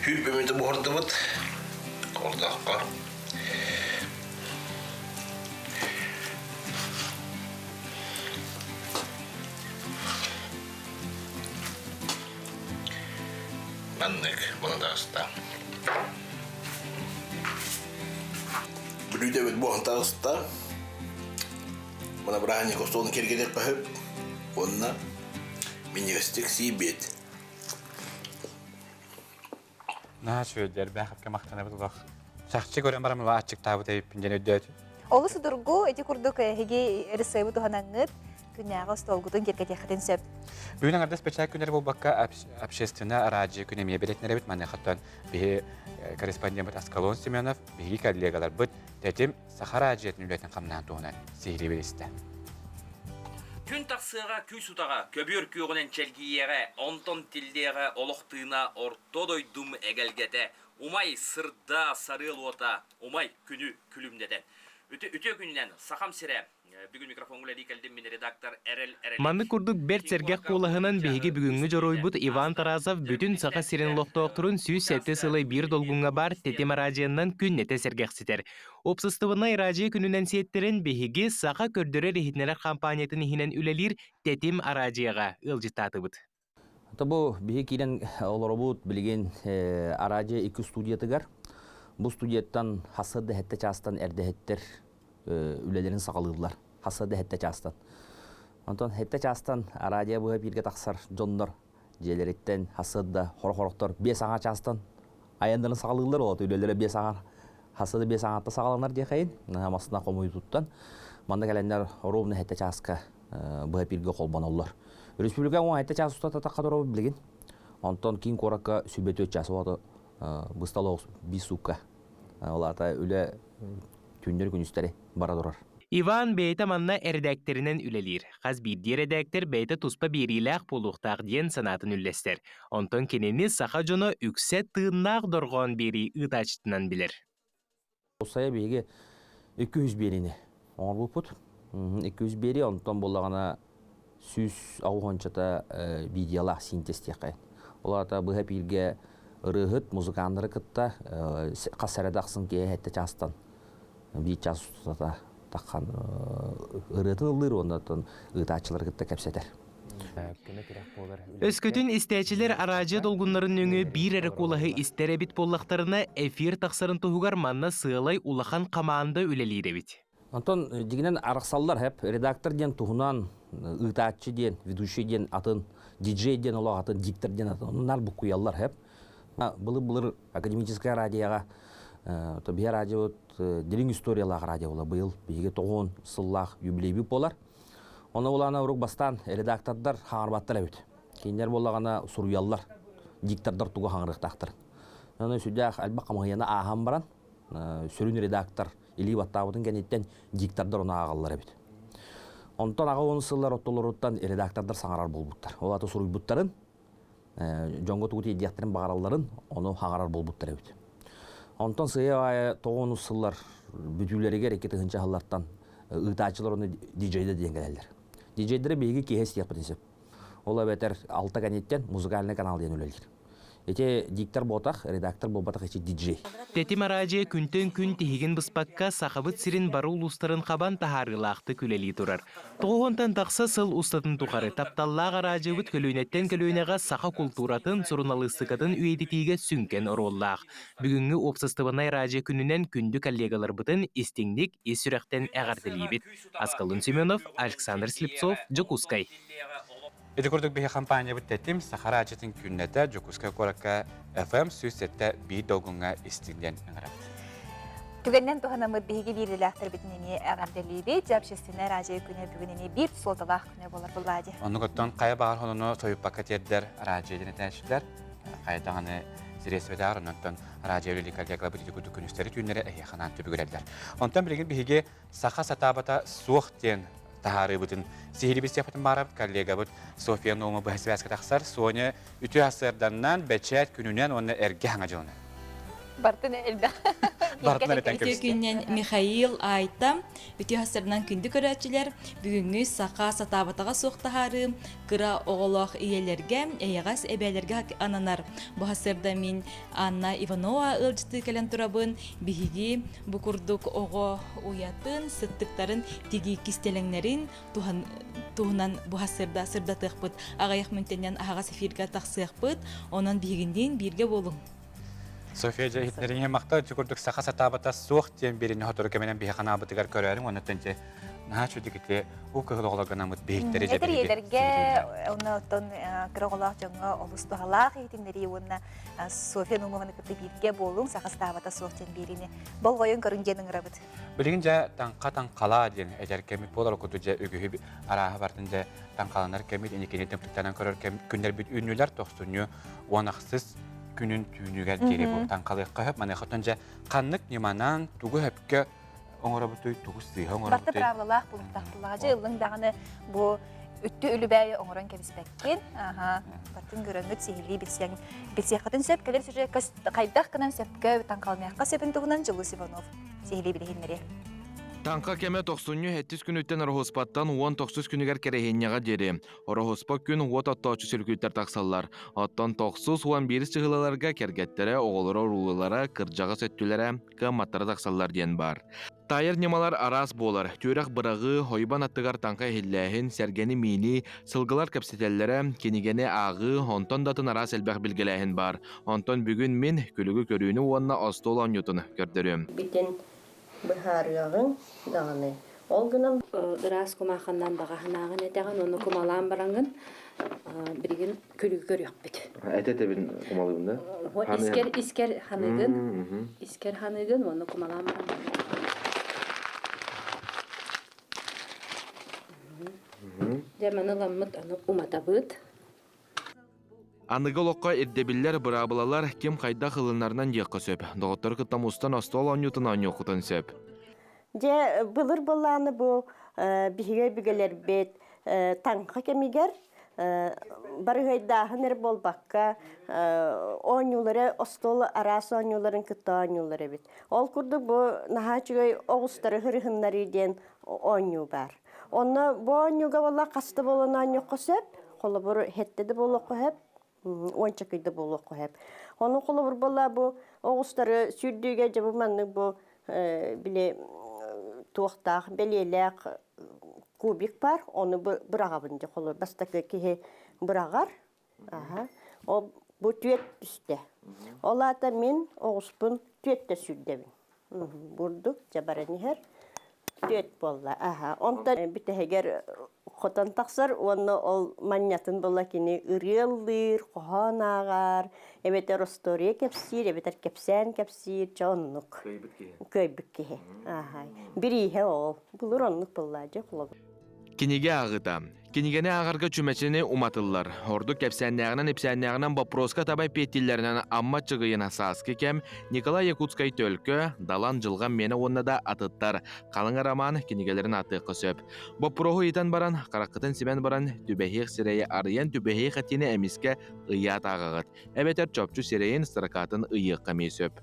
Хүүрбэ мүнүүтэ буһардыбыт. Ордооххо. Маннык мунадаста. Бүлүүдэбит буоһан таҕыста. Мына бырааһынньык остуолун киэргэтэр паһып. Уонна минньигэстик сиибит. Наһаа үчүгэйдэр, бээхэпкэ махтанабыт улах. Чахчы көрөн баран мала аччыктаабыт эбиппин диэн өйдөөтүм. Олус судургу, ити курдук эһиги РСВ туһанаҥҥыт күннээҕи остуолгутун киэргэтиэххитин сөп. Бүгүн аҥардас бэчээт күннэрэ буолбакка, общественное радио күн эмиэ бэлиэтэнэбит. Маныахаттан биһи корреспондеммыт Аскалон Семенов, биһиги коллегаларбыт Тэтим Саха радиотын үлэтин хамнаһын туһунан сиһилии билистэ. Күн тахсыаҕа күүс утаҕа, көбүөр күөҕүнэн чэлгийиэҕэ, онтон тиллиэҕэ олох тыына, орто дойдум эгэлгэтэ, умай сырдаа сарыал уота, умай күнү күлүмнэтэн. Үтүө күнүнэн Сахам сирэ бүгүн микрофоҥҥа үлэлии кэлдим мин редактор Эрэл Эрэлик. Маннык курдук бэрт сэргэх куолаһынан биһиги бүгүҥҥү дьоруойбут Иван Тарасов бүтүн Саха сирин олохтоохторун 107 сылы биир долгуҥҥа баар Тэтим араадьыйаннан күннэтэ сэргэхситэр. Уопсастыбаннай араадьыйа күнүнэн сиэттэрэн биһиги Саха көрдөрөр-иһитиннэрэр хампаанньатын иһинэн үлэлиир Тэтим араадьыйаҕа ыалдьыттаатыбыт. Бу биһи киирэн олоробут билигин араадьыйа икки студиятыгар. Бу студияттан хасса да сэттэ чаастан эрдэһиттэр үлэлэрин саҕалыыллар. Хасса да сэттэ чаастан. Онтон сэттэ чаастан араадьыйа быһа бииргэ тахсар дьоннор дьиэлэриттэн хасса да хоро-хорохтор биэс аҥаа чаастан айаннарын саҕалыыллар ол үлэлэрэ биэс аҥаар хасса да биэс аҥаатта саҕаланар диэхэйин масына хомуйутуттан манна кэлэннэр ровно сэттэ чааска быһа пиргэ холбоноллор. Республика уон сэттэ чаас устата тахха туруобут билигин. Онтон киин куоракка сүбэ төрт чаас олото быстал оҕус биир суукка. Ол аата үлэ түүннэри күнүстэри бара турар. Иван бэйэтэ манна эрэдээктэринэн үлэлиир. Хас биирдии эрэдээктэр бэйэтэ туспа биэриилээх буолуохтаах диэн санаатын үллэстэр. Онтон кинини саха дьоно үксэ тыыннаах дорҕоон биэрии ыытааччытынан билэр. Сайа биһиги 200 биэриини оҥорбуппут. 200 биэрии, онтон буоллаҕына 160-чата видеолаах синтез диэххэ. Ол аата быһа эпииргэ ырыаһыт музыканнары кытта хас эрэ ахсын киэһэ сэттэ чаастан биир чаас устата таххан ырыатын ыллыыр уонна оттон ыытааччылары кытта кэпсэтэр. Өскөтүн истээччилэр араадьыйа долгуннарын нөҥүө биир эрэ куолаһы истэр эбит буоллахтарына, эфир тахсарын туһугар манна сыалай улахан хамаанда үлэлиир эбит. Онтон дьиҥинэн арахсаллар хэп редактор диэн туһунан ыытааччы диэн, ведущий диэн атын, диджей диэн олох атын, диктор диэн атын. Оннар буккуйаллар хэп. Былыр-былыр академическай радиоҕа то биһи радиобут дириҥ историялаах радио буолар. Быйыл биһиги тоҕуон сыллаах юбилейбит буолар. Ону улаана урук бастаан редактордар хаҥарбаттар эбит. Кинилэр буоллаҕына суруйаллар, диктордар тугу хаҥарыахтаахтар. Ону сүрдээх элбэх хамыһыйаны ааһан баран, сүрүн редактор илии баттаабытын кэнниттэн диктордар ону ааҕаллар эбит. Онтон аҕа уон сыллар ортолоруттан редактордар саҥарар буолбуттар. Ол аата суруйбуттарын, дьоҥҥо тугу тиэрдиэхтэрин баҕаралларын ону хаҥарар буолбуттар эбит. Онтон сыыйа аайы тоҕуонус сыллар бүтүүлэригэр икки тыһыынча сыллартан ыытааччылар ону диджейдэр диэн кэлэллэр. Диджейдэри биһиги киэһэ истиэхпитин сөп. Ол эбэтэр алта кэнниттэн музыкальный канал диэн үлэлиир. Ити диктор буотах, редактор буолбатах ити диджей. Тэтим араадьыйа күнтэн күн тиһигин быспакка Сахабыт сирин бары улуустарын хабан таһаарыылаахтык үлэлии турар. Тоҕуһунтан тахса сыл устатын тухары тапталлаах араадьыйабыт көлүөнэттэн көлүөнэҕэ саха култууратын, суруналыыстыкатын үйэтитиигэ сүҥкэн оруоллаах. Бүгүҥҥү уопсастыбаннай араадьыйа күнүнэн күндү коллегаларбытын истиҥник ис сүрэхтэн эҕэрдэлиибит. Аскалон Семенов, Александр Слепцов, Дьокуускай. Ити курдук биһи компаниябыт Тэтим Саха араадьыйатын күннэтэ Дьокуускай куоракка FM 107 биир долгуҥҥа истиҥ диэн ыҥырабыт. Түгэнинэн туһанаммыт биһиги биирдиилээхтэрбитин эмиэ эҕэрдэлиибит. Общественнай радио күнэ бүгүн эмиэ биир суолталаах күнэ буолар буллаа дии. Оннук оттон хайа баҕар хонону сойуппакка тиэрдэр радио диэн этээччилэр. Хайа даҕаны средствотаар оннуттан радио үлэлии коллегаларбыт ити курдук күнүстэри түүннэри эһиэхэ анаан түбүгүрэллэр. Онтон билигин биһиги саха сатаабата суох диэн таһаарыыбытын сиһилии сиэхпитин баарабыт коллегабыт Софья Нуома быһа связка тахсар. Соня үтүө сарсыарданнан, бэчээт күнүнэн уонна эргэ хаҥа дьылынан. Бартын элбэх. Бартын эрэтэн Үтүө кэбистэ. күннэн Михаил Айта, үтүө хастарынан күндү көрөөччүлэр, бүгүҥҥү саха сатаабатаҕа суох таһаарыы кыра оҕолоох ийэлэргэ, эйэҕэс эбээлэргэ ананар. Бу хасырда мин Анна Иванова ыалдьытыы кэлэн турабын. Биһиги бу курдук оҕо уйатын, сыттыктарын, тигии кистэлэҥнэрин туһунан бу сырда сырдатыахпыт. Аҕыйах мүнтэннэн аһаҕас эфиргэ тахсыахпыт. Онон биһигинниин бииргэ буолуҥ. София дьэ иһитиннэриҥ иһин махтал ити курдук саха сатаабата суох диэн биэриини сотору кэминэн биһи ханаабытыгар көрөөрүҥ оннуттан дьэ наһаа үчүгэй ити уу кыһыл оҕолорго анаммыт биһиктэри дьэ Эдэр биһиги ийэлэргэ онно оттон кыра оҕолоох дьоҥҥо олус туһалаах иһитиннэрии уонна Софья Нумованы кытта бииргэ буолуҥ, саха сатаабата суох диэн биэриини болҕойон көрүҥ диэн ыҥырабыт. Билигин дьэ таҥха таҥхалаа диэн эдэр кэммит буолар курдук дьэ үгүһү арааһы бартын дьэ таҥхаланар кэммит иникини тымтыктанан көрөр кэм күннэрбит үүннүлэр тохсунньу уон ахсыс күнүн түүнүгэр диэри бу таҥхалыахха сөп маныахаттан дьэ ханнык ньыманан тугу сөпкө оҥоробутуй тугу сыыһа Барта оҥоробутуй правилалаах булуктаахтылаҕа дьэ ыллыҥ даҕаны бу үттү үлүбээйи оҥорон кэбиспэккин аха бартын көрөҥҥүт сиһилии билсиэҥ билсиэххитин сөп кэлэр сюжекка хайдах гынан сөпкө таҥхаланыахха сөбүн туһунан Дьулус Иванов сиһилии билиһиннэриэ. Таҥха кэмэ тохсунньу сэттис күнүттэн Ороһуоспаттан уон тохсус күнүгэр Кэрэһиэнньэҕэ диэри. Ороһуоспа күн уот оттооччу сүлкүүттэр тахсаллар. Оттон тохсус уон биирис чыһылаларга кэргэттэрэ, оҕолоро, уруулара, кырдьаҕас өттүлэрэ, кыамматтара тахсаллар диэн баар. Таайар ньымалар араас буолар. Түөрэх быраҕыы, хойбон аттыгар таҥха иһиллээһин, сэргэни миинии, сылгылар кэпсэтэллэрэ, кинигэни ааҕыы, онтон да атын араас элбэх билгэлээһин баар. Онтон бүгүн мин күлүгү көрүүнү уонна остуол оонньуутун көрдөрүөм. Бүтүн быһаарыаҕыҥ даҕаны. Ол гынан Ыраас кумааханнан баҕаһынааҕын этэҕин, ону кумалаан бараҥҥын билигин күлүгү көрүөхпүт. Этэтэбин кумалыыбын да? Искер искер ханыгын, искер ханыгын уонна кумалаан баран. Дьэ маны ламмыт аны уматабыт. Аныгы олоххо ирдэбиллэр, быраабылалар ким хайдах ылынарынан диэххэ сөп. Доҕоттору кытта мустан остуол оонньуутун оонньуоххутун сөп. Дьэ, былыр былааны бу биһиги өбүгэлэрбит таҥха кэмигэр барыһыйдааһын эрэ буолбакка оонньуулары остуол араас оонньууларын кытта оонньуулар эбит. Ол курдук бу наһаа үчүгэй оҕустары хырыһыннарыы диэн оонньуу баар. Онно бу оонньууга буолла хаста буолан оонньуохха сөп. Холобур, хэттэ да буолуохха сөп, уонча кый да буолуохха сөп. Ону холобур буолла бу оҕустары сүүрдүүгэ дьэ бу маннык бу били туохтаах бэлиэлээх кубик бар, ону быраҕабын дьэ холобур бастакы киһи быраҕар. Аха. Ол бу түөрт түстэ. Ол аата мин оҕуспун түөртэ сүүрдэбин. Бурдук дьэ баран иһэр. Түөрт буолла. Аха. Онтон бүтэһигэр хотон тахсар уонна ол манньатын була кини ырыа ыллыыр, хоһоон ааҕар, эбэтэр остуоруйа кэпсиир, эбэтэр кэпсээн кэпсиир, чэ оннук. Кыайбыт киһи. Кыайбыт киһи. Аха. Бирииһэ ол. Былыр оннук буолла дьэ холобур. Кинигэ ааҕыыта. Кинигэни ааҕарга чүмэчини уматыллар. Ордук кэпсээннээҕинэн-ипсээннээҕинэн боппуруоска таба эппиэттииллэринэн Амма Чыгыйына Сааскы кэм, Николай Якутскай Төлкө, Далан Дьылҕам миэнэ уонна да атыттар халыҥ арамаан кинигэлэрин ааттыахха сөп. Боппуруоһу ыйытан баран, хараххытын симэн баран, түбэһиэх сирэйи арыйан түбэһиэх этиини эмискэ ыйаат ааҕаҕыт. Эбэтэр чопчу сирэйин строкатын ыйыахха эмиэ сөп.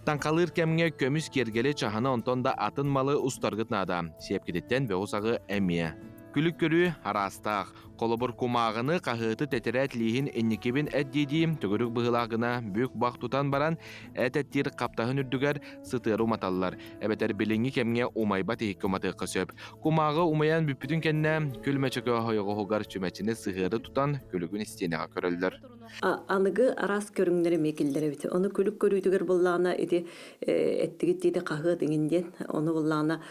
Таҥхалыыр кэмҥэ көмүс киэргэли, чаһыны онтон да атын малы устаргыт наада. Сиэпкититтэн бөҕү-саҕы эмиэ. Күлүк көрүү араастаах. Холобур, кумааҕыны, хаһыаты, тэтэрээт лииһин инникибин эт дии-дии төгүрүк быһыылаах гына бүк-бах тутан баран, эт эттиир хаптаһын үрдүгэр сытыары уматаллар. Эбэтэр билиҥҥи кэмҥэ умайбат иһиккэ уматыахха сөп. Кумааҕы умайан бүппүтүн кэннэ, күл мөчөкө ойоҕоһугар чүмэчини сыһыары тутан күлүгүн истиэнэҕэ көрөллөр. Аныгы араас көрүҥнэр эмиэ киллэрэбит. Ону күлүк көрүүтүгэр буллаҕына ити эттигит диэти хаһыат иҥин диэн. Ону буллаҕына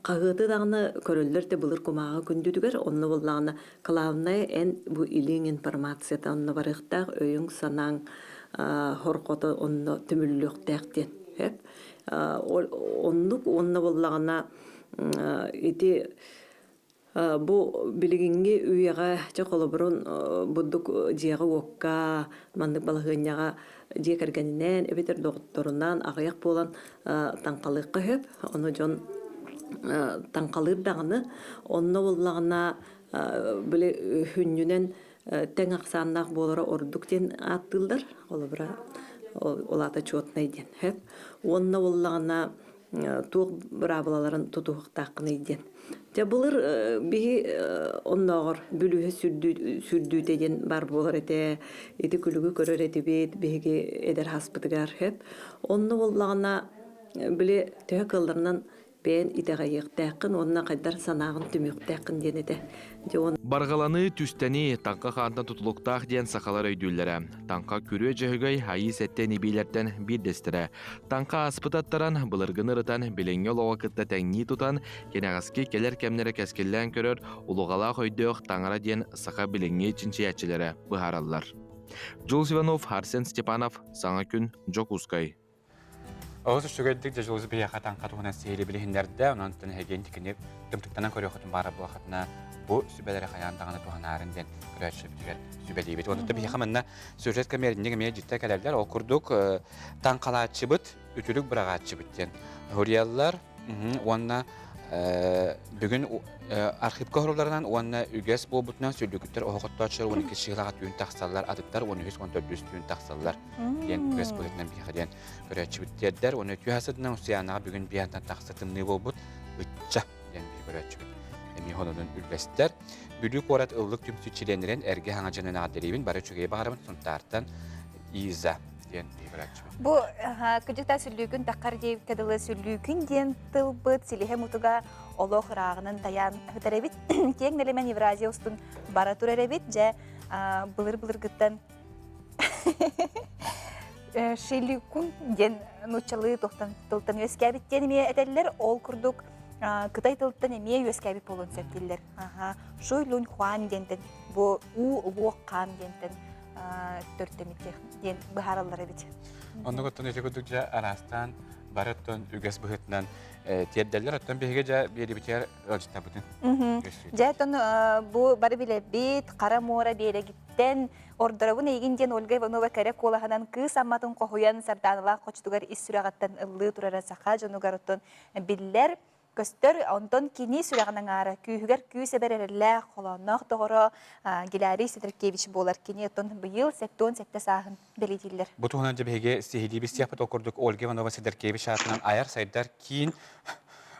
хаһыаты даҕаны көрөллөр те былыр кумааҕы күндүтүгэр. Онно буллаҕына главное эн бу илииҥ информацията онно барыахтаах, өйүҥ-санааҥ хорҕото онно түмүллүөхтээх диэн. Сөп. Оннук уонна буллаҕына ити Бу билигиҥҥи үйэҕэ чэ холобурун бурдук дьиэҕэ-уокка маннык балаһыанньаҕа дьиэ кэргэнинээн эбэтэр доҕотторунаан аҕыйах буолан таҥхалыахха сөп. Ону дьон таҥхалыыр даҕаны онно буоллаҕына били хүнньүнэн тэҥ ахсааннаах буолара ордук диэн ааттыыллар. Холобура Ол аата чуотнай диэн. Хөп. Уонна буоллаҕына туох быраабылаларын тутуһуохтааххыный диэн. Дьэ былыр биһи оннооҕор бүлүүһэ сүрдүүтэ диэн бар буолар этэ. Ити күлүгү көрөр этибит биһиги эдэр хаспытыгар хөп. Онно буоллаҕына били төһө кыалларынан бэйэн итэҕэйиэхтээххин уонна хайдар санааҕын түмүөхтээххин диэн этэ. Дьэ уон Барҕаланыы, түстэнии, таҥха хаантан тутулуктаах диэн сахалар өйдүүллэрэ. Таҥха күрүө дьөһөгөй айыы сэттэн ибиилэртэн биирдэстэрэ. Таҥха ааспыт аттаран, былыргыны ырытан, билиҥҥи олоҕу кытта тэҥнии тутан, кэнэҕэски кэлэр кэмнэрэ кэскиллээн көрөр улуҕалаах өйдөөх таҥара диэн саха билиҥҥи чинчийээччилэрэ быһаараллар. Джулс Иванов, Арсен Степанов, Саҥа күн, Дьокуускай. Олус үчүгэйдик дьэ биһиэхэ таҥха туһунан сиһилии билиһиннэрдэ, онон эһиги кини тымтыктанан көрүөххүтүн баара буолахытына бу сүбэлэри хайаан даҕаны туһанаарын диэн көрөөччүбүтүгэр сүбэлиибит. Онон биһиэхэ манна сюжет кэмиэринньик эмиэ дьиттэ кэлэллэр. Ол курдук таҥхалааччыбыт, үтүлүк быраҕааччыбыт диэн суруйаллар. Уонна бүгүн архивка оһоруларынан уонна үгэс буолбутунан сүллүкүттэр оһохоттооччулар 12 сыылаҕа түүн тахсаллар, атыттар 13-14 түүн тахсаллар диэн үгэс быһыытынан биһиэхэ диэн көрөөччүбүт тиэрдэр. Уонна үтүө сытынан Усуйаанаҕа бүгүн биһантан тахса тымныы буолбут ычча диэн биһи көрөөччүбүт эмиэ хононун үллэстэр. Бүлүү куорат ыллык түмсүү чилиэннэрин эргэ хаҥа дьонун аҕаддэлиибин бары үчүгэй баҕарабын Сунтаартан Иза диэн биһи көрөөччүбүт. Бу кыдьыкта сүллүүкүн таххар диэбиккэ дылы сүллүүкүн диэн тылбыт силиһэ мутуга олох ырааҕынан тайаан ыһытар эбит. Киэҥ нэлэмэн Евразия устун бара турар эбит. Дьэ былыр-былыргыттан Шиликун диэн нууччалыы туохтан тылтан үөскээбит диэн эмиэ этэллэр. Ол курдук кытай тылыттан эмиэ үөскээбит буолуон сөп дииллэр. Шуй лунь хуан диэнтэн бу уу луох хаан диэнтэн төрүттэммит диэн быһаараллар эбит. Оннук оттон ити курдук дьэ араастаан бары оттон үгэс быһыытынан тиэрдэллэр. Оттон биһиги дьэ биэрибитигэр ыалдьыттарбытын. Дьэ оттон бу бары билэбит Хара муора биэрэгиттэн Ордоробун эйигин диэн Ольга Иванова кэрэ куолаһынан кыыс амматын хоһуйан Сардааналаах хочотугар ис сүрэҕиттэн ыллыы турара саха дьонугар оттон биллэр, көстөр. Онтон кини сүрэҕин аҥаара күүһүгэр күүс эбэр эрэллээх, холоонноох доҕоро Гилярий Сидоркевич буолар. Кини оттон быйыл 77 сааһын бэлиэтииллэр. Бу туһунан дьэ биһиги сиһилии билсиэхпит. Ол курдук Ольга Иванова Сидоркевич аатынан айар-сайдар киин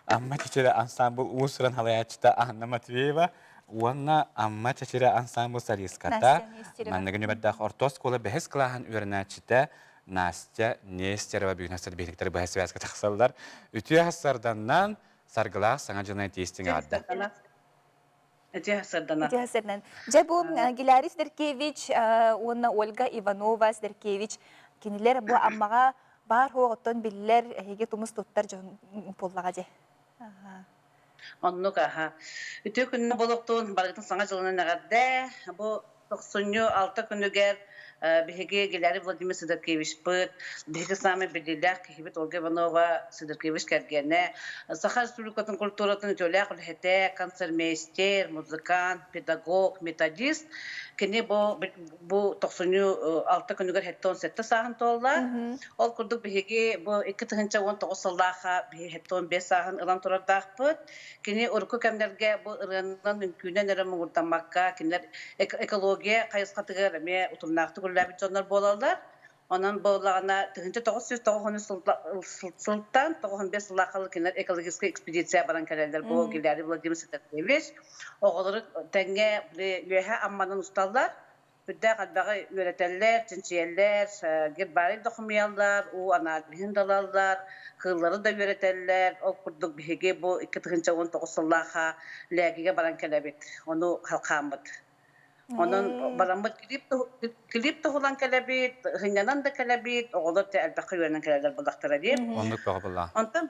Амма чэчирэ ансаамбыл уус-уран халайааччыта Анна Матвеева уонна Амма чэчирэ ансаамбыл солистката манныгы нүмердээх орто оскуола бэһис кылааһын үөрэнээччитэ Настя Нестерова бүгүн биһиктэр быһа связка тахсаллар. Үтүө сарданнан саргылаах саҥа дьылынан тиистиҥ аҕарда. Үтүө сарданан. Үтүө сарданан. Дьэ бу Гилярий Сидоркевич уонна Ольга Иванова Сидоркевич кинилэр бу Аммаҕа баар хуоҕуттан биллэр эһиги тумус туттар дьон буоллаҕа дии. Оннук аха. Үтүө күннэ болохтуун барыгытын саҥа дьылынан эҕэрдэ. Бу тохсунньу 6 күнүгэр биһиги Гилярий Владимир Сидоркевичпыт, биһиги саамай биллиилээх киһибит Ольга Иванова Сидоркевич кэргэнэ, Саха Республикатын культуратын үтүөлээх үлэһитэ, концертмейстер, музыкант, педагог, методист. Кини бу бу тохсунньу 6 күнүгэр 77 сааһын туолла. Ол курдук биһиги бу 2019 сыллаахха биһиги 75 сааһын ылан турардаахпыт. Кини урукку кэмнэргэ бу ырыанан, үҥкүүнэн эрэ муҥурдаммакка, кинилэр экология хайысхатыгар эмиэ утумнаахтык үлэлээбит дьоннор буолаллар. Онон буоллаҕына 1993 сылтан 95 сыллаахха кинилэр экологическай экспедиция баран кэлэллэр. Бу Гилярий Владимир Сидорович оҕолору тэҥҥэ үөһэ Амманан усталлар. Үрдээх элбэҕи үөрэтэллэр, чинчийэллэр, гербарий да хомуйаллар, уу аналиһын да ылаллар, кыыллары да үөрэтэллэр. Ол курдук биһиги бу 2019 сыллаахха Лээгигэ баран кэлэбит. Ону халхааммыт. Онон бараммыт клип туһулан кэлэбит, һынньанан да кэлэбит, оҕолор да элбэххэ үөрэнэн кэлэллэр буллахтара дии. Оннук бөҕө буолла. Онтон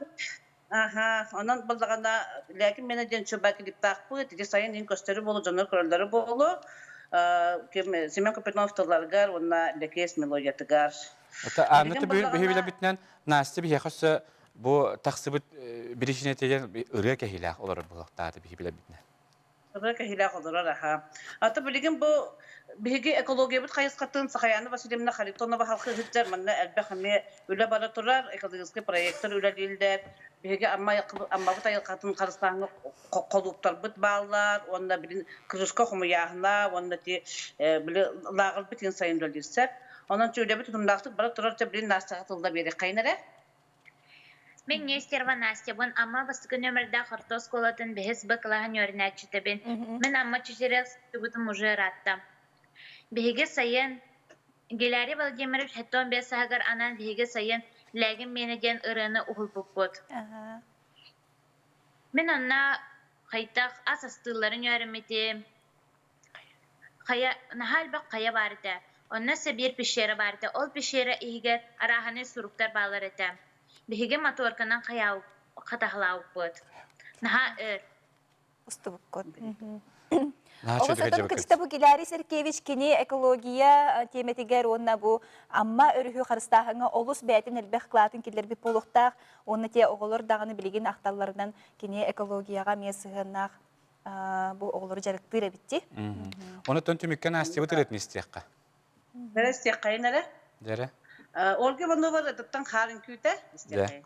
Аха, онон буллаҕына лээкин мэнэ диэн чуба клиптаахпыт, ити сайын иһин көстөрү буолу, дьоннор көрөллөрү буолу. Ким Семен Капитонов тылларыгар уонна Лэкиэс мелодиятыгар. Это Анна биһи Настя биһиэхэ өссө бу тахсыбыт биричиинэтигэр ырыа кэһиилээх олорор буолуохтаата биһи билэрбитинэн. Ырыа кэһиилээх олорор аха. Ата билигин бу биһиги экологиябыт хайысхатын Сахаяна Васильевна Харитонова халхы сылдьар манна элбэх эмиэ үлэ бара турар, экологическай проектар үлэлииллэр. Биһиги Амма Аммабыт айылҕатын харыстааһыҥҥа холууптарбыт бааллар уонна билин крышка хомуйааһына уонна ти били лааҕырбыт иһин сайын үлэлиир сөп. Онон чүүлэбит утумнаахтык бара турар чэ билин Настяҕа тылла биэриэххэйин эрэ. Мин Нестерова Настябын Амма бастакы нөмердээх орто оскуолатын бэһис Б кылааһын үөрэнээччитэбин. Мин Амма чүчэрэ сылдьыбытым уже ыраатта. Биһиги сайын Гелярий Владимирович 75 сааһыгар анаан биһиги сайын Лээгин миэнэ диэн ырыаны уһулбуппут. Мин онно хайдах ас астыылларын үөрэммитим, Хайа, наһаа элбэх хайа баар этэ. Онно өссө биир пещера баар этэ. Ол пещера иһигэр арааһынай суруктар бааллар этэ. Биһиги моторканан хатаһалаабыппыт. Наһаа өр. Устубуккут. Оҕус отон кычта бу Гилярий Сергеевич кини экология тиэмэтигэр уонна бу Амма өрүһү харыстааһыҥҥа олус бэйэтин элбэх кылаатын киллэрбит буолуохтаах. Уонна те оҕолор даҕаны билигин ахталларынан кини экологияҕа эмиэ сыһыаннаах бу оҕолору дьарыктыыр эбитти. Онуттан түмүккэ Настябыт ырыатын истиэххэ. Дэрэ истиэххэйин эрэ. Дэрэ. Ольга Иванова ырыатыттан хаар үҥкүүтэ истиэххэйин.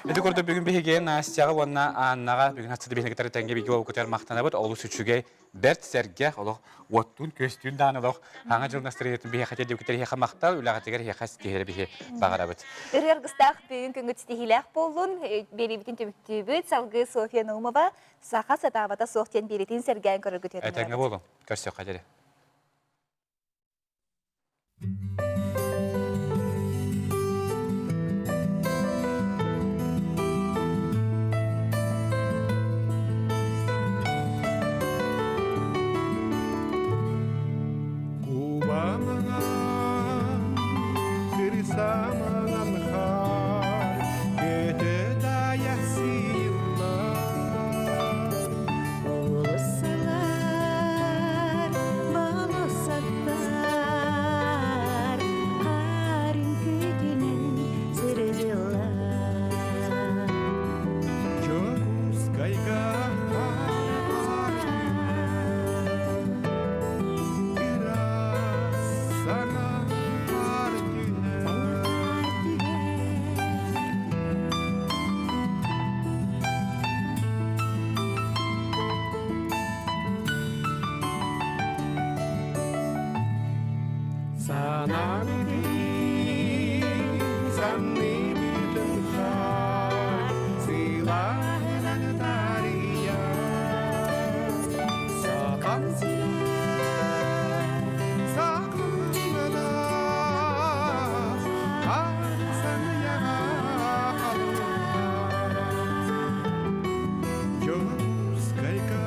Ити курдук бүгүн биһиги Настяҕа уонна Аннаҕа бүгүн хасты биһиги кытары тэҥҥэ биһиги уолбутугар махтанабыт. Олус үчүгэй, бэрт сэргэх, олох уоттуун күөстүүн даҕаны олох хаҥа дьыл настроениетын биһиэхэ тиэрдибиккитигэр эһиэхэ махтал, үлэҕитигэр эһиэхэ ситиһэрэ биһи баҕарабыт. Ырыа аргыстаах бүгүн күҥҥүт ситиһиилээх буоллун, биэриибитин түмүктүүбүт. Салгыы Софья Наумова «Саха сатаабата суох» диэн биэриитин сэргээн көрөргүт Этэҥҥэ буолуҥ. Көрсүөххэ диэри. Кубамаҥан, кырысамаҥан хаар, көтө дайа сыыллар. Болосалар, болосаттар, харын күтүнэн сырдылар. Дьокуускайга Сана хаар түһэр. Санаабытын, санныбытын хаар, сылааһынан таарыйа. Сахан сирэ, сахалана, аар саныйаҕа халыҥа. Дьокуускайга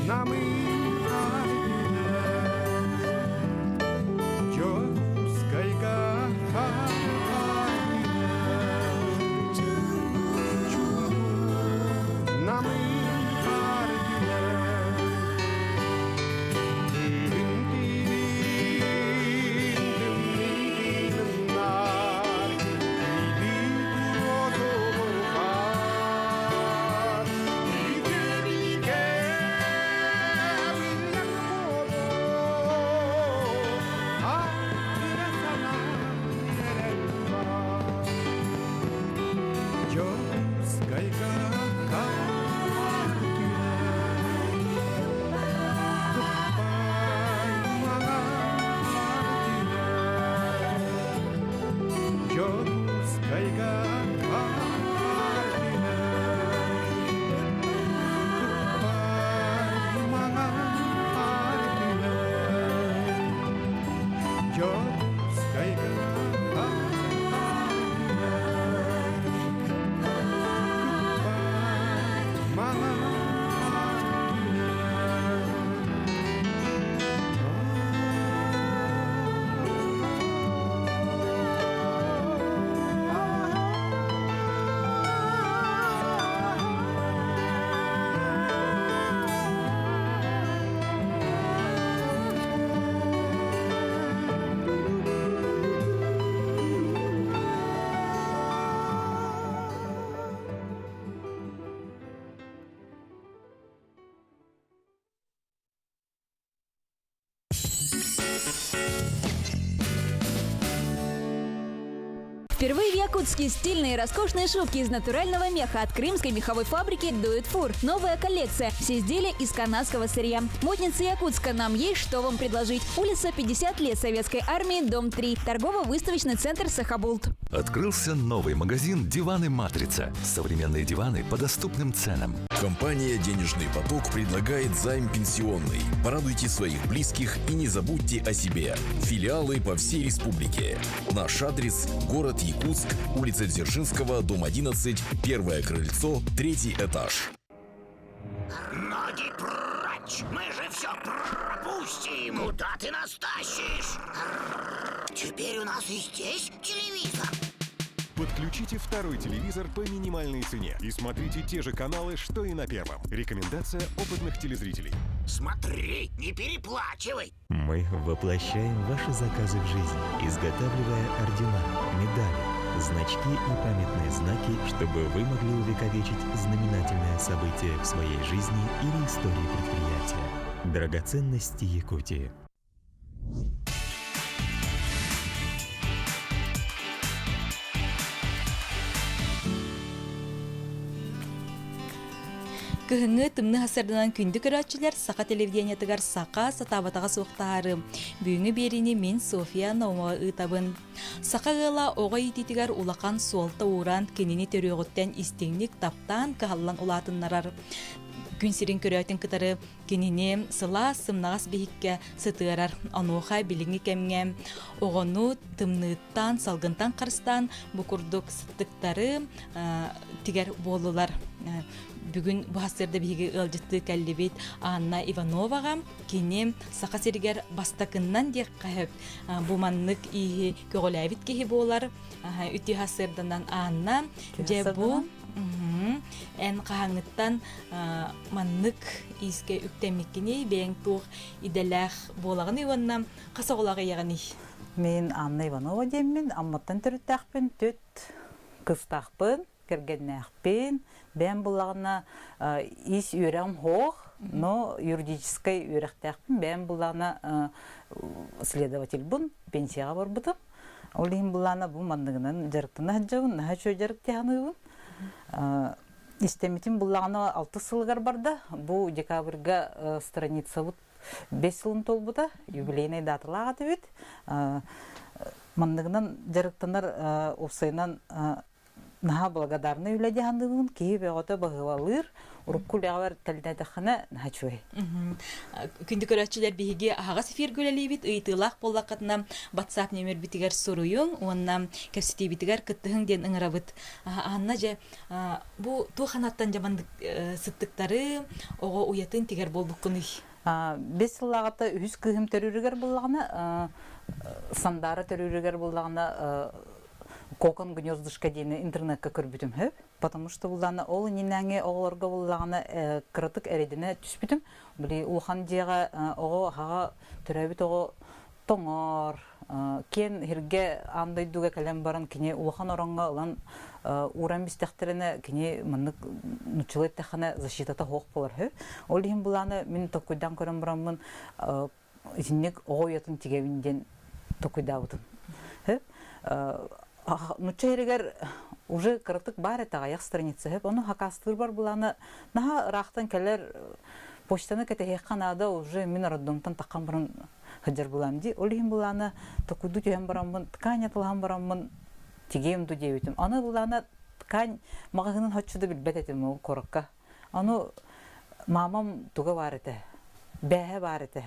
намыын хаар түһэр. Впервые в Якутске стильные и роскошные шубки из натурального меха от крымской меховой фабрики «Дует фур». Новая коллекция. Все изделия из канадского сырья. Модница Якутска. Нам есть что вам предложить. Улица 50 лет Советской армии, дом 3. Торгово-выставочный центр «Сахабулт». Открылся новый магазин «Диваны Матрица». Современные диваны по доступным ценам. Компания «Денежный поток» предлагает займ пенсионный. Порадуйте своих близких и не забудьте о себе. Филиалы по всей республике. Наш адрес – город Якутск, улица Дзержинского, дом 11, первое крыльцо, третий этаж. Ноги прочь! Мы же все пропустим! Куда ты нас тащишь? Теперь у нас и здесь телевизор. Подключите второй телевизор по минимальной цене и смотрите те же каналы, что и на первом. Рекомендация опытных телезрителей. Смотри, не переплачивай! Мы воплощаем ваши заказы в жизнь, изготавливая ордена, медали, значки и памятные знаки, чтобы вы могли увековечить знаменательное событие в своей жизни или истории предприятия. Драгоценности Якутии. Кыһыҥҥы тымныы сарсыарданан күндү көрөөччүлэр саха телевидениетыгар саха сатаабатаҕа суохтаары бүгүҥҥү биэриини мин Софья Наумова ыытабын. Саха ыала оҕо иитиитигэр улахан суолта ууран кинини төрүөҕүттэн истиҥник таптаан кыһаллан улаатыннарар. Күн сирин көрөөтүн кытары Кинини сылаас сымнаҕас биһиккэ сытыарар. Онуоха билиҥҥи кэмҥэ оҕону тымныыттан, салгынтан харыстаан бу курдук сыттыктары тигэр буоллулар. Бүгүн бу сарсыарда биһиги ыалдьыттыы кэллибит Анна Ивановаҕа. Кини Саха сиригэр бастакыннан диэххэ сөп. Бу маннык ииһи көҕүлээбит киһи буолар. Үтүө сарсыарданан Анна, дьэ бу эн хаһааҥҥыттан маннык иискэ үктэммиккиний, бэйэҥ туох идэлээх буолаҕыный уонна хас оҕолоох ийэҕиний? Мин Анна Иванова диэммин, Амматтан төрүттээхпин, түт кыстаахпын, кэргэннээхпин. Бэйэм буллаҕына ис үөрэҕим суох, но юридическай үөрэхтээхпин. Бэйэм буллаҕына следовательбын, пенсияҕа барбытым. Ол иһин буллаҕына бу манныгынан дьарыктана сылдьабын, наһаа үчүгэй дьарык дии Истэммитим буллаҕына алтыс сылыгар барда. Бу декабрьга страницабыт бэс сылын туолбута, юбилейнай даталаах этибит. Манныгынан дьарыктанар уопсайынан наһаа благодарный үлэ дьаһанныыбын киһи бөҕөтө баһыыбалыыр урукку үлэҕэр тэлнэтэххинэ наһаа үчүгэй. Күндү көрөөччүлэр биһиги аһаҕас эфиргэ үлэлиибит ыйытыылаах буоллаххытына WhatsApp нөмербитигэр суруйуҥ уонна кэпсэтиибитигэр кыттыһыҥ диэн ыҥырабыт. Анна дьэ бу туох анаттан дьамандык сыттыктары оҕо уйатын тигэр буолбуккунуй? Бес сыллааҕыта үһүс кыыһым төрүүрүгэр буллаҕына Сандаара төрүүрүгэр буллаҕына кокон гнездышко диэни интернетка көрбүтүм хөп потому что буллаҕына ол иннинээҥи оҕолорго буллаҕына кыратык эрэйдэнэ түспүтүм били улахан дьиэҕэ оҕо аһаҕа төрөөбүт оҕо тоҥор киэн сиргэ аан дойдуга кэлэн баран кини улахан ороҥҥо ылан ууран бистэхтэринэ кини маннык нуччалыы эттэххинэ защитата суох буолар үһү. Ол иһин былааны мин толкуйдаан көрөн бараммын итинник оҕо уйатын тигэбин диэн толкуйдаабытым. Нучча сиригэр уже кыратык баар этэ аҕыйах страница сөп. Ону хакаастыырбар былааны наһаа ыраахтан кэлэр почтаны кэтэһиэххэ наада уже мин роддомтан таххан баран сылдьар булаам дии. Ол иһин былаана токуйду түһэн бараммын, ткань атылаһан бараммын тигиэм ду диэбитим. Аны былаана ткань маҕаһыынын хоччу да билбэт этим ол куоракка. Аны мамам туга баар этэ, бээһэ баар этэ.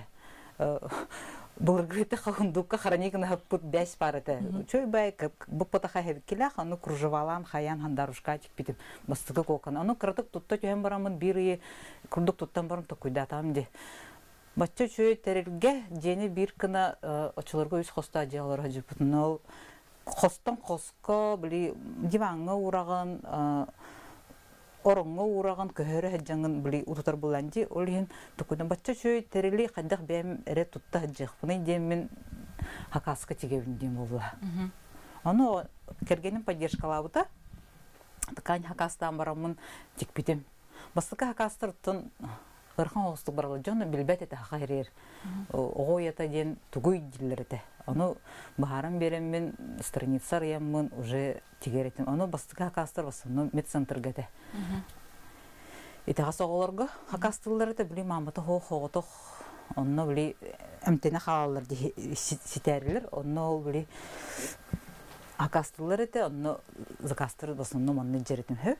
Былыргы хаһындукка хранить гыныһыппыт бэс баар этэ. Чөй бай буппатаха хэбиккилээх, аны кружевалаан хайаан хандарушка тикпитим бастакы куоканы. Аны кыратык тутта түһэн бараммын биир ыйы курдук туттан баран токуйдаатаҕым дии. Бачча үчүгэй тэрилгэ дьиэни биир гына оччолорго үс хостоох дьиэ олоро сылдьыбыппытын ол хостон хоско били диваҥҥа уураҕын ороҥҥо уураҕын көһөрө сылдьаҥҥын били утутар буолан дии ол иһин тукуна бачча үчүгэй тэрили хайдах бэйэм эрэ тутта сылдьыахпыный диэммин хакаска тигэбин диэн буолла. Ону кэргэним поддержкалаабыта ткань хакастаан бараммын тикпитим. Бастакы хакастартан Ыарахан оҕустук баралар. Дьон билбэт этэ хаха ириэр. Оҕо уйата диэн тугуй дииллэр этэ. Ону быһааран биэрэммин, страница арыйаммын уже тигэр этим. Ону бастакы хакастар в основном медцентрга этэ. Итэҕэс оҕолорго хакастыыллар этэ, били маамата хоҕотох онно били эмтэнэ хаалаллар ситээрилэр, онно ол били хакастыыллар этэ, онно заказтар в основном онно дьэритим хөп.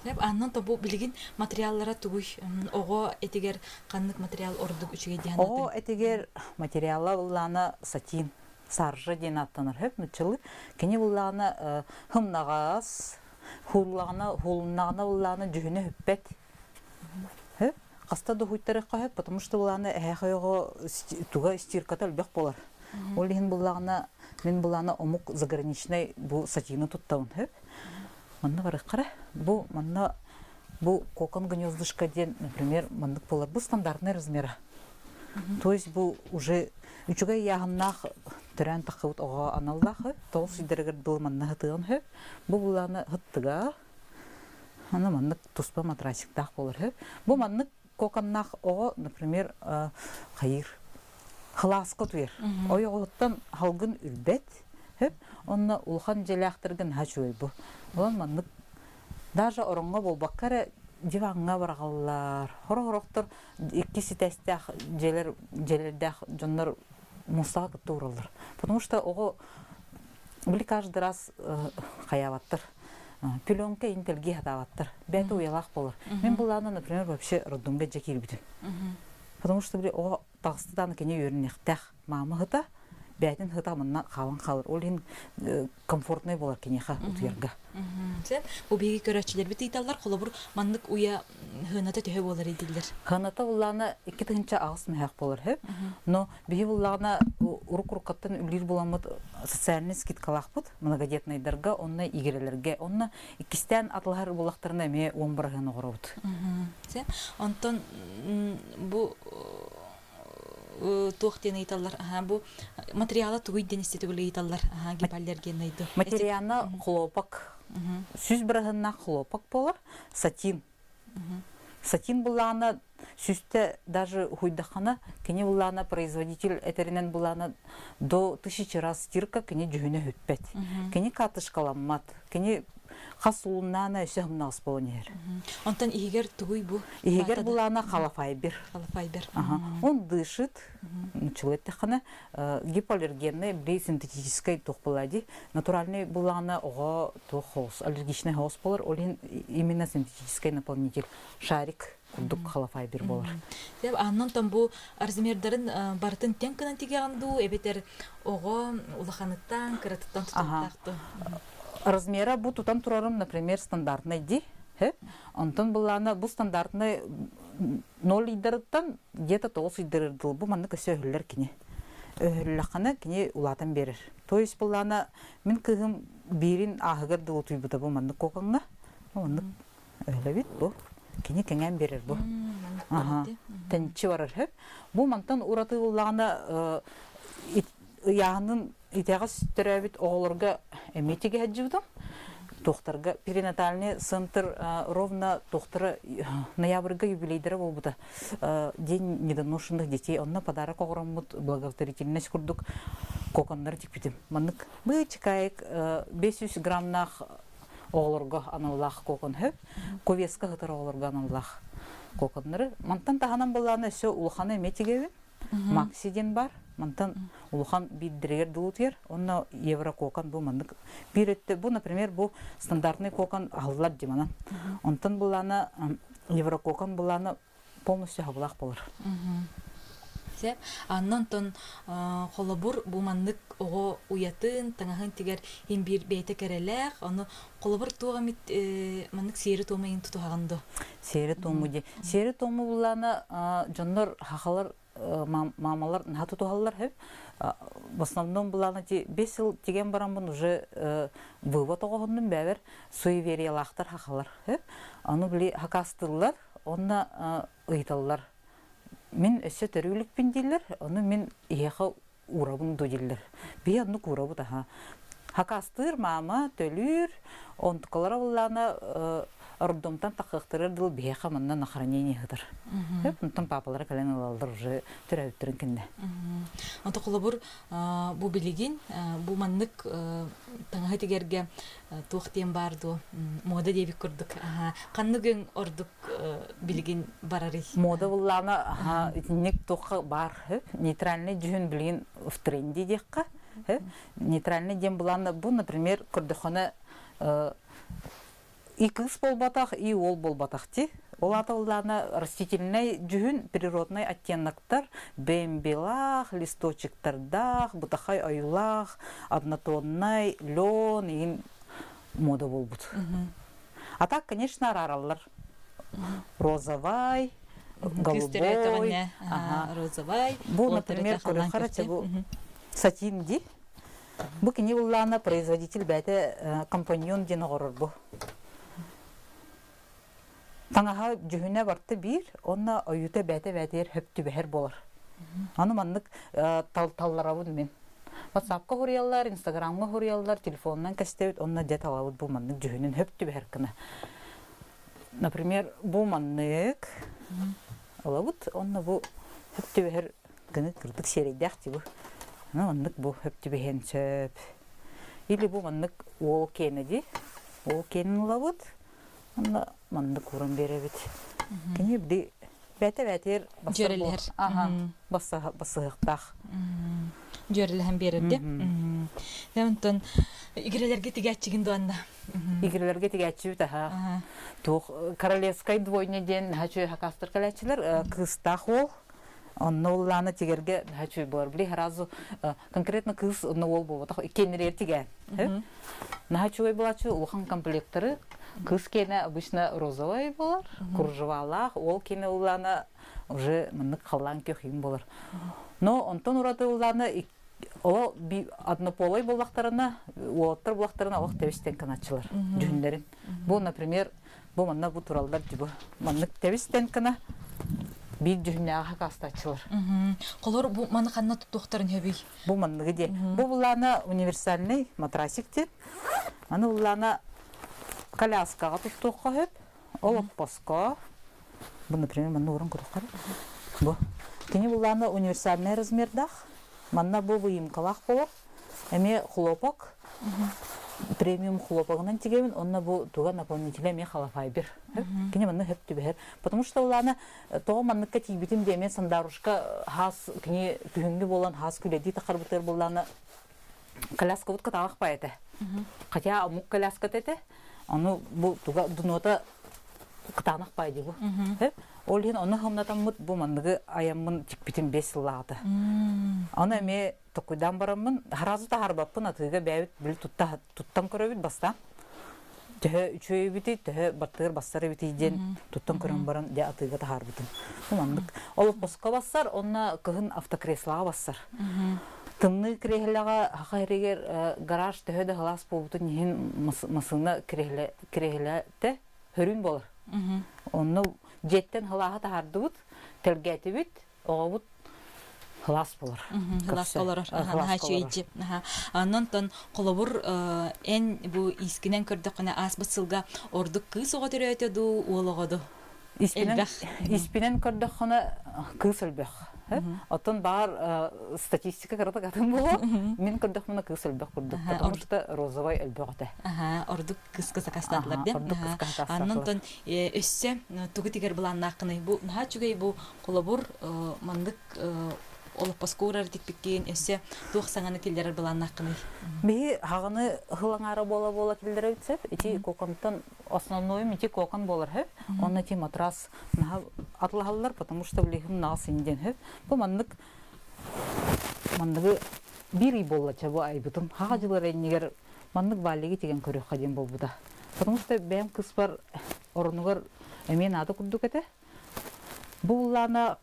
Сөп, аннан тобу билигин материаллара тугуй? Оҕо этигэр ханнык материал ордук үчүгэй диэн Оҕо этигэр материала буллаана сатин, саржа диэн ааттанар хөп нуччалыы. Кини буллаана хымнаҕас, хууллаҕына, хуулуннаҕына буллаана дьүһүнэ хүппэт. Хөп, хаста да хуйтарыахха хөп, потому что буллаана эһээхэй оҕо туга стирката элбэх буолар. Ол иһин буллаҕына мин буллаана омук заграничный бу сатины туттабын хөп. Манна барыаххара. Бу манна бу кокон гнездышко диэн, например, маннык буолар. Бу стандартный размера. То есть бу уже үчүгэй ыйааһыннаах төрөөн таххыбыт оҕо аналлаах тоҕус ыйдарыгар дылы манна хытыан хөп. Бу булааны хыттыга аны маннык туспа матрасиктаах буолар хөп. Бу маннык коконнаах оҕо, например, хайыр Кылааска утуйар. Ойоҕоһуттан халгын үрбэт, хөп, онно улахан дьиэлээхтэргэ наһаа үчүгэй бу. Онон маннык даже ороҥҥо буолбакка эрэ диваҥҥа быраҕаллар. Хоро-хорохтор икки ситээстээх дьиэлэр дьиэлэрдээх дьоннор муостаҕа кытта уураллар. Потому что оҕо били каждый раз хайаабаттар. Пеленка интелги хатаабаттар. Бэйэтэ уйалаах буолар. Мин былаана, например, вообще роддомга дьэ киирбитим. Потому что били оҕо таҕыста даҕаны кини үөрэнэхтээх маама ыһыта, бэйэтин ыһыта манна хаалан хаалар. Ол иһин комфортнай буолар киниэхэ утуйарга. Сөп. Бу биһиги көрөөччүлэрбит ыйыталлар, холобур, маннык уйа хыаната төһө буолар дииллэр. Хыаната буллаана 2008 мөһөөх буолар хөп. Но биһи буллаҕына урук-уруккаттан үллүүр буламмыт социальный скидкалаахпыт многодетнайдарга, онно игирэлэргэ, онно иккистээн атылаһар буоллахтарына эмиэ 10 бырыһыан оҕоробут. Онтон бу туох диэн ыйыталлар? Аха, бу материала тугуй диэн иститүгүл ыйыталлар. Аха, гипоаллергенный ду. Материала хлопок. Сүз бырыһыннаах хлопок болар, сатин. Сатин буллаана сүстэ даже хуйдахана, кини буллаана производитель этеринен буллаана до тысячи раз стирка кини дьүһүнэ хүппэт. Кини катышкаламмат. Кини хас улуннаана өссө хымнаҕас буолан иһэр. Онтон иһигэр тугуй бу? Иһигэр булаана халафайбер. Халафайбер. Он дышит, человек гипоаллергенный, били синтетическай туох була ди. Натуральный булаана оҕо туох хоос, аллергичный хоос болар, ол иһин именно синтетическай наполнитель шарик курдук халафайбер болар. Деп аннан тон бу размердарын барытын тең кынан тигеҕин дуу, эбэтэр оҕо улаханыттан, кыратыттан тутуктаах дуу? Размера бу тутан турарым, например, стандартный ди. Онтон буллаана бу стандартный ноль ыйдарыттан где-то тоҕус ыйдарыр дыл бу маннык өссө өһүллэр кини. Өһүллэххинэ кини улаатан биэрэр. То есть буллаана мин кыыһым биирин ааһыгар дыл утуйбута бу маннык кокоҥҥа. Маннык өһүлэбит бу. Кини кэҥээн биэрэр бу. Аха. Тэнчи барар хөп. Бу мантан ураты буллаҕына ыйааһынын итэҕэс төрөөбүт оҕолорго эмиэ тигэһэддьибитим. Туохтарга перинатальный центр ровно туохтара ноябрьга юбилейдара буолбута. День недоношенных детей. Онно подарок оҕороммут благотворительность курдук коконнары тикпитим. Маннык бычыкайык 500 граммнаах оҕолорго аналлаах кокон хөп. Ковеска сытар оҕолорго аналлаах коконнары. Мантан таһынан былааны өссө улаханы эмиэ тигэбин. Макси диэн бар. Мантан улахан биирдэригэр дылы утуйар. Онно еврококон бу маннык биир өттө бу, например, бу стандартный кокон аһыллар диманан. Онтон булаана еврококон булаана полностью хабылаах болар. Сөп. Аннан онтон холобур бу маннык оҕо уйатын, таҥаһын тигэр иһин биир бэйэтэ кэрэлээх, ону холобур туох эмит маннык сиэри-туому иһин тутуһаҕын дуо? Сиэри-туому дии. Сиэри-туому буллаана дьоннор хахалар мамалар наһаа тутуһаллар хөп. В основном булаана ти бес сыл тиген бараммын уже вывод оҕоһуннум бэбэр суевериялаахтар хахалар хөп. Аны били хакастыллар, онно ыйыталлар. Мин өссө төрүүлүкпүн дииллэр, ону мин иһиэхэ уурабын дуу дииллэр. Биһи оннук уурабыт аха. Хакастыыр маама төлүүр, онтукалара буллаана Роддомтан тахыахтарыгар дылы биһиэхэ манна на хранение ыһытар. Онтон паапалара кэлэн ылаллар уже төрөөбүттэрин кэннэ. Онто холобур бу билигин бу маннык таҥаһы тигэргэ туох диэн баар дуо? Мода диэбит курдук. Ханнык өҥ ордук билигин барарый? Мода буллаана итинник туохха баар. Нейтральный дьүһүн билигин в тренде диэххэ. Нейтральный диэн булаана бу, например, көрдөххүнэ и кыыс буолбатах, и уол буолбатах ти. Ол аата ыллаана растительнай дьүһүн, природный оттеноктар, бэмбилаах, листочектардаах, бытахай ойуулаах, однотоннай, лен игин мода буолбут. А так, конечно, араараллар. Розовай, голубой. Розовай. Бу, например, көрөхөрө бу сатин ди. Бу кини уллаана производитель бэйэтэ компаньон диэн оҕорор бу. Таҥаһа дьүһүнэ барта биир, онно ойуута бэйэтэ бэйэтигэр хөп түбэһэр буолар. Аны маннык талларабын мин. WhatsApp-ка хуруйаллар, Instagram-га хуруйаллар, телефонунан кэстэбит, онно дьэ талабыт бу маннык дьүһүнүн хөп түбэһэр гына. Например, бу маннык ылабыт, онно бу хөп түбэһэр гына кырдык сиэрэйдээх ти бу. Ну, оннук бу хөп түбэһиэн сөп. Или бу маннык уол киэнэ ди. Уол киэнин ылабыт. Онно маннык ууран биэрэбит. Кини били бэйэтэ бэйэтигэр Дьүөрэлэһэр. Аха, бассыһыктаах. Дьүөрэлэһэн биэрэрди. Онтон игирэлэргэ тигээччигин дуонна? Игирэлэргэ тигээччибит аха. Туох королевскай двойня диэн хачы хакастар кэлээччилэр кыыстаах уол Онно уллаана тигэргэ хачуй буолар. Били сразу конкретно кыыс онно уол буолбатах иккиэннэригэр тигээн. Наһаа үчүгэй буолааччы улахан комплектары. Кыыс киэнэ обычно розовай буолар, кружевалаах, уол киэнэ уллаана уже маннык халлаан күөх буолар. Но онтон ураты уллаана ол однополой буоллахтарына, уолаттар буоллахтарына олох тэбистэн каначчылар дьүһүннэрин. Бу, например, Бу манна бу тураллар дьи бу. Маннык тэбистэн кына биир дьүһүннээҕи хакаастааччылар. Холор бу маны ханна туттуохтарын хөбүй? Бу манныгы диэ. Бу буллаана универсальный матрасик диэн. Аны буллаана коляскаҕа туттуохха сөп. Ол оппоско. Бу, например, манна ууран көрүөххэ. Бу. Кини буллаана универсальный размердаах. Манна бу выемкалаах болор. Эмиэ хлопок, премиум хлопогынан тигебин, онно бу туга наполнителя эмиэ халафайбер. Кини манна хөп түбэһэр. Потому что улаана тоҕо манныкка тиийбитим диэ эмиэ Сандарушка хаас кини күһүҥҥү буолан хаас күлэдии тахарбытыгар буллаана коляскабыт кытаанах бай этэ. Хотя омук коляската этэ. Ону бу туга дунуота кытаанах бай дии бу. Ол иһин ону хомнатаммыт бу манныгы айаммын тикпитим 5 сыллааҕыта. Ону эмиэ Токуйдаан бараммын, сразу таһаарбаппын, атыыга бэйэбит били тутта, туттан көрөбүт бастаан. Төһө үчүгэй эбитий, төһө баттыгар бассар эбитий диэн туттан көрөн баран дьэ атыыга таһаарбытым. Маннык. Олоппоско бассар, онно кыһын автокреслоҕа бассар. Тымныы кириэһилэҕэ саха сиригэр гараж төһө да сылаас буолбутун иһин массыына кириэһилэтэ хөрүн буолар. Онно дьиэттэн сылааһы таһаардыбыт, тэлгээтибит, оҕобут Кылаас болор. Кылаас олорор. Наһаа үчүгэйдии. Онон холобур эн бу иискинэн көрдөххүнэ ааспыт сылга ордук кыыс оҕо төрөөтө дуу, уол оҕо дуу? Элбэх. Испинэн көрдөххүнэ кыыс элбэх. Оттон баар статистика кыратык атын буолуо. Мин көрдөхпүнэ кыыс элбэх курдук. Потому что розовай элбэх этэ. Ордук кыска сакастаатылар дии. Ордук кыска сакастаатылар. Онон өссө тугу тигэр былааннааххыный? Бу наһаа үчүгэй бу холобур маннык олоппоско уурар тикпиккин өссө туох саҥаны киллэрэр былааннааххыный? Биһи хаҕаны хылаҥаара буола-буола киллэрэбит сөп. Ити коконтон основнойум ити кокон буолар хөп. Онно ити матрас наһаа атлаһаллар, потому что билигин наҕас индиэн хөп. Бу маннык манныгы биир ый буолла чэ бу айбытым. Хаҕа дьылар иннигэр маннык валлиги тигэн көрүөххэ диэн буолбута. Потому что бэйэм кыспар оронугар эмиэ наада курдук этэ. Бу буллаана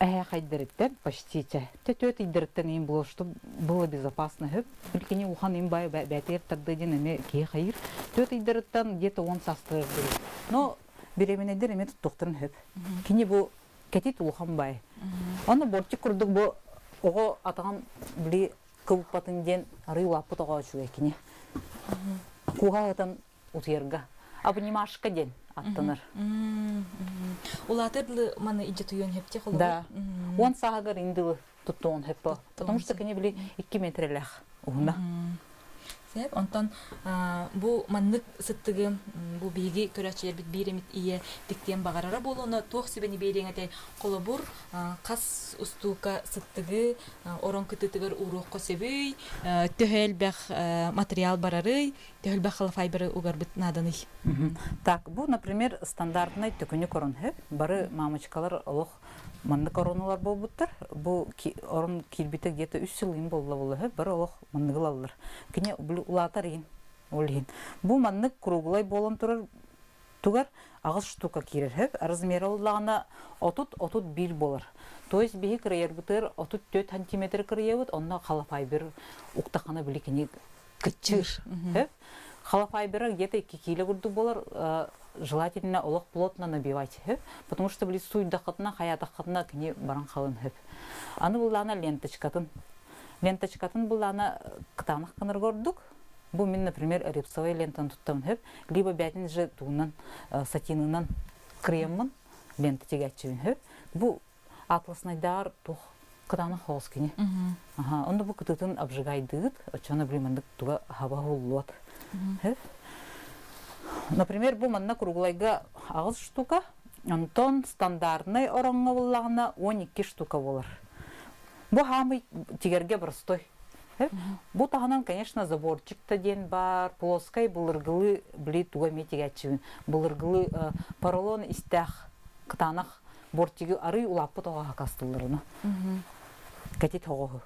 эһээхэйдэриттэн почти чэ төт ыйдарыттан им было что было безопасно хөп билкини ухан им бай бээтигэр тарды диэн эмиэ киһи хайыр төт ыйдарыттан где-то он састырар но беременайдар эмиэ туттуохтарын хөп кини бу кэтит улахан бай ону бортик курдук бу оҕо атаҕын били кылпатын диэн арыы улааппыт оҕо үчүгэй кини куһаҕытан утуйарга. Обнимашка диэн аттанар. Улаатар дылы маны илдьэ туйуон хөпте холобур. Да. Он сааһыгар индылы туттуон хөппө. Потому что кини били 2 метрелэх уһуна. Сеп, онтон бу маннык сыттыгы бу биһиги көрөөччүлэрбит биир эмит ийэ тиктиэн баҕарара буолуона туох сүбэни биэриэҥ этэй? Холобур, хас устуука сыттыгы орон кытыытыгар ууруохха сөбүй, төһө элбэх материал барарый, төһө элбэх халафайбары угарбыт нааданый? Так, бу, например, стандартный төкүнүк орон хөп. Бары мамочкалар олох маннык оронулар буолбуттар. Бу орон киирбитэ где-то үс сыл иин буолла буолла хөп. Бары олох манныгы ылаллар. Кини улаатар иин ол иһин. Бу маннык круглай буолан турар тугар аҕыс штука киирэр хөп. Размера ыллаҕына 30-31 буолар. То есть биһи кырыйарбытыгар 34 сантиметр кырыйабыт, онно халафайбер уктахана били кини кыччыыр. Халафайбера где-то 2 кило курдук болар, желательно олох плотно набивать, потому что били суйдаххытына, хаятаххытына кини баран халын хөп. Аны буллаана ленточкатын. Ленточкатын буллаана кытаанах гынар ордук. Бу мин, например, репсовый лентаны туттамын хөп, либо бәтин же тугунан сатинынан креммын лента тигээччибин хөп. Бу атласнайдаар тух кытаанах хоос кини. Аха, онно бу кытытын обжигайдыыт, оччоно били маннык туга хаба хуллуот. Например, бу манна круглайга аҕыс штука, онтон стандартнай ороҥҥо буллаҕына 12 штука болар. Бу хаамый тигэргэ простой. Бу таһынан, конечно, заборчик та диэн бар, плоскай былыргылыы били туга эмиэ тигээччибин. Былыргылыы поролон истээх кытаанах бортигы арый улааппыт оҕо хакастыллар Кэтит оҕоһу.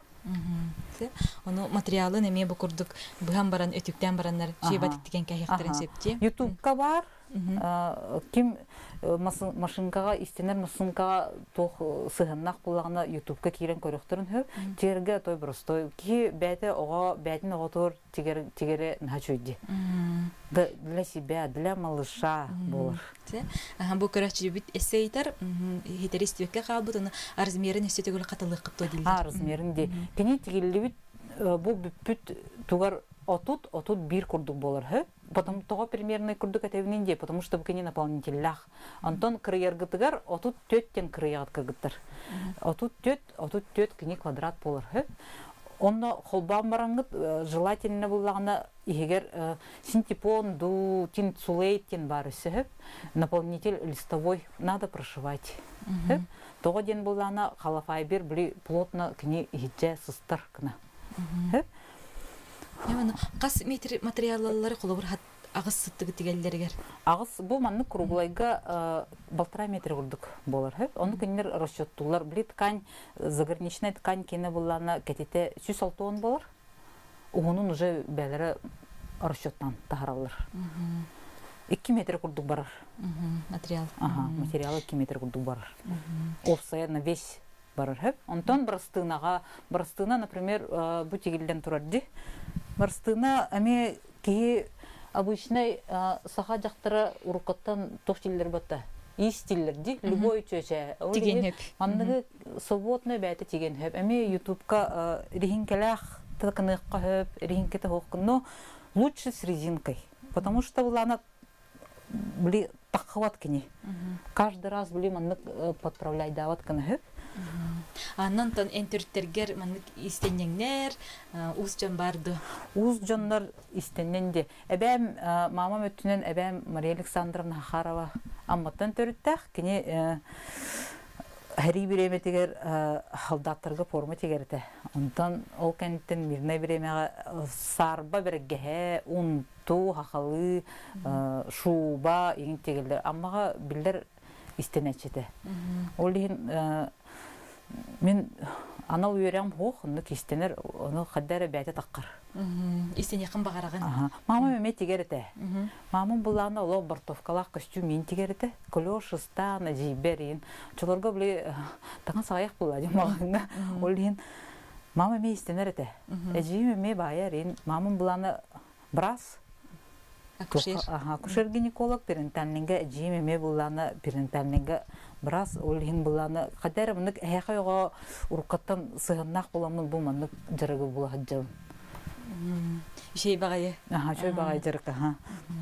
Ону материалын эмиэ бу курдук быһан баран өтүктээн бараннар сиэбатиктиген кэһиэхтэрин сөптүө. Ютубка бар, ким машинкаҕа истинэр машинкаҕа туох сыһыаннаах буоллаҕына ютубка киирэн көрүөхтэрин сөп. Тигэргэ той простой. Киһи бэйэтэ оҕо бэйэтин оҕотугар тигэр тигэрэ наһаа үчүгэй Для себя, для малыша буолар. Бу көрөөччүбүт эссе ыйытар, иһитэри истибэккэ хаалбыт, оны размерин өссө төгүл хатылыаххыт дуо дииллэр. А, размерин дии. Кини тигиллибит бу бүппүт тугар 30-31 курдук буолар хө. Потом тоҕо примерный курдук этэбинин дии, потому что бу кини наполнителлаах. Онтон кырыйаргытыгар 34 тен кырыйаҕыт кыргыттар. 34, 34 кини квадрат буолар хө. Онно холбоон бараҥҥыт желательно буллаҕына иһигэр синтепон ду, тинцулейтин баар өссө наполнитель листовой надо прошивать. Тоҕо диэн буллаана халафайбер били плотно кини иһитчэ сыстар гына. Хас метр материаллары холобур аҕыс сыттыгы тигэллэригэр? Аҕыс бу маннык круглайга полтора метр курдук буолар. Ону кинилэр расчеттуулар. Били ткань, заграничная ткань кини буллаана кэтитэ 160 болар. Уһунун уже бээлэрэ расчеттан таһараллар. 2 метр курдук барар. Материал. Ага, материал 2 метр курдук барар. Опсая на весь барар хөп. Онтон барастыынаҕа, барастыына, например, бу тигиллэн турар ди. Барастыына эмиэ киһи обычный саха дьахтара уруккаттан туох тиллэр батта иис тиллэр ди любой чүөчэ Тиген хөп. Манныгы свободно бэйэтэ тиген хөп. Эмиэ ютубка рихинкэлээх тыкыныахха хөп, рихинкэтэ хоох но лучше с резинкой. Потому что булана били таххыбат кини. Каждый раз били маннык подправляйдаабат гына хөп. Аннан тон энтүрттэргэр маннык истэнньэҥнэр, уус дьон бар ду? Уус дьоннор истэннэн де. Эбээм, мамам өттүнэн эбээм Мария Александровна Хахарова Амматтан төрүттээх. Кини Хэрий бириэмэтигэр солдаттарга форма тигэрэтэ. Онтон ол кэнниттэн мирнэй бириэмэҕэ саарба бэргэһэ, унту, хахалыы, шуба иҥин тигэллэр. Аммаҕа биллэр истэнээччитэ. Ол иһин мин анал үөрэҕим суох, оннук истэнэр, ону хадда эрэ бэйэтэ таххар. Истэниэххин баҕараҕын? Мамам эмиэ тигэр этэ. Мамам буллаҕына олох бортовкалаах костюм иин тигэр этэ. Клёш, ыстаан, эдьиийбэр иин. Оччолорго били таҥас аҕыйах буолла дии маҕаһыыҥҥа. Ол иһин мама эмиэ истэнэр этэ. Эдьиийим эмиэ баайар иин. Мамам булаана брас. Акушер. Акушер-гинеколог перинтальныйга эдьиийим эмиэ буллаана перинтальныйга брас. Ол иһин буллаана хата эрэ маннык эһээхэй оҕо уруккаттан сыһыаннаах буоламмын бу маннык дьарыгы була сылдьабын. Үчүгэй баҕайы. Аха, үчүгэй баҕайы дьарык, аха.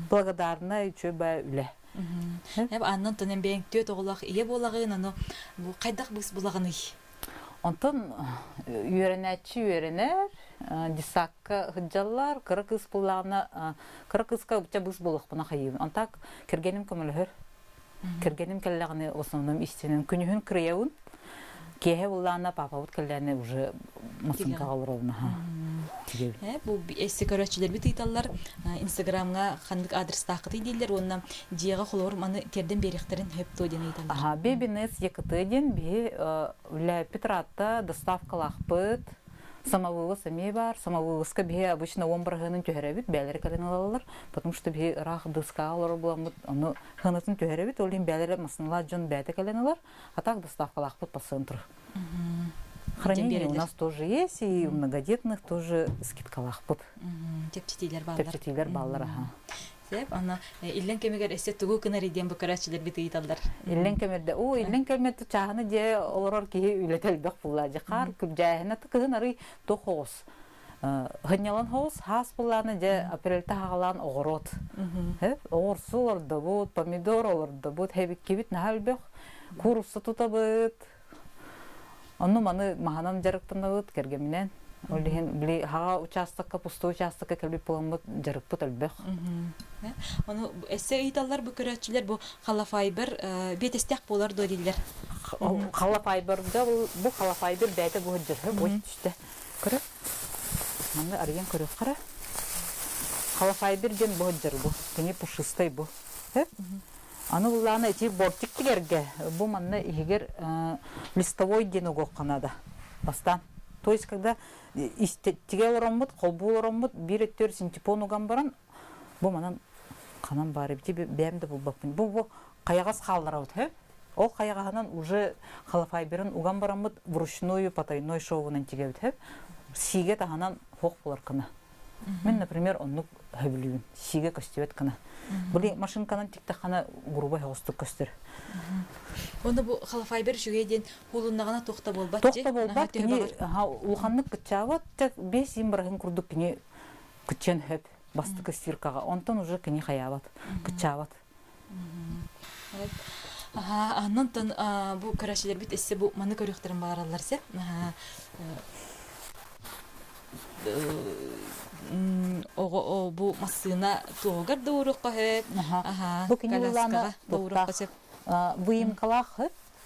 Благодарна үчүгэй баҕайы үлэ. Эб аннан тонен бэйэҥ түөт оҕолоох ийэ буолаҕын, ону бу хайдах быыс булаҕыный? Онтон үөрэнээччи үөрэнэр, десакка сылдьаллар, кыра кыыс буллаҕына, кыра кыыска быча быыс буолуохпуна хайыыбын. Онтак кэргэним көмөлөһөр. Кэргэним кэллэҕинэ в основном истинэн күнүһүн кырыйабын. Киэһэ буллаҕына папабыт кэллэҕинэ уже массыынкаҕа олоробун аха. Бу эссе көрөөччүлэрбит ыыталлар Инстаграмҥа ханнык адрестааххытый дииллэр уонна дьиэҕэ холобур маны тиэрдэн биэриэхтэрин сөп дуо диэн ыйыталлар. Аха, Бэбинес ЕКТ диэн биһи үлээппит ыраатта доставкалаахпыт. Самовывоз эмиэ баар. Самовывозка биһи обычно уон быраһыанын түһэрэбит, бэйэлэрэ кэлэн ылаллар. Потому что биһи ыраах дыскаҕа олорор буоламмыт, ону ханатын түһэрэбит, ол иһин бэйэлэрэ массыыналаах дьон бэйэтэ кэлэн ылар. А так доставкалаахпыт по центру. Хранение у нас тоже есть, и у многодетных тоже скидкалаахпыт. Чэпчэтиилэр бааллар. Чэпчэтиилэр бааллар, аха. Сөп, аны иллэҥ кэмигэр өссө тугу гынар диэн бу көрөөччүлэрбит ыйыталлар. Иллэҥ кэмэрдэ, оо, иллэҥ кэмэрдэ чааһына дьиэ олорор киһи үлэтэ элбэх буолла. Дьэ, хаар күрдьээһинэ кыһын арый туох оҕус. Хынньалан хоҕус хаас буллааны дьэ апрельта хаҕалаан оҕуруот. Оҕурсу олордобут, помидор олордобут, хэбиккибит наһаа элбэх. Куурусса тутабыт. Онну маны маһанан дьарыктанабыт кэргэминэн. Ол иһин били хаҕа учаастакка, пустой учаастакка кэлбит буоламмыт дьарыкпыт элбэх. Ону эссе ыйыталлар бу көрөөччүлэр бу халафайбер биэтэстээх буолар дуо дииллэр. Халафайберга бу халафайбер бэйэтэ бу сылдьар бу түстэ. Көрө. Манна арыйан көрүөххэ эрэ. Халафайбер диэн бу сылдьар бу. Кини пушистай бу. Аны буллаана ити бортик тигэргэ бу манна иһигэр листовой диэн угуохха наада. Бастаан. То есть когда тигэ олороммут, холбуу олороммут биир өттүгэр синтепон уган баран бу манан ханан баар эбити бэйэм да булбаппын. Бу бу хайаҕас хаалларабыт һэ. Ол хайаҕаһынан уже халафайберын уган бараммыт вручную потайной шовунан тигэбит һэ. Сиигэ таһынан хуох булар гына. Мин, например, оннук хөбүлүүбүн. Сиигэ көстүбэт гына. Били машинканан тиктаххана грубо хоҕустук көстөр. Онно бу халафайбер үчүгэй диэн хуулуннаҕына туох да буолбат Туох да буолбат, кини улаханнык кыччаабат, бес им быраһын курдук кини кыччан хөп бастакы стиркаҕа. Онтон уже кини хайаабат, кыччаабат. Аннан бу көрөөччүлэрбит өссө бу маны көрүөхтэрин баҕараллар сеп. Оҕо бу массыына туоһугар да ууруохха сөп. Бу кини улаана да ууруохха сөп. Выемкалаах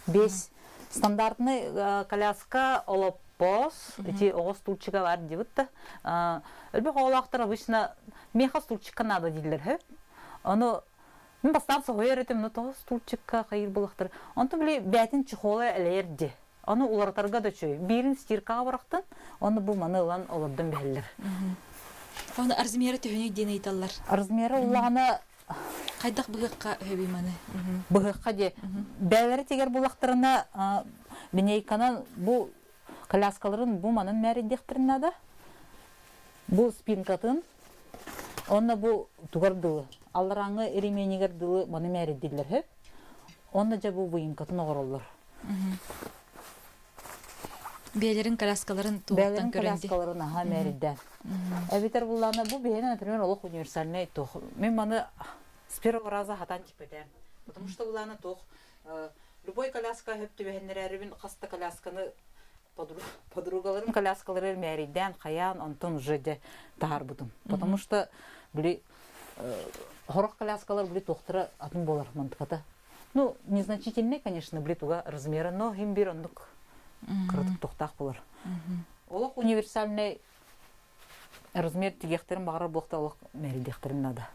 бес стандартный коляска олоппос ити оҕо стульчига бар дибит да. Элбэх оҕолоохтор обычно меха стульчика надо дииллэр хөп. Ону мин бастаан соһуйар этим, ну тоҕо стульчикка хайыр булахтар. Онтон били бээтин чехола элэйэр ди. Ону уларытарга да үчүгэй. Биирин стиркаҕа бырахтын, ону бу маны ылан олордон биһэллэр. Ону размера төһөнүй диэн ыйыталлар. Размера уллаҕына Хайдах быһыахха өбүй маны? Быһыахха дии. Бээлэри тигэр булахтарына линейканан бу коляскаларын бу манын мээрийдиэхтэрин наада. Бу спинкатын Онно бу тугар дылы, алларааҥҥы ременигэр дылы маны мээрийдиллэр үһү. Онно дьэ бу выемкатын оҥороллор. Бэйэлэрин коляскаларын туһуттан Бэйэлэрин көрөн дии. коляскаларын аһа мээрийдээн. Эбэтэр буллаана бу биһиэнэ, например, олох универсальный туох. Мин маны с первого раза хатан тикпэтээм. Потому что буллаана туох любой коляска хөп түбэһиннэрээрибин хас да колясканы подругаларым коляскалары мээрийдээн хайаан онтон уже дьэ таһаарбытым. Потому что били хорох коляскалар били туохтара атын буолар мантыката. Ну, незначительный, конечно, били туга размера, но хим бир оннук кыратык тухтаах буолар. Олох универсальный размер тигиэхтэрин баҕарар буолта олох мээрийдиэхтэрин наада.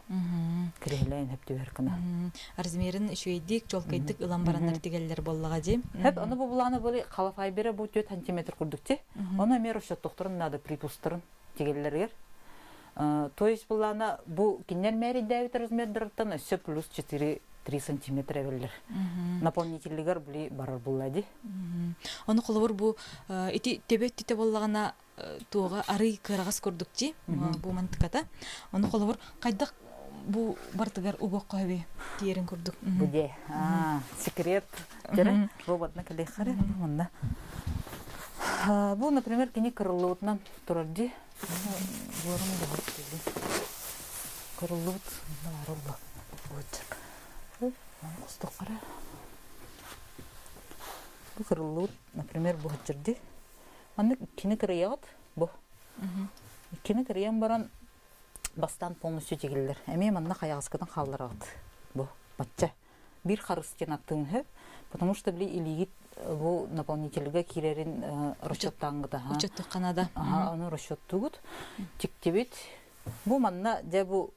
Кириһилээн хөп түбэр гына. Размерин үчүгэйдик, чуолкайдык ылан бараннар тигэллэр буоллаҕа дии. Хөп, ону бу булааны били халафайбера бу 4 сантиметр курдук ти. Ону эмиэ расчеттохторун наада припустарын тигеллэригэр. То есть булаана бу кинилэр мээрийдээбит размердарыттан өссө плюс 4 3 сантиметр эбэллэр. Наполнителлигэр били барар булла ди. Ону холобур бу ити төбө өттүтэ буоллаҕына туоҕа арый кыараҕас курдук дии бу мантыката. Ону холобур хайдах бу бартыгар угуохха хөбүй тиэрин курдук. Бу де секрет дere роботна кэлиэххэ манна. Бу, например, кини кырыллыбытынан турар дии. Буорум да Кырыллыбыт барылла. Кустук кара. Бу кырыллыбыт, например, бу дии. Маннык иккини кырыйаҕыт бу. Иккини кырыйан баран бастаан полностью тигиллэр. Эмиэ манна хайаҕаскытын хааллараҕыт. Бу бачча. Биир харыс диэн аттыын сөп. Потому что били илиигит бу наполнительга киирэрин расчеттаангыт аха. Учеттухха надо. Аха, ону расчеттугут. Тиктибит. Бу манна дьэ бу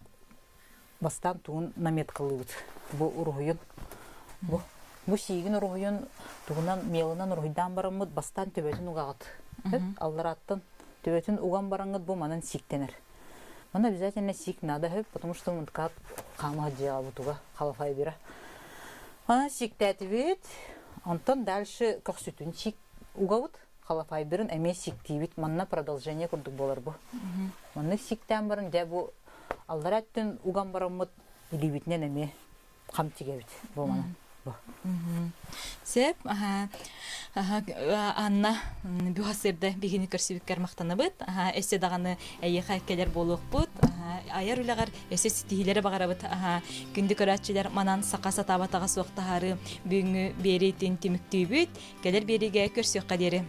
бастаан тугун наметкалыыбыт. Бу уруһуйун. Бу бу сиигин уруһуйун тугунан мелынан уруһуйдаан бараммыт бастаан төбөтүн угаҕыт. Алларааттан төбөтүн уган бараҥҥыт бу манан сииктэнэр. Маны обязательно сиик надо хөп, потому что мунткаат хаама дьиэҕэ бутуга халафайбира. Аны сииктээтибит, онтон дальше көхсүтүн сиик угабыт, халафайбирын эмиэ сииктиибит. Манна продолжение курдук буолар бу. Маннык сииктээн баран дьэ бу аллара өттүн уган бараммыт илиибитинэн эмиэ хам тигэбит бу манан. Сөп, Анна бүхасырда бигини көрсүбүккэр махтанабыт. Өссө даҕаны эйиэхэ кэлэр буолуохпут. Айар үлэҕэр өссө ситиһиилэри баҕарабыт. Күндү көрөөччүлэр манан саха сатаабатаҕа суох таһаарыы бүгүҥҥү биэриитин түмүктүүбүт. Кэлэр биэриигэ көрсүөххэ диэри.